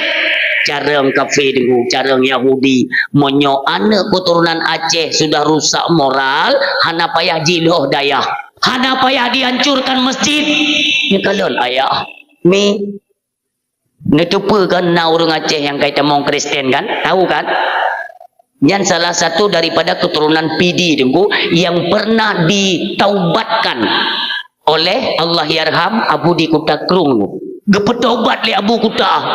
carông kafé Teungku, carông Yahudi. Meunyoe aneuk keuturonan Aceh sudah rusak moral, hana payah jiloh dayah. Hana payah dihancurkan masjid. Nyoe kalon ayah. Mi, neuteupeue kan na ureuëng Aceh nyang kai tamong Kristen kan? Tahu kan? Nyan salah satu daripada keturunan Pidie Teungku yang pernah ditaubatkan oleh Allahyarham Abu di Kuta Krueng. Geupeutobat lé Abu Kuta.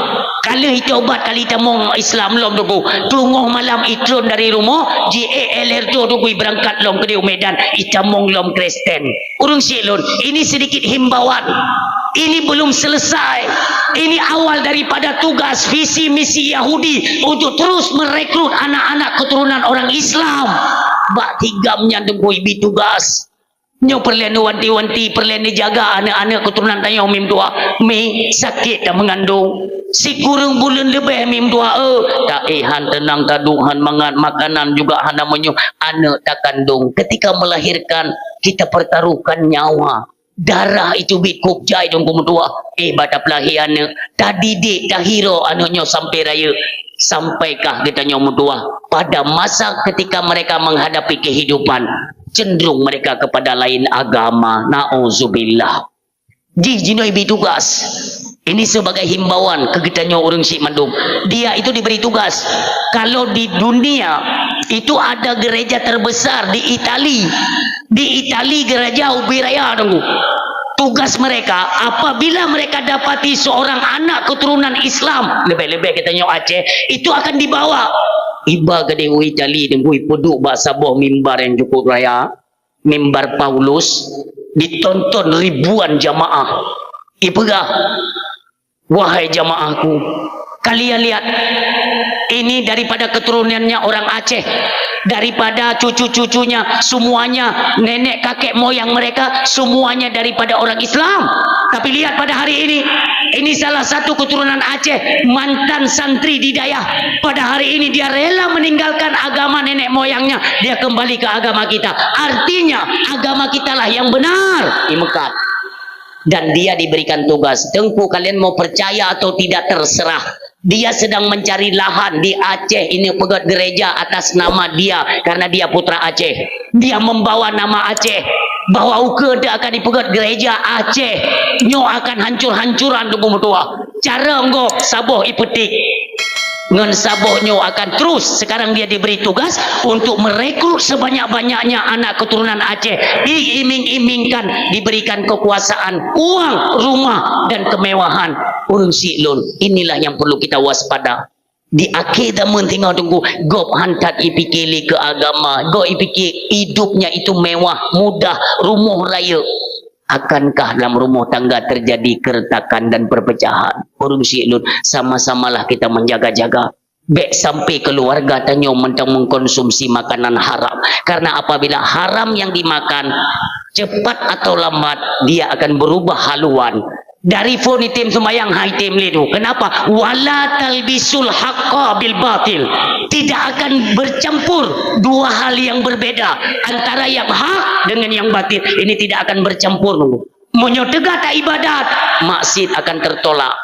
Ka lheueh itobat kali tamong Islam lom Teungku. Teungoh malam itron dari rumoh, jiék éh lhèe reutôh Teungku ibeurangkat lom keudéh u Medan, itamong lom Kristen. Ureuëng syik lôn, ini sedikit himbauan. Ini belum selesai. Ini awal daripada tugas visi misi Yahudi untuk terus merekrut anak-anak keturunan orang Islam. Bak tigam nyan Teungku ibi tugas. Nyoe peureulée neuwanti-wanti, peureulée neujaga aneuk-aneuk keuturonan tanyoe mi meutuah. Mi sakét that meungandong. Sikureueng buleuen leubeh mi meutuah, eh, taéh han teunang taduek, han mangat makanan juga hana meunyoe aneuk takandong. Ketika melahirkan, kita pertaruhkan nyawa. Darah itu bit kôb jai Teungku meutuah. Eh, bak tapeulahé aneuk, tadidik, tahiro aneuk nyoe sampai rayeuk. Sampai kah geutanyoe meutuah. Pada masa ketika mereka menghadapi kehidupan, cenderung mereka kepada lain agama. Nauzubillah. Jih jinoe ibi tugas. Ini sebagai himbauan keu geutanyoe ureuëng syik mandum. Dia itu diberi tugas. Kalau di dunia, itu ada gereja terbesar di Itali. Di Itali gereja ubé raya Teungku. Tugas mereka, apabila mereka dapati seorang anak keturunan Islam, lebih-lebih geutanyoe Aceh, itu akan dibawa. Iba keudéh u Itali Teungku, ipeuduek bak saboh mimbar nyang cukup raya, mimbar Paulus, ditonton ribuan jamaah. Ipeugah, "Wahai jamaahku, kalian lihat, ini daripada keturunannya orang Aceh, daripada cucu-cucunya, semuanya, nenek kakek moyang mereka, semuanya daripada orang Islam. Tapi lihat pada hari ini, ini salah satu keturunan Aceh, mantan santri di dayah. Pada hari ini dia rela meninggalkan agama nenek moyangnya, dia kembali ke agama kita. Artinya, agama kitalah yang benar." Imeukat. Dan dia diberikan tugas, "Teungku, kalian mau percaya atau tidak, terserah. Dia sedang mencari lahan di Aceh ini, peugét gereja atas nama dia, karena dia putra Aceh. Dia membawa nama Aceh, bahwa ukeue dia akan dipeugét gereja Aceh. Nyoe akan hancur-hancuran Teungku meutuah. Cara gob saboh ipeutik." Ngon saboh nyoe akan terus. Sekarang dia diberi tugas untuk merekrut sebanyak-banyaknya anak keturunan Aceh. Diiming-imingkan, diberikan kekuasaan, uang, rumah, dan kemewahan. Ureuëng syik lôn, inilah yang perlu kita waspada. Di akhé zaman singoh Teungku, gob han that ipike lé keu agama, gob ipike hidupnya itu mewah, mudah, rumoh rayeuk. Akankah dalam rumah tangga terjadi keretakan dan perpecahan? Ureuëng syik lôn, sama-samalah kita menjaga-jaga. Bék sampai keluarga tanyoe mantong mengkonsumsi makanan haram. Karena apabila haram yang dimakan, cepat atau lambat dia akan berubah haluan. Dari phon item sembahyang, hai tem lé tu. Kenapa? "Wala talbisul haqqa bil batil." Tidak akan bercampur dua hal yang berbeda antara yang hak dengan yang batil. Ini tidak akan bercampur. Meunyoe teuga ta ibadat, maksiat akan tertolak.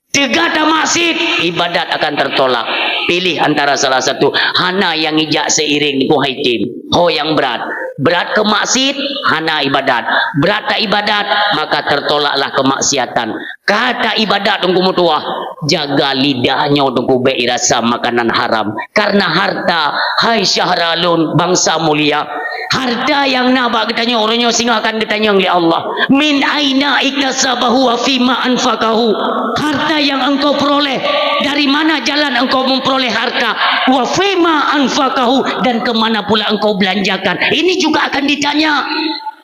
Teuga ta maksiat, ibadat akan tertolak. Pilih antara salah satu. Hana nyang ijak seiring, hai tem. Ho nyang brat. Brat keu maksiat, hana ibadat. Brat ta ibadat, maka tertolaklah kemaksiatan. Ka ta ibadat Teungku meutuah, jaga lidah nyoe Teungku, bék irasa makanan haram. Karena harta, hai syedara lôn, bansa mulia, harta nyang na bak geutanyoe, uroe nyoe singoh akan geutanyong lé Allah. "Min aina iktasabahu wa fima anfaqahu?" Harta yang engkau peroleh, dari mana jalan engkau memperoleh harta? "Wa fima anfaqahu?" Dan ke mana pula engkau belanjakan? Ini juga akan ditanya.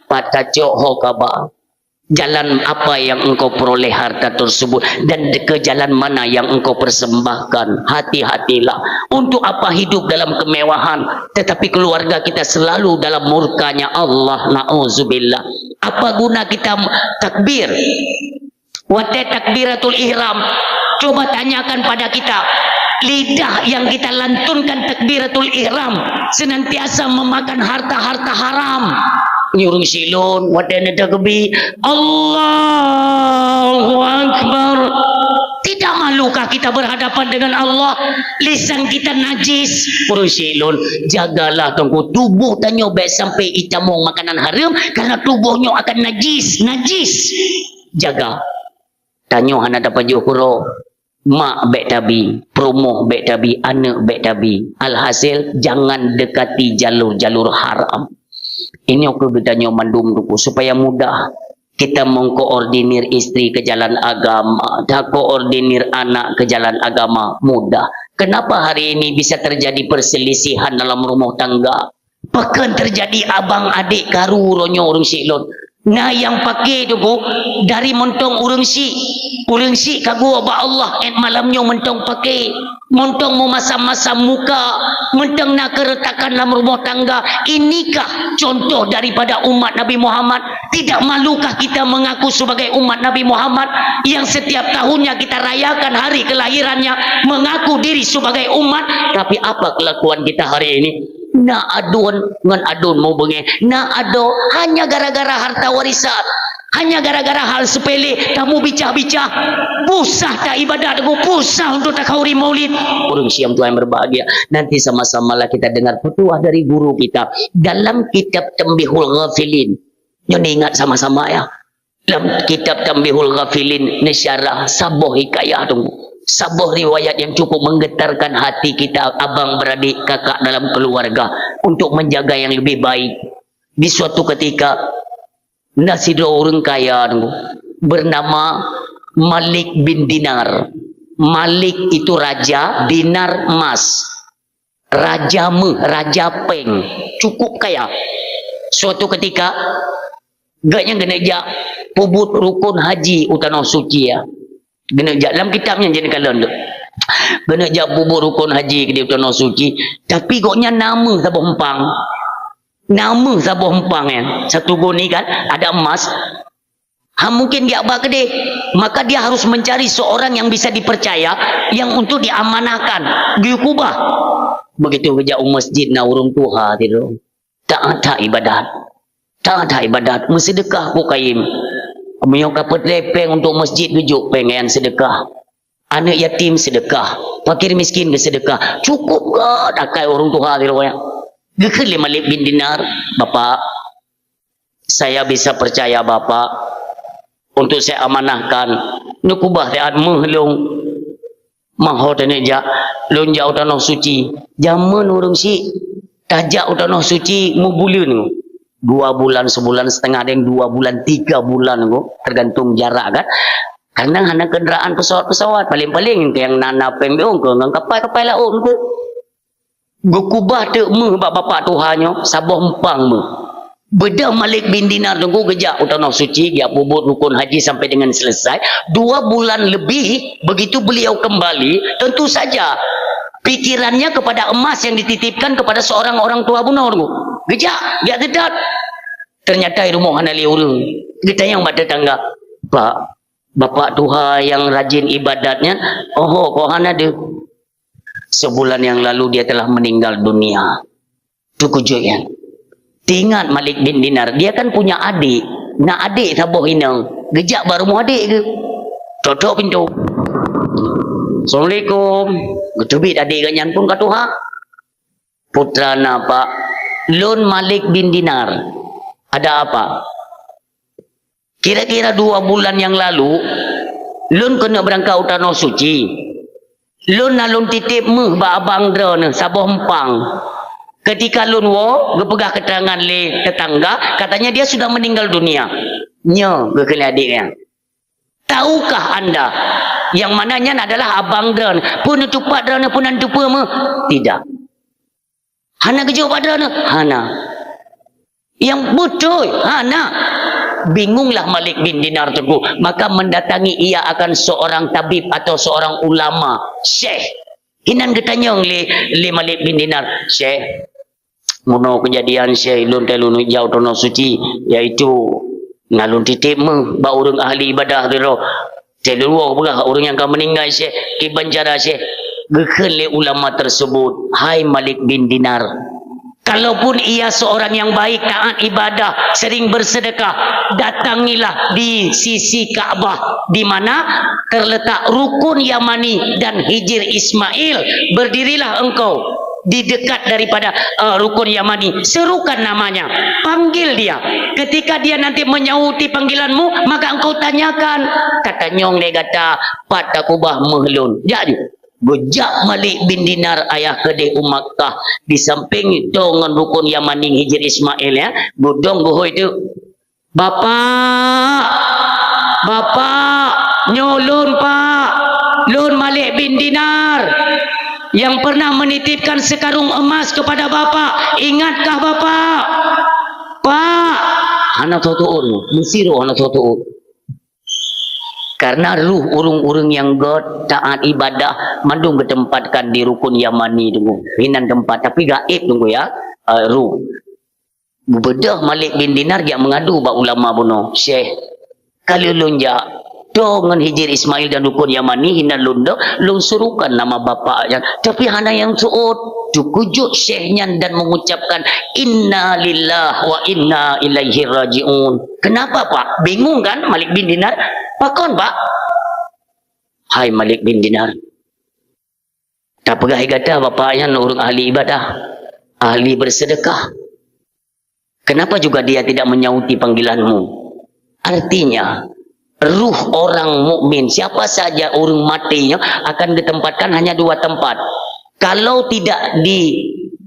Pat tacok ho kaba. Jalan apa yang engkau peroleh harta tersebut dan ke jalan mana yang engkau persembahkan? Hati-hatilah. Untuk apa hidup dalam kemewahan, tetapi keluarga kita selalu dalam murkanya Allah? Nauzubillah. Apa guna kita takbir? Watée takbiratul ihram, coba tanyakan pada kita, lidah yang kita lantunkan takbiratul ihram senantiasa memakan harta-harta haram. Nyurung silon, watée neutakbir, Allahu Akbar. Tidak malukah kita berhadapan dengan Allah? Lisan kita najis. Ureuëng syiek lôn, jagalah teungku tuboh tanyoe bék sampai itamong makanan haram, karena tuboh nyoe akan najis, najis. Jaga. Tanyoe hana tapajoh keudroe. Mak bék tabi, peurumoh bék tabi, aneuëk bék tabi. Alhasil, jangan dekati jalur-jalur haram. Inoe keu geutanyoe mandum teungku, supaya mudah kita mengkoordinir istri ke jalan agama, takoordinir anak ke jalan agama, mudah. Kenapa hari ini bisa terjadi perselisihan dalam rumah tangga? Pakon terjadi abang adik karu uroe nyoe ureuëng syiek lôn? Na nyang paké teungku dari mantong ureuëng syiek. Ureuëng syiek ka geuwoe bak Allah, ék malam nyoe mantong paké. Mantong meumasam-masam muka, mantong na keuretakan lam rumoh tangga. Inikah contoh daripada umat Nabi Muhammad? Tidak malukah kita mengaku sebagai umat Nabi Muhammad yang setiap tahunnya kita rayakan hari kelahirannya, mengaku diri sebagai umat, tapi apa kelakuan kita hari ini? Na aduen ngon aduen mubeungéh, na adoe hanya gara-gara harta warisan. Hanya gara-gara hal sepele, kamu bicah-bicah. Pusah ta ibadat, pusah untuk takhauri maulid. Ureuëng syiek tuan berbahagia, nanti sama-samalah kita dengar petuah dari guru kita dalam kitab Tanbihul Ghafilin. Nyoe ingat sama-sama ya. Dalam kitab Tanbihul Ghafilin, neusyarah saboh hikayah teungku. Saboh riwayat yang cukup menggetarkan hati kita, abang beradik, kakak dalam keluarga, untuk menjaga yang lebih baik. Di suatu ketika, na sidroe ureuëng kaya teungku, bernama Malik bin Dinar. Malik itu raja, Dinar emas. Raja meuh, raja péng. Cukup kaya. Suatu ketika, gobnyan geuneuk jak peubuet rukun haji u Tanoh Suci ya. Geuneuk jak, lam kitab nyan jeuet kalon tu. Geuneuk jak peubuet rukun haji di Tanoh Suci, tapi gobnyan na meuh saboh empang. Na meuh saboh empang nyan. Satu gun ni kan, ada emas. Ha, mungkin dia ba keudeh. Maka dia harus mencari seorang yang bisa dipercaya, yang untuk diamanahkan, geuyue keubah. Begitu geujak u masjid na ureuëng tuha sidroe. Taat that ibadat. Taat that ibadat. Meuseudeukah pu kayém. Meunyoe ka peutré péng untuk masjid, geujok péng nyan seudeukah. Aneuëk yatim seudeukah. Fakir miskin geuseudeukah. Cukup gét akai ureuëng tuha sidroe nyan. Geukheun lé Malik bin Dinar, "Bapak, saya bisa percaya Bapak untuk saya amanahkan. Neukeubah siat meuh lôn. Meuho taneuk jak, lôn jak u Tanoh Suci." Jameun ureuëng syiek tajak u Tanoh Suci meubuleuen. Dua bulan, sebulan setengah, dan dua bulan, tiga bulan, tergantung jarak kan. Kadang hana kendaraan pesawat-pesawat, paling-paling nyang na-na péng biôh keu ngon kapai-kapai laôt teungku. Geukeubah teuk meuh bak bapak tuha nyoe, saboh empang meuh. Beudôh Malik bin Dinar teungku geujak u Tanoh Suci, geujak peubuet rukun haji sampai dengan selesai. Dua bulan lebih, begitu beliau kembali, tentu saja pikirannya kepada emas yang dititipkan kepada seorang orang tua bunoe teungku. Geujak, geujak seudot. Ternyata di rumoh hana lé ureuëng. Geutanyong bak tetangga, "Pak, bapak tuha nyang rajin ibadat nyan, oho, kok hana deuh?" Sebulan yang lalu dia telah meninggal dunia. Teukeujot nyan. Teuingat Malik bin Dinar, dia kan punya adik. Na adik saboh inong. Geujak bak rumoh adik geuh. Tok-tok pintoe. "Assalamualaikum." Geuteubiet adik geuh nyan pun ka tuha. "Putra na, Pak. Lôn Malik bin Dinar." "Ada apa?" "Kira-kira dua bulan yang lalu, lôn keuneuk beurangkat u Tanoh Suci. Lôn na lôn titip meuh bak abang droeneuh saboh empang. Ketika lôn woe, geupeugah keterangan lé tetangga, katanya dia sudah meninggal dunia." Nyoe geukheun lé adik nyan. "Tahukah Anda, yang mana nyan adalah abang droeneuh?" "Peue neutupat droeneuh, peue na neuteupeue meuh?" "Tidak." "Hana geujok bak droeneuh?" "Hana." "Nyang beutôi?" "Hana." Bingunglah Malik bin Dinar teungku, maka mendatangi ia akan seorang tabib atau seorang ulama, syekh. Inan geutanyong lé, lé Malik bin Dinar, "Syekh, bunoe keujadian, Syekh, lôn teuh lôn jak u Tanoh Suci, yaitu na lôn titip meuh bak ureuëng ahli ibadah sidroe. Teuh lôn woe peugah ureuëng nyang ka meuninggai, Syekh, kiban cara, Syekh?" Geukheun lé ulama tersebut, "Hai Malik bin Dinar, Kalaupun ia seorang yang baik, taat ibadah, sering bersedekah, datangilah di sisi Ka'bah, di mana terletak rukun Yamani dan Hijir Ismail. Berdirilah engkau di dekat daripada, eh, rukun Yamani. Serukan namanya, panggil dia. Ketika dia nanti menyauti panggilanmu, maka engkau tanyakan, "Tatanyong lé gata, pat takubah meuh lôn?" Jak ju. Geujak Malik bin Dinar ayah keudeh u Makkah, di sampéng toe ngon rukun Yamani, Hijir Ismail, ya. Geudong geuhôi teuk, "Bapak, Bapak, nyoe lôn, Pak. Lôn Malik bin Dinar yang pernah menitipkan sekarung emas kepada Bapak. Ingatkah Bapak?" "Pak!" Hana tho teuôt, meusidroe hana tho teuôt. Karena ruh ureuëng-ureuëng nyang gét, taat ibadah, mandum geuteumpatkan di rukun Yamani, Teungku. Hinan teumpat, tapi gaéb, Teungku, ya, eh, ruh. Geubeudôh Malik bin Dinar jak meungadu bak ulama bunoe, "Syekh, ka lheueh lôn jak, toe ngon Hijir Ismail dan rukun Yamani, hinan lôn dok, lôn serukan nama bapak nyan, tapi hana nyang teuôt." Teukeujot syekh nyan dan mengucapkan, "Inna lillahi wa inna ilaihi raji'un." "Kenapa, Pak?" Bingung kan Malik bin Dinar? "Pakon, Pak?" "Hai Malik bin Dinar, tapeugah gata bapak nyan ureuëng ahli ibadah, ahli bersedekah. Kenapa juga dia tidak menyauti panggilanmu?" Artinya, ruh orang mukmin, siapa saja ureuëng maté nyoe, akan ditempatkan hanya dua tempat. Kalau tidak di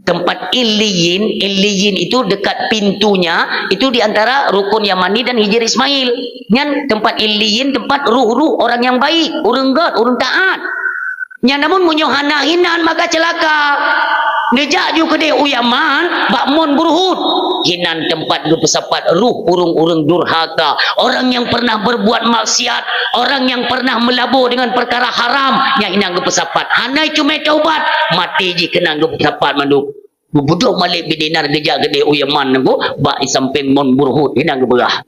tempat Illiyin, Illiyin itu dekat pintunya, itu di antara rukun Yamani dan Hijir Ismail. Nyan tempat Illiyin, tempat ruh-ruh orang yang baik, ureuëng gét, ureuëng taat. Nyan namun meunyoe hana hinan, maka ceulaka. Neujak ju keudeh u Yaman, bak Mon Burhud. Hinan tempat geupeusapat ruh ureuëng-ureuëng durhaka, orang yang pernah berbuat maksiat, orang yang pernah melabô dengan perkara haram, nyan hinan geupeusapat. Hana cuma taubat, maté jih keunan geupeusapat mandum. Geubeudôh Malik bin Dinar geujak keudeh u Yaman nyoe, bak sampéng Mon Burhud, hinan geupeugah,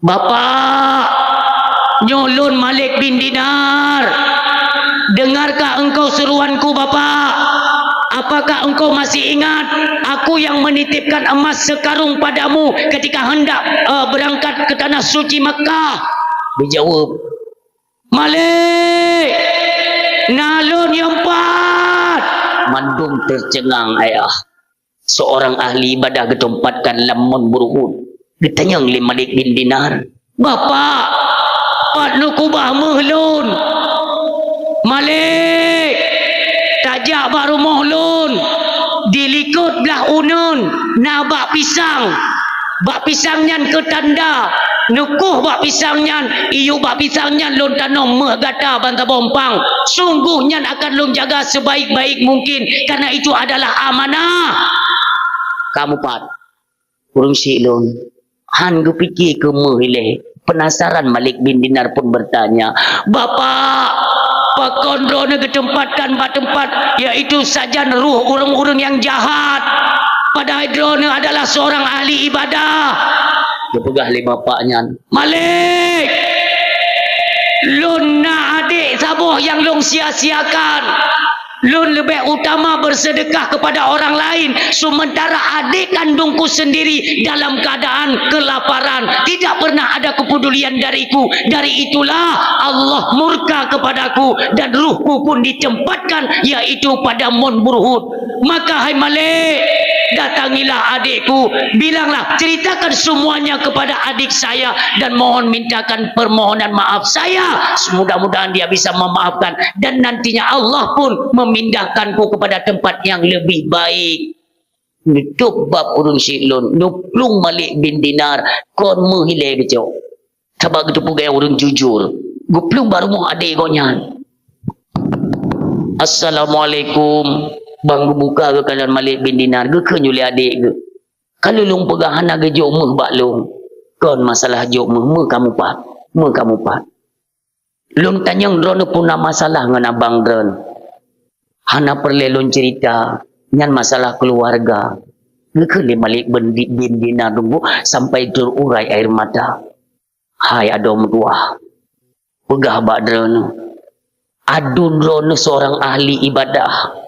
"Bapak, nyoe lôn Malik bin Dinar. Dengarkah engkau seruanku, Bapak? Apakah engkau masih ingat aku yang menitipkan emas sekarung padamu ketika hendak, eh, berangkat ke tanah suci Makkah?" Geujaweueb, "Malik, na lôn nyang pat." Mandum teuceungang ayah. Seorang ahli ibadah geuteumpatkan lam Mon Burhud. Geutanyong lé Malik bin Dinar, "Bapak, pat neukubah meuh lôn?" "Malik, tajak bak rumoh lôn. Di likot blah uneuen na bak pisang. Bak pisang nyan keu tanda. Neukoh bak pisang nyan, iyup bak pisang nyan lôn tanom meuh gata bansaboh pang. Sungguh nyan akan lôn jaga sebaik-baik mungkin, karena itu adalah amanah." "Kamu pat?" "Ureuëng syiek lôn." Han geupike keu meuh ilée. Penasaran Malik bin Dinar pun bertanya, "Bapak, pakon droeneuh geuteumpatkan bak teumpat, yaitu sajan ruh ureuëng-ureuëng nyang jahat, padahai droeneuh adalah seorang ahli ibadah?" Geupeugah lé bapak nyan, "Malik, lôn na adék saboh nyang lôn sia-siakan. Lôn leubeh utama bersedekah kepada orang lain, sementara adik kandungku sendiri dalam keadaan kelaparan. Tidak pernah ada kepedulian dariku. Dari itulah Allah murka kepadaku dan ruhku pun ditempatkan, yaitu pada Mon Burhud. Maka, hai Malik, datangilah adikku, bilanglah, ceritakan semuanya kepada adik saya dan mohon mintakan permohonan maaf saya. Mudah-mudahan dia bisa memaafkan dan nantinya Allah pun memindahkanku kepada tempat yang lebih baik." Neutôb bab ureuëng syiek lôn, neuplueng Malik bin Dinar, kon meuh ilée geucok. Sabab geuteupeue gaya ureuëng jujur. Geuplueng bak rumoh adé gobnyan. "Assalamualaikum." Ban geubuka geukalon Malik bin Dinar, geukheun ulée adék geuh, "Ka lôn peugah hana geujok meuh bak lôn." "Kon masalah jok meuh, meuh kamu pat? Meuh kamu pat?" "Lôn tanyong droeneuh peue na masalah ngon abang droeneuh?" "Hana peureulée lôn ceurita, nyan masalah keuluwarga." Geukheun lé Malik bin Di-, bin Dinar, teungku, sampai teururai air mata. "Hai adoe meutuwah, peugah bak droeneuh, aduen droeneuh seurang ahli ibadah,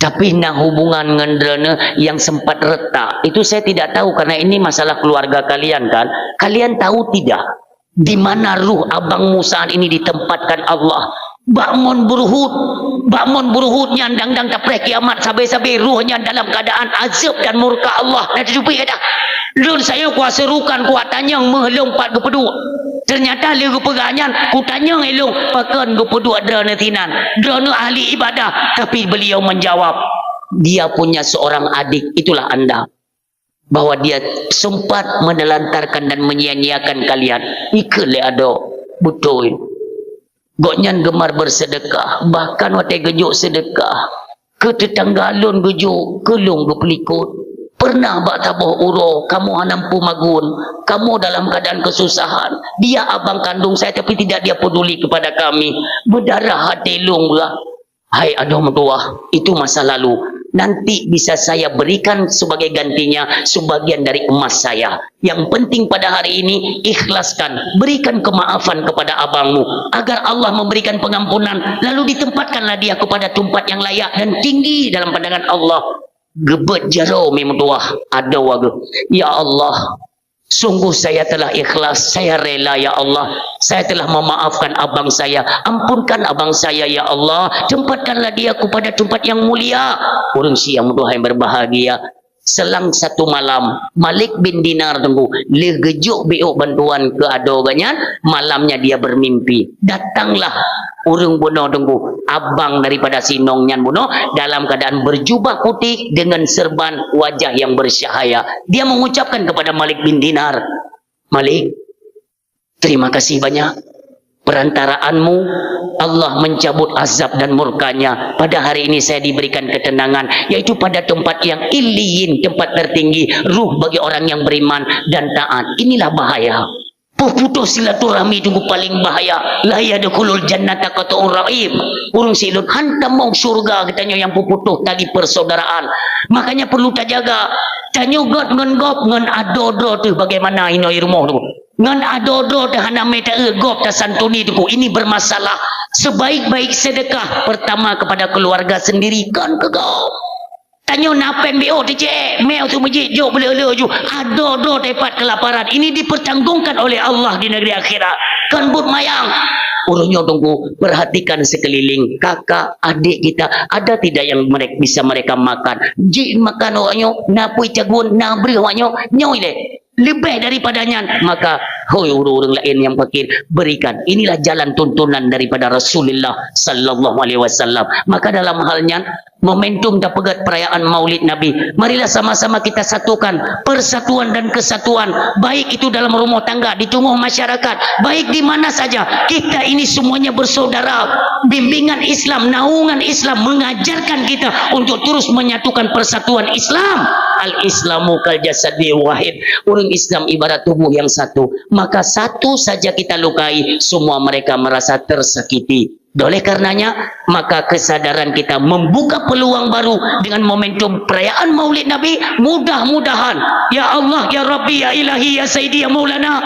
Tapi na hubungan ngon droeneuh nyang sempat retak. Itu saya tidak tahu, karena ini masalah keluarga kalian, kan? Kalian tahu tidak, di mana ruh abangmu saat ini ditempatkan Allah? Bak mon buruhut, bak mon buruhut nyan dang-dang tapreh kiamat, sabe-sabe ruh nyan dalam keadaan azab dan murka Allah. Na teucupi kata, "Lôn sayang kuaserukan, kuatanyong meuh lôn pat geupeuduek." Ternyata lé geupeugah nyan, "Kutanyong ilôn, pakon geupeuduek droeneuh sinan? Droeneuh ahli ibadah." Tapi beliau menjawab, dia punya seorang adik, itulah anda, bahwa dia sempat menelantarkan dan menyia-nyiakan kalian. Ikheun lé adoe, beutôi. Gobnyan gemar bersedekah, bahkan watée geujok sedekah, keu teutangga lôn geujok, keu lôn geupeulikot. Pernah bak saboh uroe, kamoe hana mampu magun, kamoe dalam keadaan kesusahan. Dia abang kandung saya, tapi tidak dia peduli kepada kami. Meudarah até lôn bah. Hai adoe meutuwah, itu masa lalu. Nanti bisa saya berikan sebagai gantinya sebagian dari emas saya. Yang penting pada hari ini, ikhlaskan, berikan kemaafan kepada abangmu, agar Allah memberikan pengampunan, lalu ditempatkanlah dia kepada tempat yang layak dan tinggi dalam pandangan Allah. Geubeuet jaroe mi meutuwah, adoe geuh. Ya Allah, sungguh saya telah ikhlas, saya rela, ya Allah. Saya telah memaafkan abang saya. Ampunkan abang saya, ya Allah. Tempatkanlah dia kepada tempat yang mulia. Ureuëng si nyang meutuwah yang berbahagia. Selang satu malam, Malik bin Dinar, Teungku, lheueh geujok biôk bantuan keu adoe gobnyan, malamnya dia bermimpi. Datanglah ureuëng bunoe, Teungku, abang daripada si Nong nyan bunoe, dalam keadaan berjubah putih dengan serban wajah yang bercahaya. Dia mengucapkan kepada Malik bin Dinar, "Malik, terima kasih banyak. Perantaraanmu, Allah mencabut azab dan murkanya. Pada hari ini saya diberikan ketenangan, yaitu pada tempat yang illiyin, tempat tertinggi, ruh bagi orang yang beriman dan taat. Inilah bahaya." Peuputoh silaturahmi, Teungku, paling bahaya. "La yadkhulul jannata qati'ur rahim." Ureuëng si lôn, hana tamong syurga geutanyoe nyang peuputoh tali persaudaraan. Makanya perlu tajaga. Tanyoe göt ngon gob, ngon adoe droe teuh bagaimana inoe rumoh, Teungku. Ngon adoe droe teuh hana mé taeu gob tasantuni, Teungku. Ini bermasalah. Sebaik-baik sedekah pertama kepada keluarga sendiri, kon keu gob. Tanyoe na péng biôk teucék, mé u meuseujid jok beuleu-leu ju. Adoe droe teuh pat keulaparan. Ini dipertanggungkan oleh Allah di negeri akhirat. Kon buet mayang. Ureuëng nyoe, Teungku, perhatikan sekeliling, kakak, adik kita, ada tidak yang merek-, bisa mereka makan? Jih makan awak nyoe, na pui cagun, na breueh awak nyoe, nyoe ilée. Leubeh daripada nyan, maka, hoi ureuëng-ureuëng laén nyang fakir, berikan. Inilah jalan tuntunan daripada Rasulullah sallallahu alaihi wasallam. Maka dalam hal nyan, momentum tapeugét perayaan Maulid Nabi, marilah sama-sama kita satukan persatuan dan kesatuan, baik itu dalam rumah tangga, di tengah masyarakat, baik di mana saja. Kita ini semuanya bersaudara. Bimbingan Islam, naungan Islam mengajarkan kita untuk terus menyatukan persatuan Islam. Al-Islamu kal jasadi wahid. Ureuëng Islam ibarat tubuh yang satu. Maka satu saja kita lukai, semua mereka merasa tersakiti. Oleh karenanya, maka kesadaran kita membuka peluang baru dengan momentum perayaan Maulid Nabi. Mudah-mudahan, ya Allah, ya Rabbi, ya Ilahi, ya Sayyidi, ya Maulana,